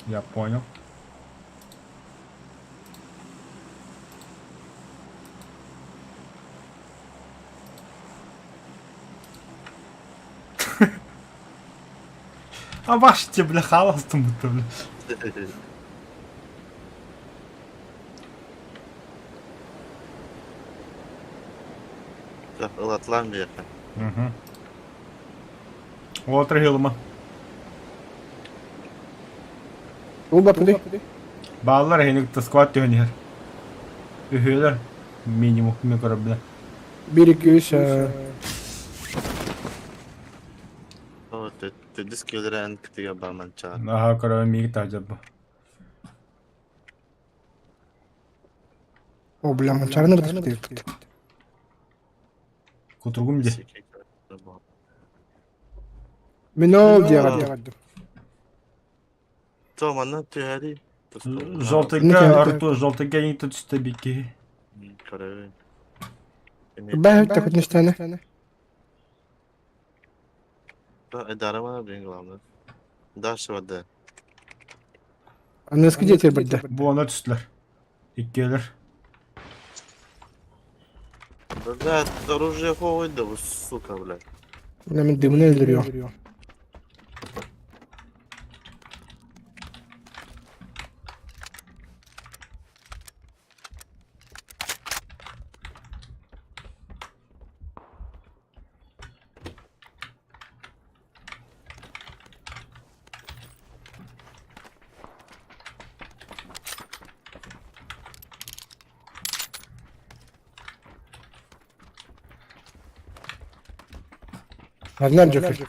Я понял. А ваш тебе, бля, халастым будто, бля. Так, ылатлаан биэхэ. Угу. Уотер Хиллма. Улбаппын Бааллар эһини кытта сквад түһэн иһэр. Үһүөлэр минимум мен көрөбүнэ. Бир икки үс О, төрдүс киэлэрэ эн кытыга бааманчаар. Аха көрөбүн миги таажабы. О, бля, манчарны бытыктык. Кутуругум дии. Мин ол диэҕэрдим. То манна түһэрий. Желтыйга Артур, желтыйга иҥ түстэ бикки. Көрөбүн. Бэһ так нестаны. Айдарыма, блин, главное. Дальше вода. Аныгыскы дьиэтигэр барда. Бу аны түстүлэр. Иккиэлэр. Блядь, оружие хуй, да вы, сука, блядь. Мин дымына өлөрүөм. Одна Джокер.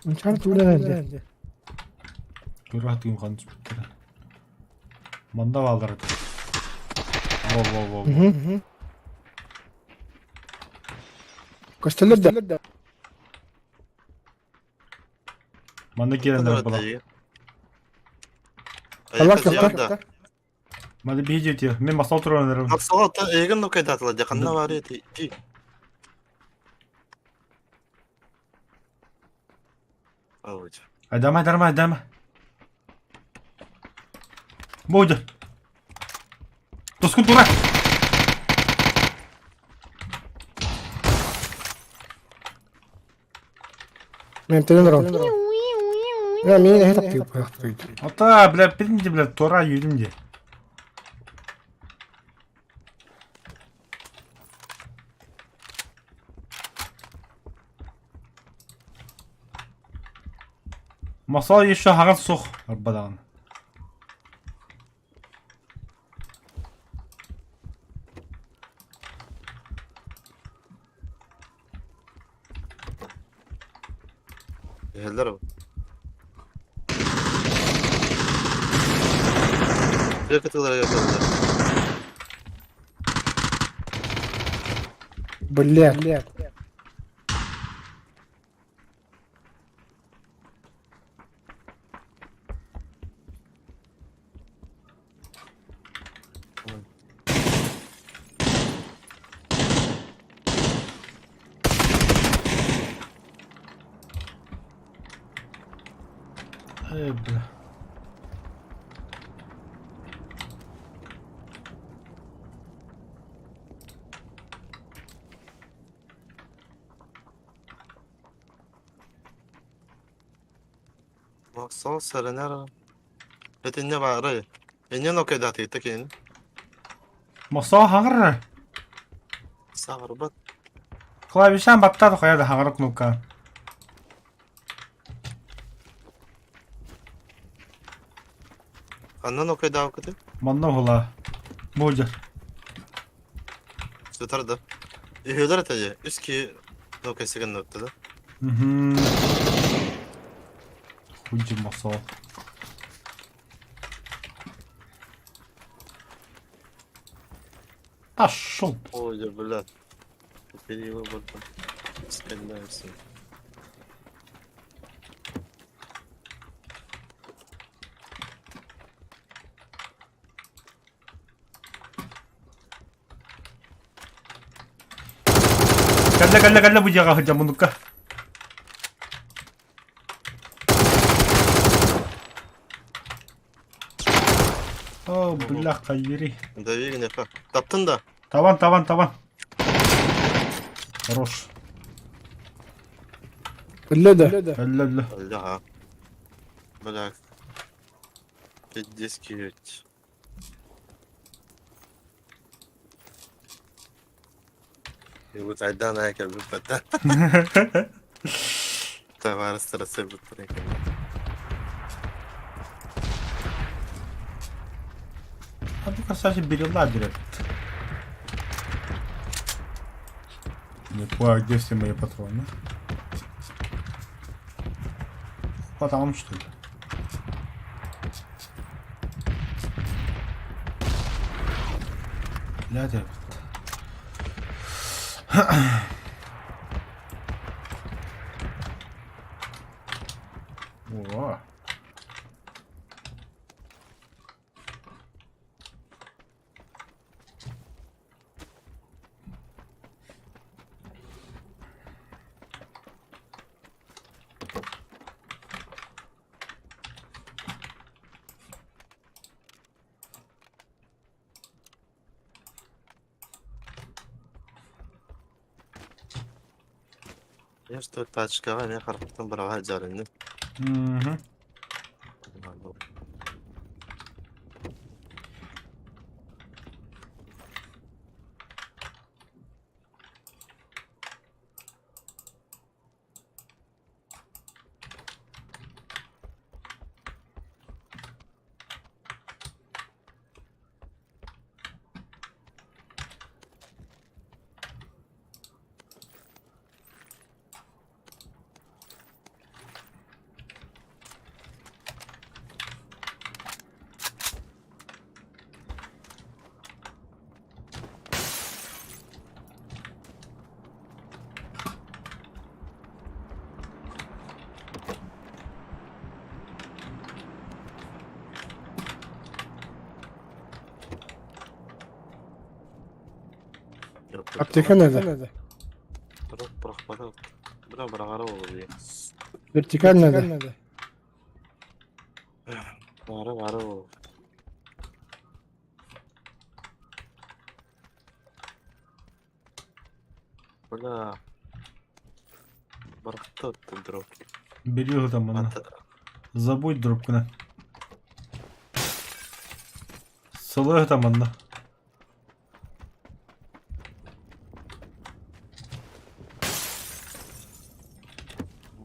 مش عارف تقول انا ازاي. Көрө хатыгым ханыс бүттэрэ. Манна бааллар этэ. Во-во-во. Мгм. Көстөлөр да. Манна киирэннэр була. Аллах yok. Манна биһиги дьиэтигэр. Мин масал туран эрэрим. Апсалата эйигин нукайдатыла дьэ ханна баарый ити ити. Алыч. Айдама, айдарма, айдама. Бодя. Тоскун тура. Мен төлөн рон. Я мени не таптык бу. Ата, бля, билинди, бля, тура юрүм де. Масал еще хаҕан суох арбадаҕын. Иһэллэр Тыа кытыларыгар бараллар. Блядь. Э, бля. Махсал сэрэнэр Итиннэ баарай. Инньэ нокайдаатыйта кинини. Мохсоо хаҥар. Саҕарбат. Клавишан баттаат хайа да хаҥар кнопка. Ханна нокайдаабыкыты? Манна уһула. Бу Сытар да. Үһүөлэр этэ дии. Үс киһи нокайсыгын да. Угу. Хуй мохсоо. Пошел. Ой, бля. Перевыбор. Скандайся. Кэллэ кэллэ кэллэ бу дьиэҕэ сылдьан муннукка. О, бляха, ери. Дави гнеха. Таптын да. Табан, табан, табан. Хорош. Өллө да. Өллө, өллө. Бля. Бля. Пиздец киють. Вот айдан айка бүппэт. Товарыстара сырбыттар экен. А ты, кстати, берила директ. Не понял, где все мои патроны? Потом, что ли? Блядь, я... Я что тачкаҕа эмиэ харахпытын быраҕа сылдьарынным. Мгм. Аптека надо. Вертикаль надо. Бары бары ол. Бля. Барахта дроп. Бери там она. Забудь дропканы. Сылы там манна.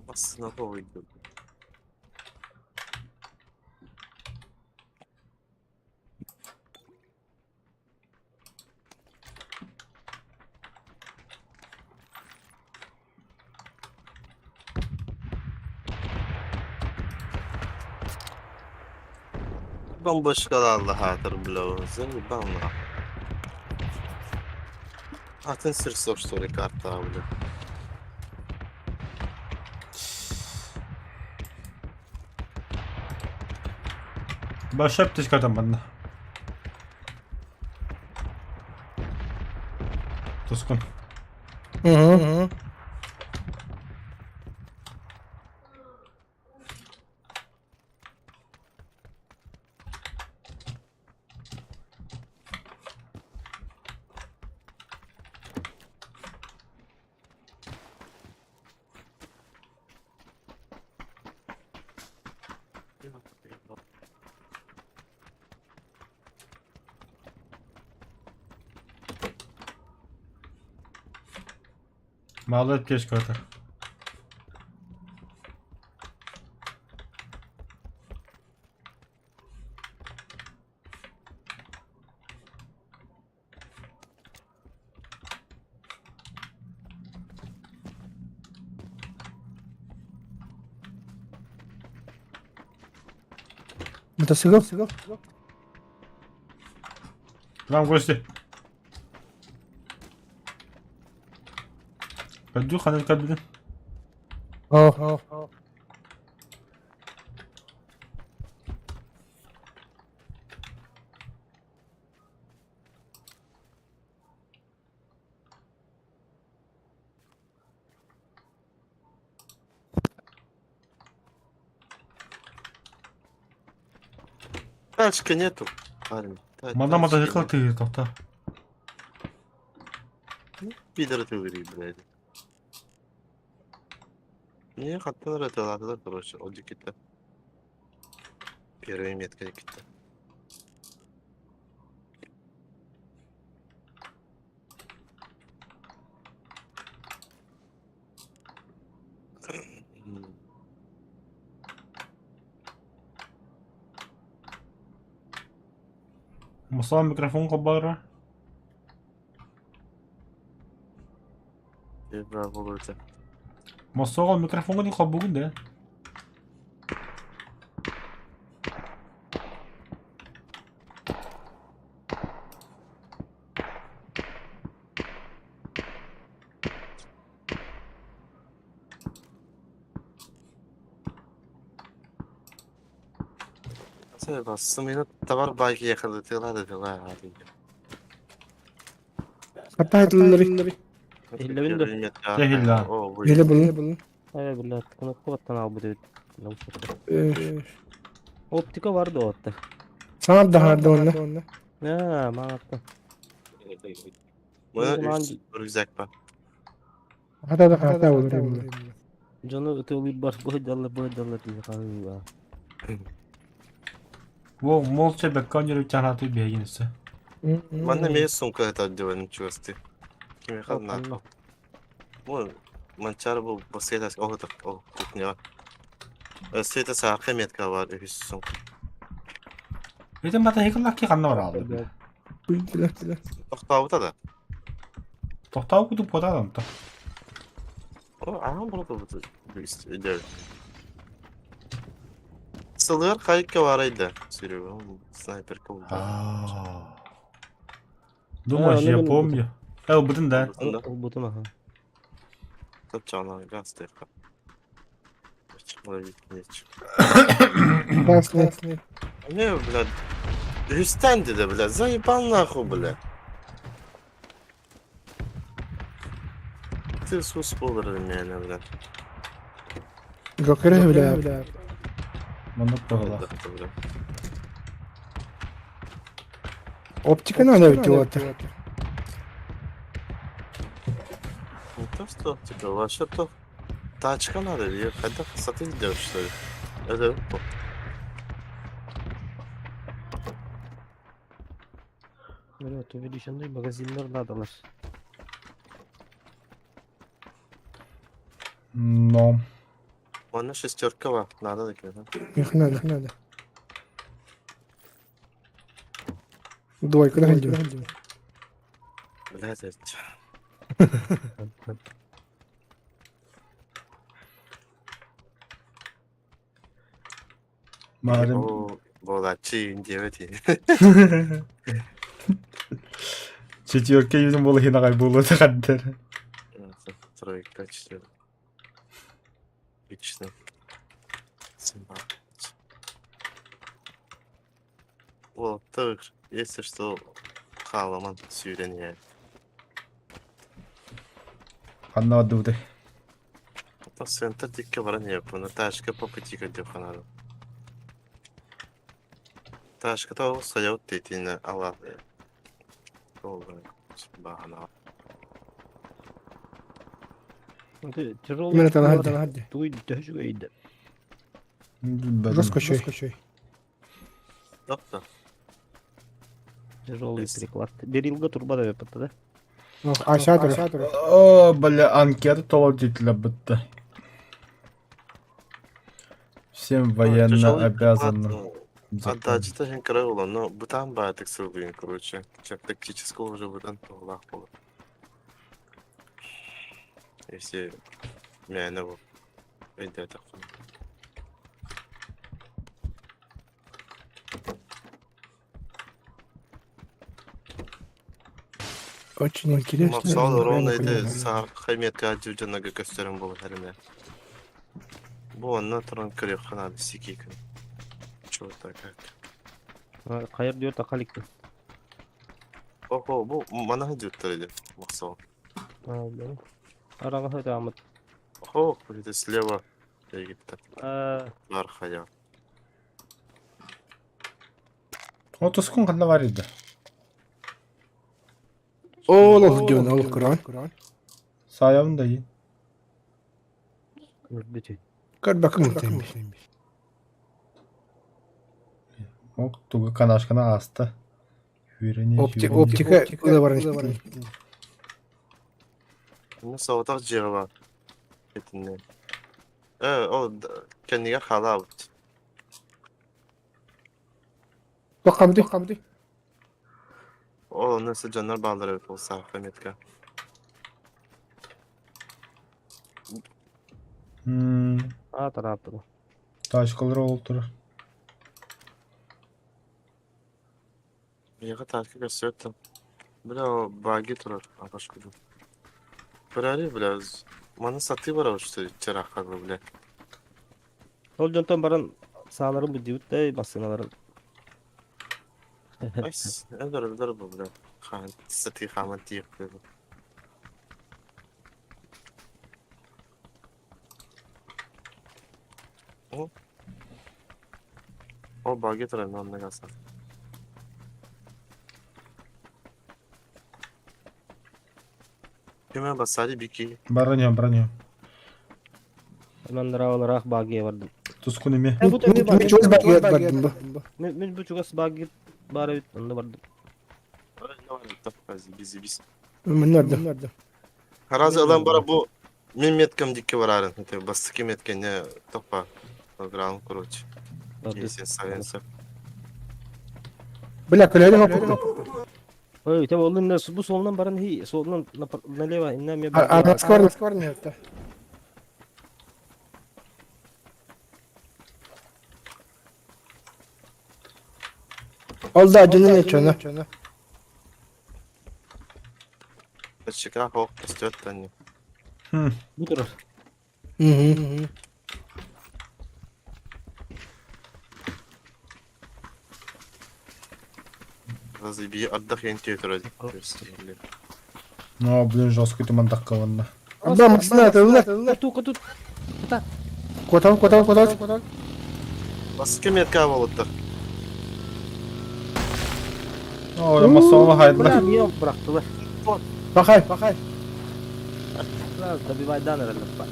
Басына койду. Бомбочкалаалла хаатар бля, заебал нахуй. Атын сир что ли карта, бля. Большая птичка там одна. Тускун. Угу. Малая аптечка это. Мотоцикл? К нам гости. Пойду, ханелька, блин. О. Тачки нету, парень. Мана тачки мотоцикл нет. ты тоқта. Пидор ты ври, блядь. Не, хаттан это короче, ол дикитте. Первая метка дикитте. Муслам микрофон кобара. Мосоға микрофонга не кабугун да. Сымыйны товар байки ехали, ты ладно, дела, Хаттаһытыллары. Иллебин Tehilla. Или булun. Э, бля, кнопка баттан албыт эбит. Э, Оптика бар да отта. Саңар да харды онна. А, маатта. Мына рюкзак бар. Хата да хата olur именно. Дьону ытыалыырбар быһыйдаллар быһыйдаллар дии хаһыылаа. Во, молча бэккэ чанааты биһигин өссө. Манна эмиэ сумка сытар диваным чугастыы. Кимиэхэ наада. Бу Манчаары бу бассейн ол ол кухняҕа. Өссө ити саарка метка бар үһүс сумка. Ити мотоцикллаах ханна барааллар? Тохтообута да. Тохтообут кутуп куотаан онто. О, аһан буолбут өйдөбүл. Сылыар хайыкка барайда, Серега, снайперка булду. Думаешь, я помню. Ылбытын да. Ылбытым аха. Топчаана газ тыйка. Красный. Не, блядь. Үстэн dedi, блядь, заебал нахуй, блядь. Ты сус болар мені, блядь. Жокер, бля. Маннык быһыылаах. Оптика надо делать. Не то, что оптика, вообще то тачка надо, ее хотя саты делать, что ли? Это Evet, увеличенный магазиннар надалар. Но. Манна шестерка бар, надо да да? Их надо, их надо. Двойка находим. Блядь, это... Маарым. О, буолааччы диэбит Четверка юзун буола иһин аҕай буолуо хаддар. Тройка, четверка. Отлично. 17. Вот так, если что, халаман сүүрэн иһэр. Ханна бардыбытай? Оттон центр диэки баран иһэппин, ташка по пути көрдүөххэ наада. Ташката ол сайабыт диэтинэ ала ол баҕана. Тяжелый Мен это туй төһө үчүгэй да. Жестко чой. Доктор. Тяжелый приклад. Берилга турба да беппит да. Асятор. О, бля, анкета толор диэтилэр бытта. Всем военно обязанным. Отдача иһин кыра буолан, но бытаан баайытык сылгыйын, короче. Чэ, тактического уже бытан туһалаах буолар. Если мээнэ бу өйдөөтөххүнэ. Очень интересно. Мақсал ровно ити саархай метка дьоннорго көстөрүн буолар эрэ. Бу онно туран көрүөххэ наада сикиикин. Чего так как. Хайыр диyor такаликпин. Охо, бу манаһы диэттэр ити Мақсал. Араҥаһы таамыт. Ох, это слева Египта. Архая. Отускун ханна бар edi. Ол ол диэн ол Коран. Саайабын да иин. Көрбүтү. Көрбөкүн мутайм. Ок тугу канашкана ааста. Үөрэниэ Оптика оптика ыла баран испитин. Ну, соҕотох дьиэҕэ баар. Итиннэ. Э, ол кэннигэр хаалаабыт. Тоххабыты хабыты. Ол онно өссө дьоннор бааллар эбит ол саахха метка. Аа тарааппыт. Тачкалар ол турар. Миэхэ тачка көрсүөт Бля, ол баги турар апашкыда. Көрөөрү, бля, маны сатыы барабыт что ли, чараахха бля. Ол дьонтон баран сааларын буддибут да массыыналарын. Ай, өлөр бу, бля. Хаан, сатыы хааман тиийиэхпит. О, ол баги турар, манна гасан. Кеме бассади бики. Баран баран иһэн. Мен ыраах багия бардым. Тускун эме. Э, бу Мен багия. чугас багия бардым бу. Мен бу чугас багия бар эбит, онно бардым. Бизи биз. Мен бардым. Харазы ылан бара бу мен меткам дикке барарын. Это бастыки меткене топа. Программ, короче. Если савенса. Бля, көлөйдүн опуктум. Ой, те болду не бу солунан баран хи, солунан налево, инна ме А скор скор не это. Ол да дьонун эчону. Чека хок растет они. Бу турар. Мгм. Разыби отдох я Ну, блин, жесткий ты мандак каланна. Абда масына атылды. Тут тут. Котал, котал, котал. Бастыки метка болуттар. О, масола хайдла. Бля, мне бырахтылар. Бахай, бахай. Добивайдан эрэллэр.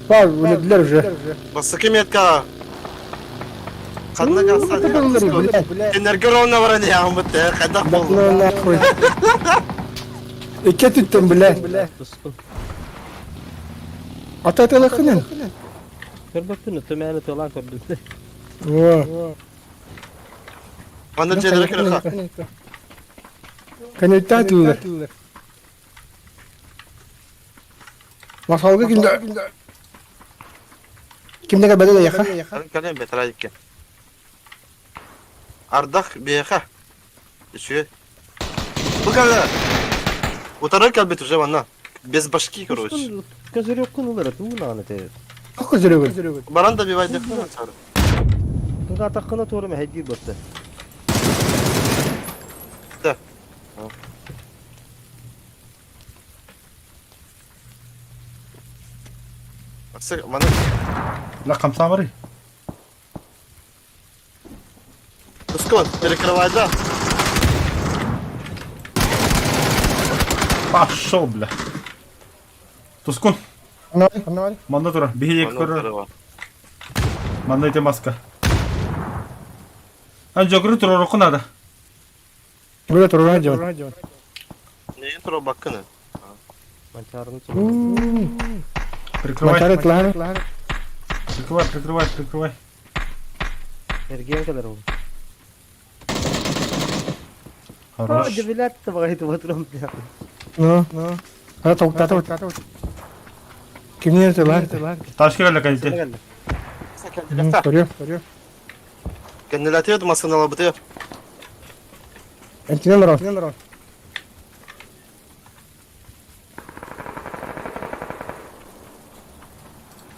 Бар, өлдүлөр уже. Бастыки метка. Ханна Бля. Энергорона баран я бут кайда болду. Ну нахуй. Икки түттен, бля. Тускун. Ата аталакынын. Көрбөппүн, төмәне тылан көрдүм. О. Манда жедер керек. Коннекта атылды. Масалга кимде? Кимдеге бедел яха? Калем бетра икки. Ардах беха. Еще. Букала. Утары калбит уже ванна. Без башки, короче. Козырек кынулар, туунаны те. Көзөрөгөн. Баран да бивайды. Тыңга атаккына тууру хәдир басты. Да. Мана Ла камса бары. Тускон, перекрывай, да. Пошел, бля. Тускун. Манна тура. Биһи көрөр. Манна ите маска. А жогру тура року надо. Бля, тура жон. Не тура баккыны. Манчарын Прикрывай. Манчары тылаһын. Прикрывай, прикрывай, прикрывай. Эрген кадar ул. Хорош. Дебилят багайты батырам. Ну, ну. Ара токтатып. Кимнер тылаһын? Ташка келе калите. Көрүө, көрүө. Кеннелатет масына лабыты. Энтинен ро.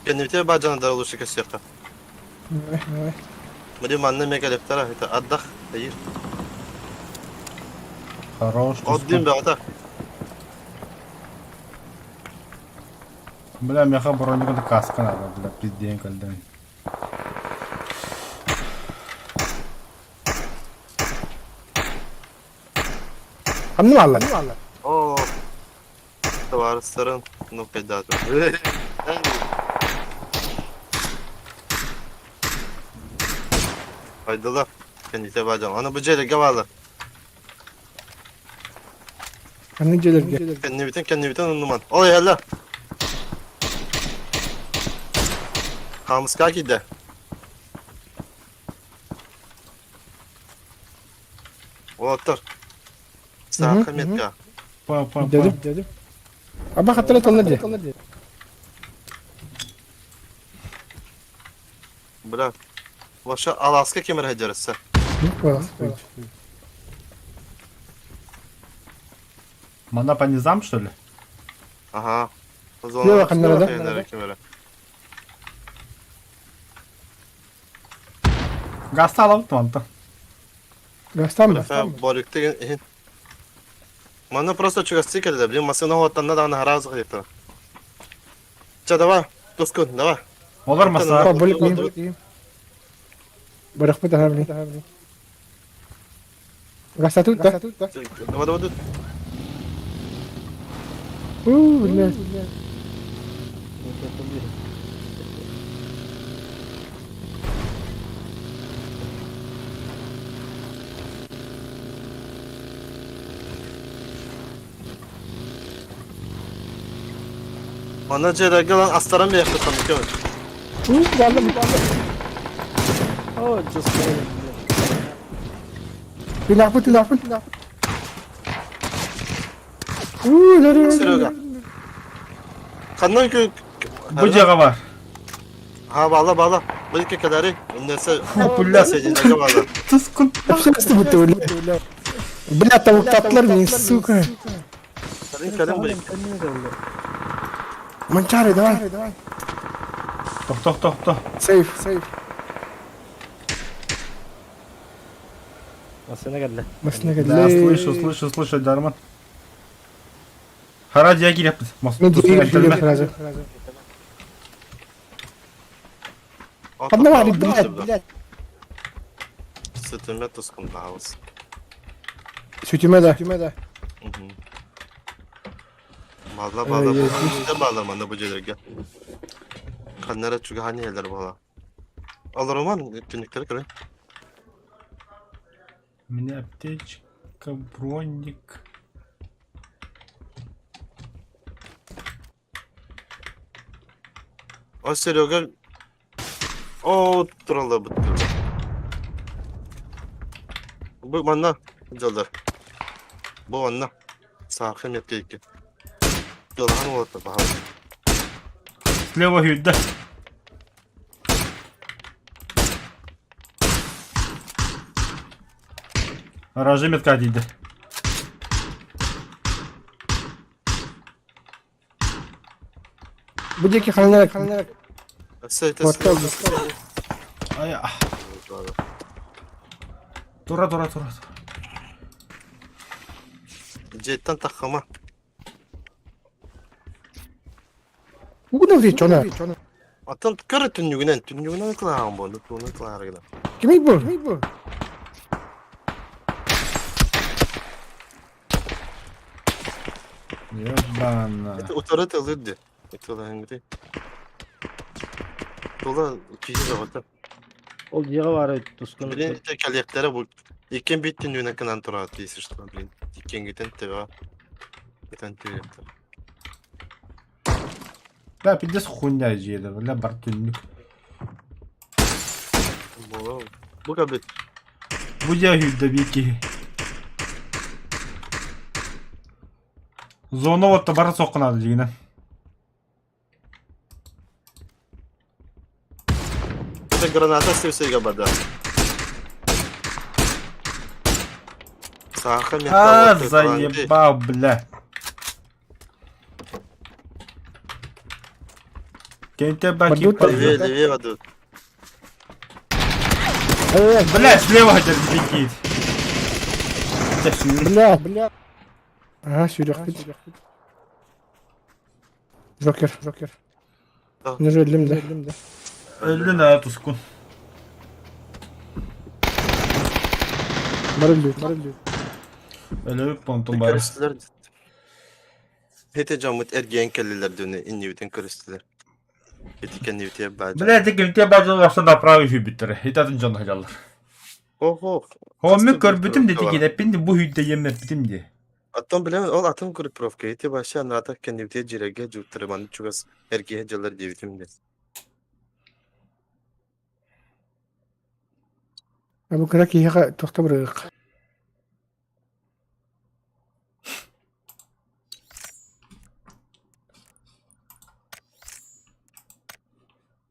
Кеннелите баджана да лучше кесекка. Муди манны мегалептара это отдох. Айыр. Хорош. Оддин бе ата. Бля, меха броника каска надо, бля, пиздень кальден. Хамны алла. О. Товарыстарын, ну кайда. Файдалар. Кеннелите баджан. Аны бу жерге гавалы. Ханны желерге. Кеннебитен кеннебитен оннуман. Ой, алла. Хамыска киде. Олаттар. Саха метка. Понял, понял, Дедим, понял. дедим. Аба хаттара тылны де. Бля. Ваша аласка кемер хәҗәрсе. Мана по низам, что ли? Ага. Лево камера, да? Кемер. Газ алып манта. Гастам. Борикте ин. Мана просто чугасты келде. Блин, масына оттан да ана харазы кыйты. Ча давай, Тускун, давай. Олар маса. Бөлек мин. Барах бит ахабли. Гастатут да. Давай, давай, давай. У, блядь. Я тебя поберу. Манна дьиэлэргэ ылан астаран биэриэхпит ханнык көмө. У, баллым. О, just kidding, блядь. Билахпыт, билахпыт. У, лөрү. Серега. Ханна кү... Бу дьиэҕэ бар. Ха, баала, баала. Бу икки кэлэри. Үннесе... Бля. Сединеге баала. Тускун. Вообще бутты, бля. Бля, там татлар мне, сука. Кэлин, кэлин бу икки. Манчары, давай. Тохто, тохто. Сейф, сейф. Массыына кэллэ. Машина Да, слышу, слышу, слышу, Дарман. Хара дьиэ киириэхпит. Мен дьиэ сразу. Ханна баар, блядь, блядь. Сытымя тускундаабыз. Сүтүмэ да. Баала, баала, бу баала манна бу дьиэлэргэ. Ханнара чугаһаан иһэллэр буола. Олоруман түннүктэри көрөн. У меня аптечка, броник. О, Серега. О, туралла быттыр. Бу манна дьаллар. Бу манна. Саахым эппиэкки. Дьалахан уолаттар баһаал. Слева сүүрдэ. Гаражы метка тиийдэ. Бу диэки ханна ханна Өссө Ай, Тура, тура, тура. Дьиэттэн таххама. Угунан чона. Аттан көрө түннүгүнэн, түннүгүнэн кылааҕым буолла, туунан кылаарыгынан. Кимий бу? Ебана. Это утары тылыр ди. Ытылаһыҥгыты. Тула киһи бөҕөтө. Ол дьиэҕэ баары тускун Блин, ити кэлиэхтэрэ бу. Иккиэн биир түннүгүнэн кынан турар если что, блин. Иккиэнгитин төбөҕө. Итэн түһүөхтэр. Да, пиздец хуйня дьиэлэр, бля, бар түннүк. Буолуо. Бу кэбит. Бу дьиэ сүүрдэ биир киһи. Зона уотта бара суохха наада дьиҥинэн. Это граната сирсигэ бада. Сааха А, заебал, бля. Кенте баки Левее, левее воду. Бля, слева хотят бегит. Бля, бля. Ага, сүүрүөхпүт. Жокер, жокер. Не өллүм да. Өллүн аа тускун. Бар өллү, бар өллү. Өлөбүт понтун бары. Көрүстүлэр. Хете дьоммут эргийэн кэллилэр дүнү иннибитин көрүстүлэр. Ити кэннибитигэр баадьа. Бля, ити кимте баадьалар ахса направо үһүйбүттэрэ. Ити атын дьон сылдьаллар. Охо. Хоммун көрбүтүм дети килэппин бу үһүйдэ диэммэппитим дии. Оттон билэн ол атын группировка ити вообще анаата кэннибитигэр дьирэгэ дьууттары манна чугас эргийэ дьаллар диэбитим диэн. Бу кыра киһиэхэ туохта бырыгык.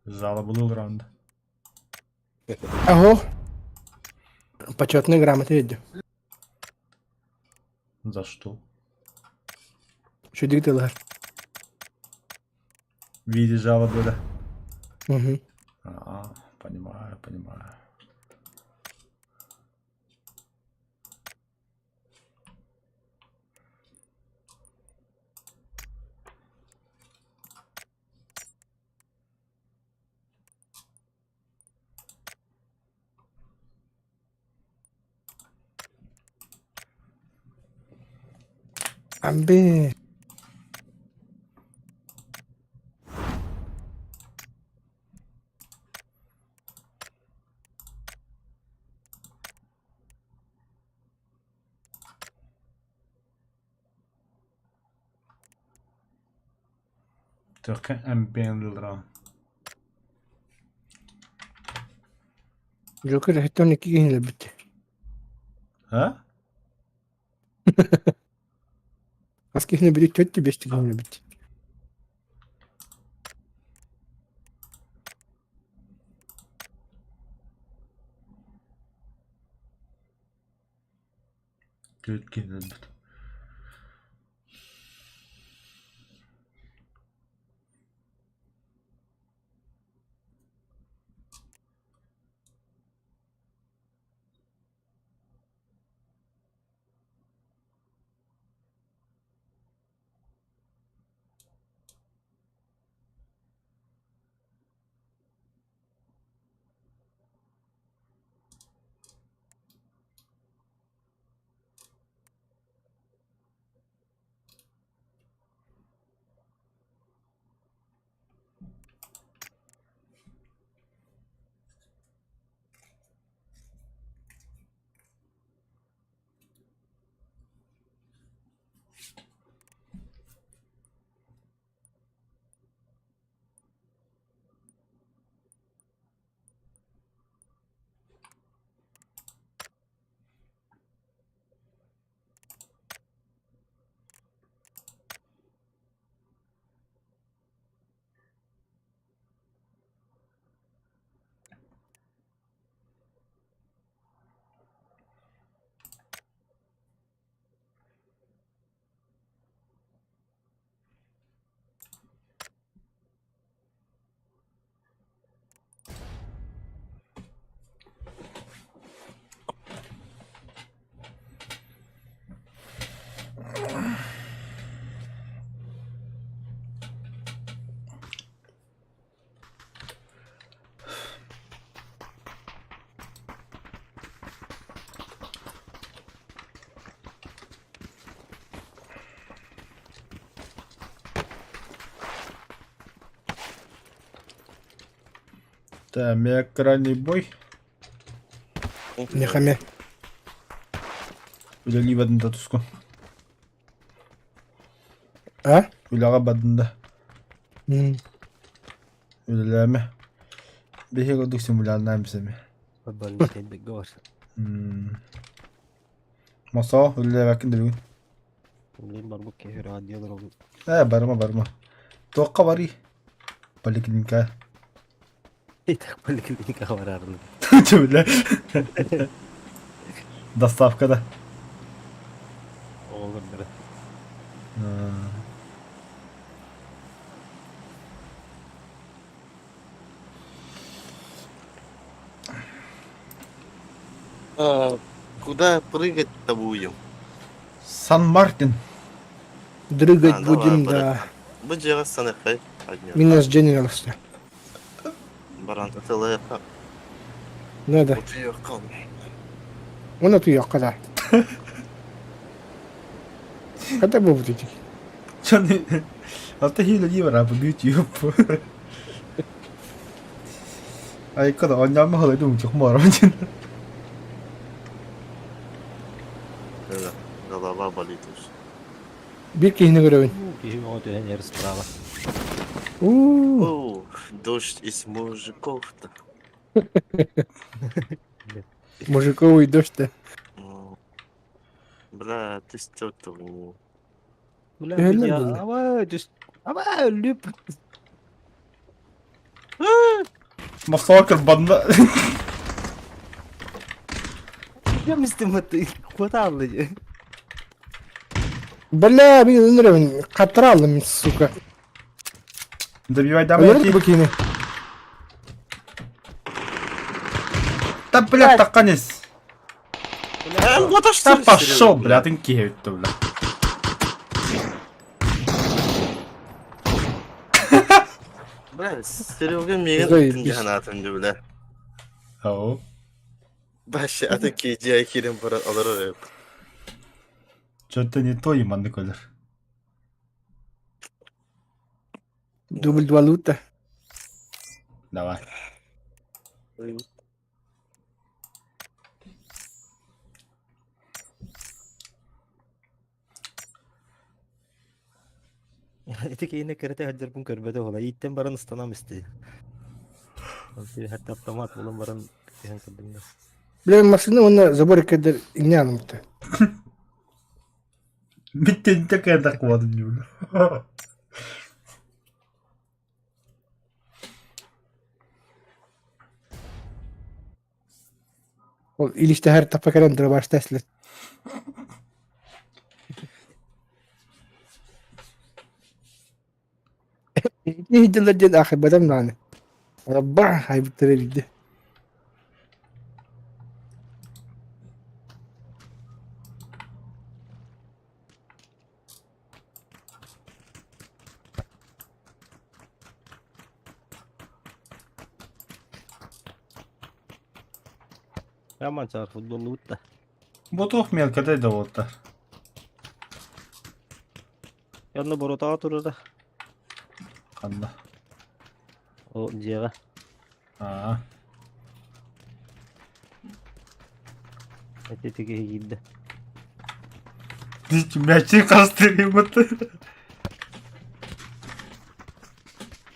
Жалобалыы раунд. Аһо. Почетная грамота едет. За что? Чудик дылар. В виде жалобы, да? Угу. А, понимаю, понимаю. Амбе. Туохха эмбиэн Джокер эһэттэн икки киһини өлөрбүт. А? Хас киһини өлбүтүй? Төрт биэс киһини өлөрбүт. Төрт киһини өлбүт. Так, крайний бой. Нехаме. Үлэлии бадында туску. А? Үлэҕэ бадында. М. Үлэлээмэ. Биһиги курдук симуляннаан бисэми. Мосоо үлэлээбэккин дөрүгүн. Блин, барбыт киһи радио олоробут. Ээ, барыма, барыма. Туохха барый? Поликлиника. Так поликлиникаҕа бараарбын. Чүбүлэ. Доставка да. Оҕолор бары. А, куда прыгать-то будем? Сан-Мартин. Дрыгать А, давай, будем, брат. да. Бу дьиэҕэ саныаххай однём. Минус Generals. Баран ытылыахха. Надо. Утуйуохха. Он отуйуохха да. Когда будут идти? Чоны. Алта хиилэ дии бараа YouTube. Айка да онньоон халай думчук мором дин. Да, голова болит уже. Биир киһини көрөбүн. Киһи оҕо түһэн иһэр справа. У О, дождь из мужиков-то. Мужиковый дождь-то. Ну, Бля, ты стёртый. Бля, Түһэллэр я буолла. аваа түс аваа лүп. Массакр банна. Я мистим ты куда алды? Бля, мин ынырыбын. Хаттара алдым, сука. Добивай давай. Өлөрүт бу киһини. Да бля, таканес. Вот а Да пошел, бля, ты киһи бля. Бля, Серега миигин Заебись. ыттын дьаһанаатын бля. Ау. Вообще, а ты KGI киирэн баран олорор эбит. Что-то не то иманны көлөр. Дубль два лута. Давай. Ити киһини кэрэтэ сылдьарбын көрбөтө буола. Ииттэн баран ыстанам исти. Хатта автомат булан баран түһэн көрдүм да. Бля, машина уонна забор кедер иҥнэ анымта. Биттинте кэдак куадын дьүүлэ. Ол илистэһэр таппа кэлэн дробашта эслэр. Иһдилэр диэн аахайбатам даҕаны. Ба хайбыттара билдэ. Роман чаар футболлубут да. Бу туох мелкадай да буолтар. Онно боротаҕа турара. Ханна? О дьиэҕэ. Аа. Эти киһи киирдэ. Мячи хастырымыт.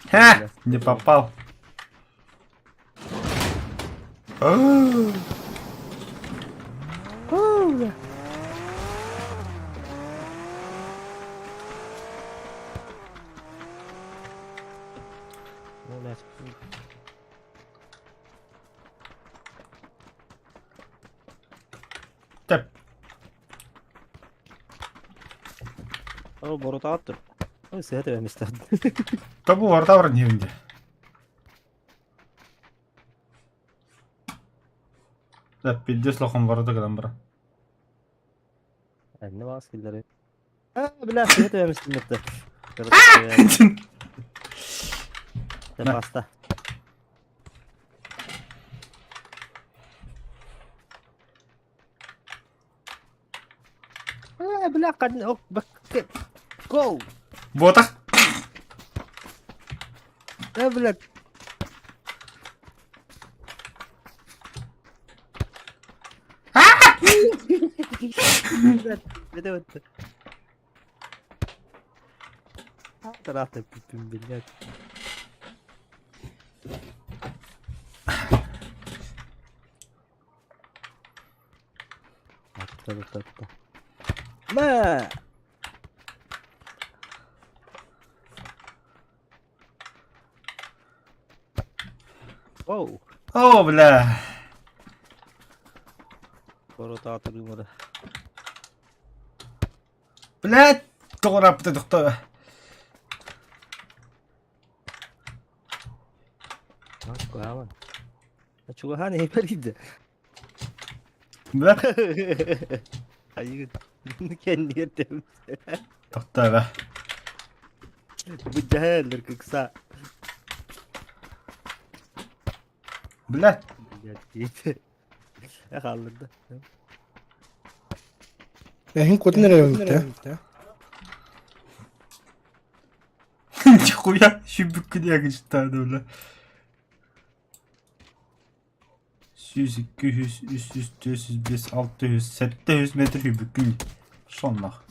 Ха! Не попал. Тэп. Ол боротааттыр. Ой, сыһа тэбэмистэр. Табу орта бар ньиэнде. Да, пиздец лохон ворота гынан бара. Энне баас киллери. А, бля, сыһа тэбэмистэр. Паста. А, бля, кадын ок, Go! Буотах. Да, блядь. Блядь, Тарата блядь. Атта-та-та. Мэ! Оу! О, бля. Боротаатыр юмора. Блядь, тоҕо тохто. Куһаҕан. Чугаһаан эһипэр киирдэ. Бля. Айыгын. Кэннигэр тэм. Тохтоо Быдьаһа кыкса. Бля. Блядь, Хааллырда. Эһин кутун эрэ өлбүттэ. Нихуя сүбүккү диэки бля. 100, 200, 300, 400, 500, 600, 700 метр хүбүккүн. Соннах.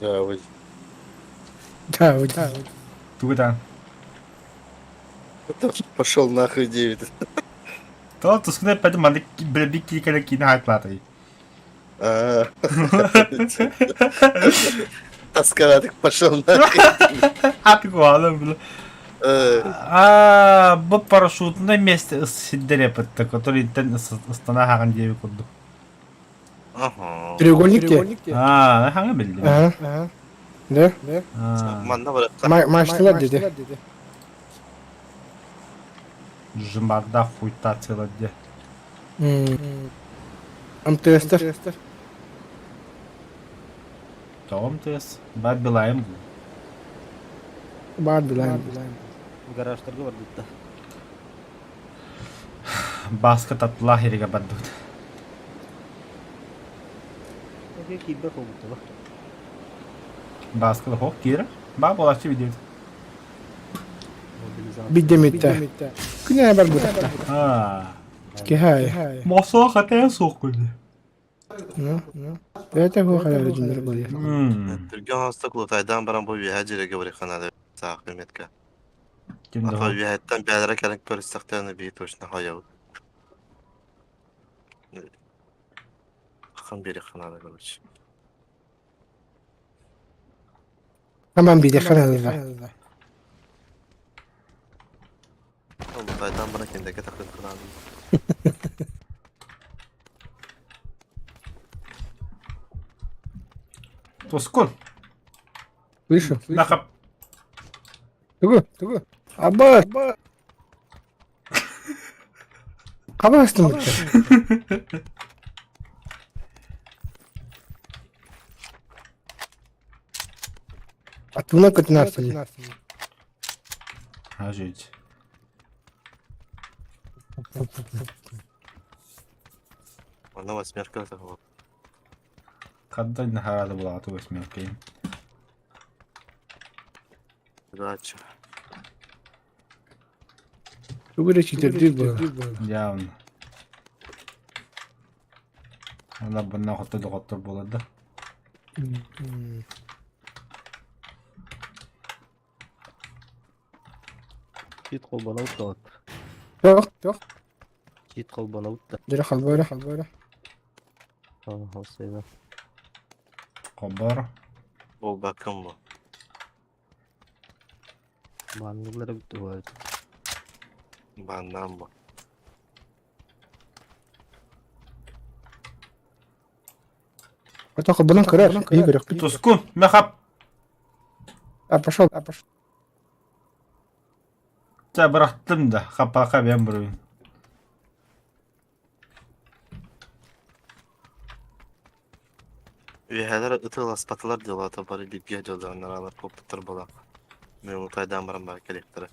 Да, вы. Да, вот. Тугудан. Пошел нахуй, Дэвид. То тускунай пәді маны бля бик кикеле кини хайтлатай. А, Таскаратик пошел нахуй. Атгуалым бля. А, бу парашютное место сиддерепетте, который тен ыстана хаган диэби курдук. Ага. Треугольник те. А, хага билдим. Ага. Да? А, Манна бар. Машиналар деди. Жымарда хуйта целая де. МТСтер. Том ТС. Ба билайым. Бар билайым. Гаражтарга бар битта. Баска татла хериге бардыт. Эге киирбэ холбуттула. Баска да хок киир. Ба болачы видео. Бидемитте. Күнә бар бу. А. Кихай. Мосо хатая соқ күлді. Ну, ну. Это хуй халяли дьоннор буолуо. Түргэн оҥосток лутайдаан баран бу үөһээ дьиэгэ барыахха наада саахы метка. Ким А да то үөһэттэн бээлэрэ кэлэн көрүстэхтэринэ биир точно хойобут. Ахан биэриэххэ наада короче. Хаман биэриэххэ наада. Лутайдаан баран кинилэргэ тахсыахха наада. Тускун. Слышу. Нахап. Тугу? Тугу? Аба! Хабастым. Атына көтүнарсың. Ажить. Онно восьмерка такого. Хадда нахарада булааты восьмерка. Удачи. Тугу эрэ читердиир буолар. Явно. Она bundan хотто доҕоттор буолар да. Чит холбонобут да Туох? Туох? Чит холбонобут да. Дьэ халбара халбара. Ага, Хобор. Буолбаккын бу. Бааннылар эбит дуо? Бааннаан бу. Ото холбонон көрөр. Ии көрөхпүт. Тускун, махап. А пошел, а пошел. Чэ бырахтым да, хаппака бэйэм буруйум. Үөһээлэр ытыаласпатылар дьылата бары бииргэ дьылдааннар куоппуттар буолан. Мен утайдаан баран баар кэлиэхтэрэ.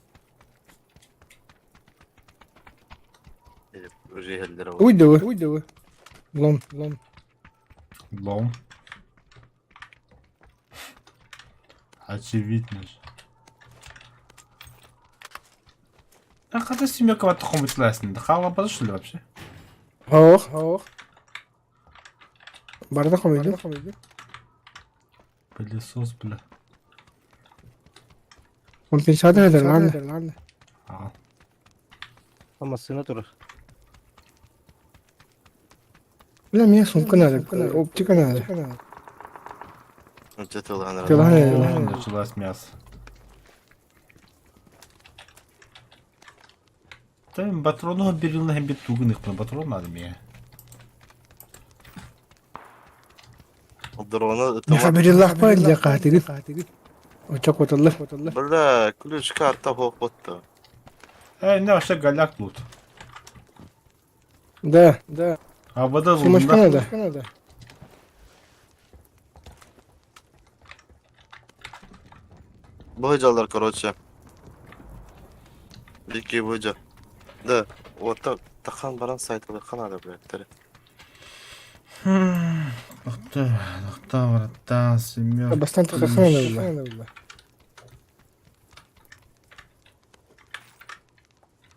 Уже иһэллэрэ Уй да уй да Лом, лом. Лом. Очевидно же. А когда семерка в хомутилась, хаалбата что ли вообще? Ох, ох. Барда хомуйду. Пылесос, бля. Компенсатор это ладно. Ага. Массыына турар. Бля, мне сумка надо, оптика надо. Дьэ тылаан Тылаан Началась мясо. Там патрону берилна бит тугных, патрон надо мне. Дрона Хабириллах па для катыгы. Очок оталлы. Бля, ключ карта хоп-отто. Эй, не вообще голяк тут. Да, да. А вода Сумочка надо. Быдьалар, короче. Дикий быдьа. Да, вот так, тахан баран сайтылы ханада, блядь. Нохта, нохта, братан, семерка. Бастан тахана надо.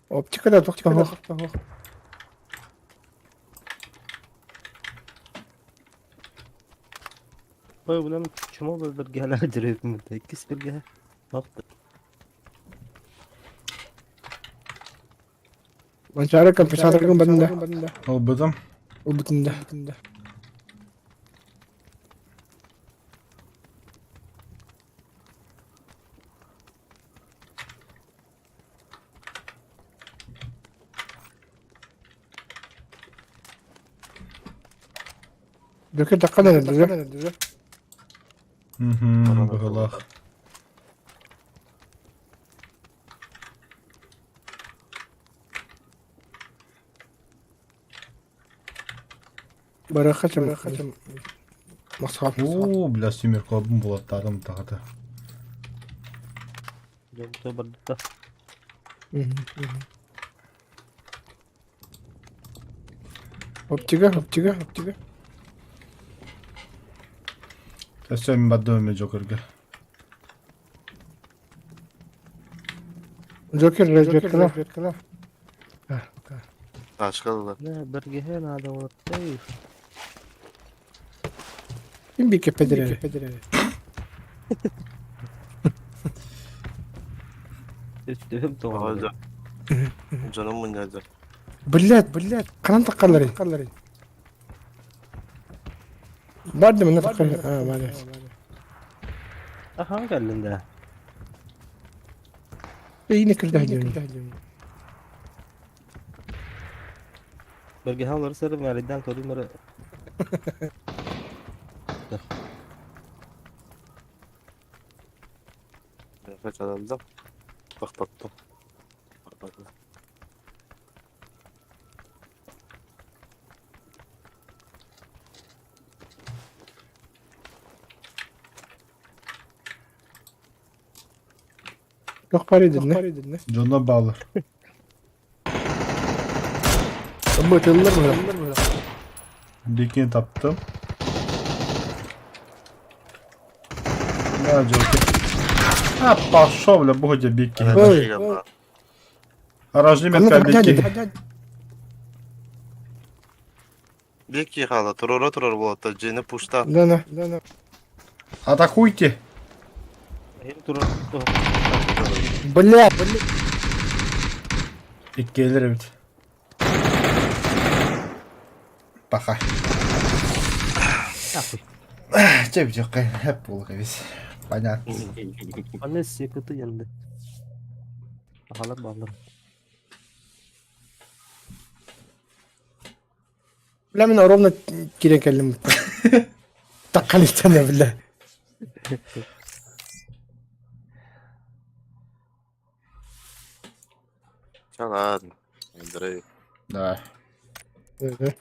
Оптика да, оптика хох. Ой, блин, чмо биргәләр директмин. Иккис биргә. Нокта. Манчары компенсатор банда. Олбытым. Олбытында. Дөкө таккан эрэ дүрэ. Угу, быһылаах. Бара хачым хачым. Махсат. Оо, бля, семерка албын булаттарым тағыда. Жолта бардыта. Оптика, оптика, оптика. Все, мен бардым Джокерге. Джокер, Джокер, Тачкалар. Не, биргә надо вот. Ким биир кэппэтэр Өстөһүм тоҕо. Дьонум мунньадыр. Блядь, блядь, ханан таххалларый? Бар да манна таххар. А, бар. Ахан кэллин да. Эйини кырдаһдьым. Бэргэһэ олору сырым мэлийдээн көрүм эрэ. Качалалдым. Тохтоттум. Туох баар идиннэ? Дьоно баалар. Бытыллар быһа. Дикини таптым. На, Джокер. А, пошел, бля, бугодя бикки. Ой. Аражни метка бикки. Бикки хаала, туруора турар буолта, дьиэни пушта. Да, да, да, да. Атакуйте! Бля, бля. Иккиэлэр эбит. Паха. Чэ бүтүөххэ хэп буолук эбит. Понятно. Аны секреты янды. Ахалар баалар. Бля, мин ровно киирэн кэллим. Таххан истэнэ, бля. Ча ладно. Андрей. Давай. Мгм.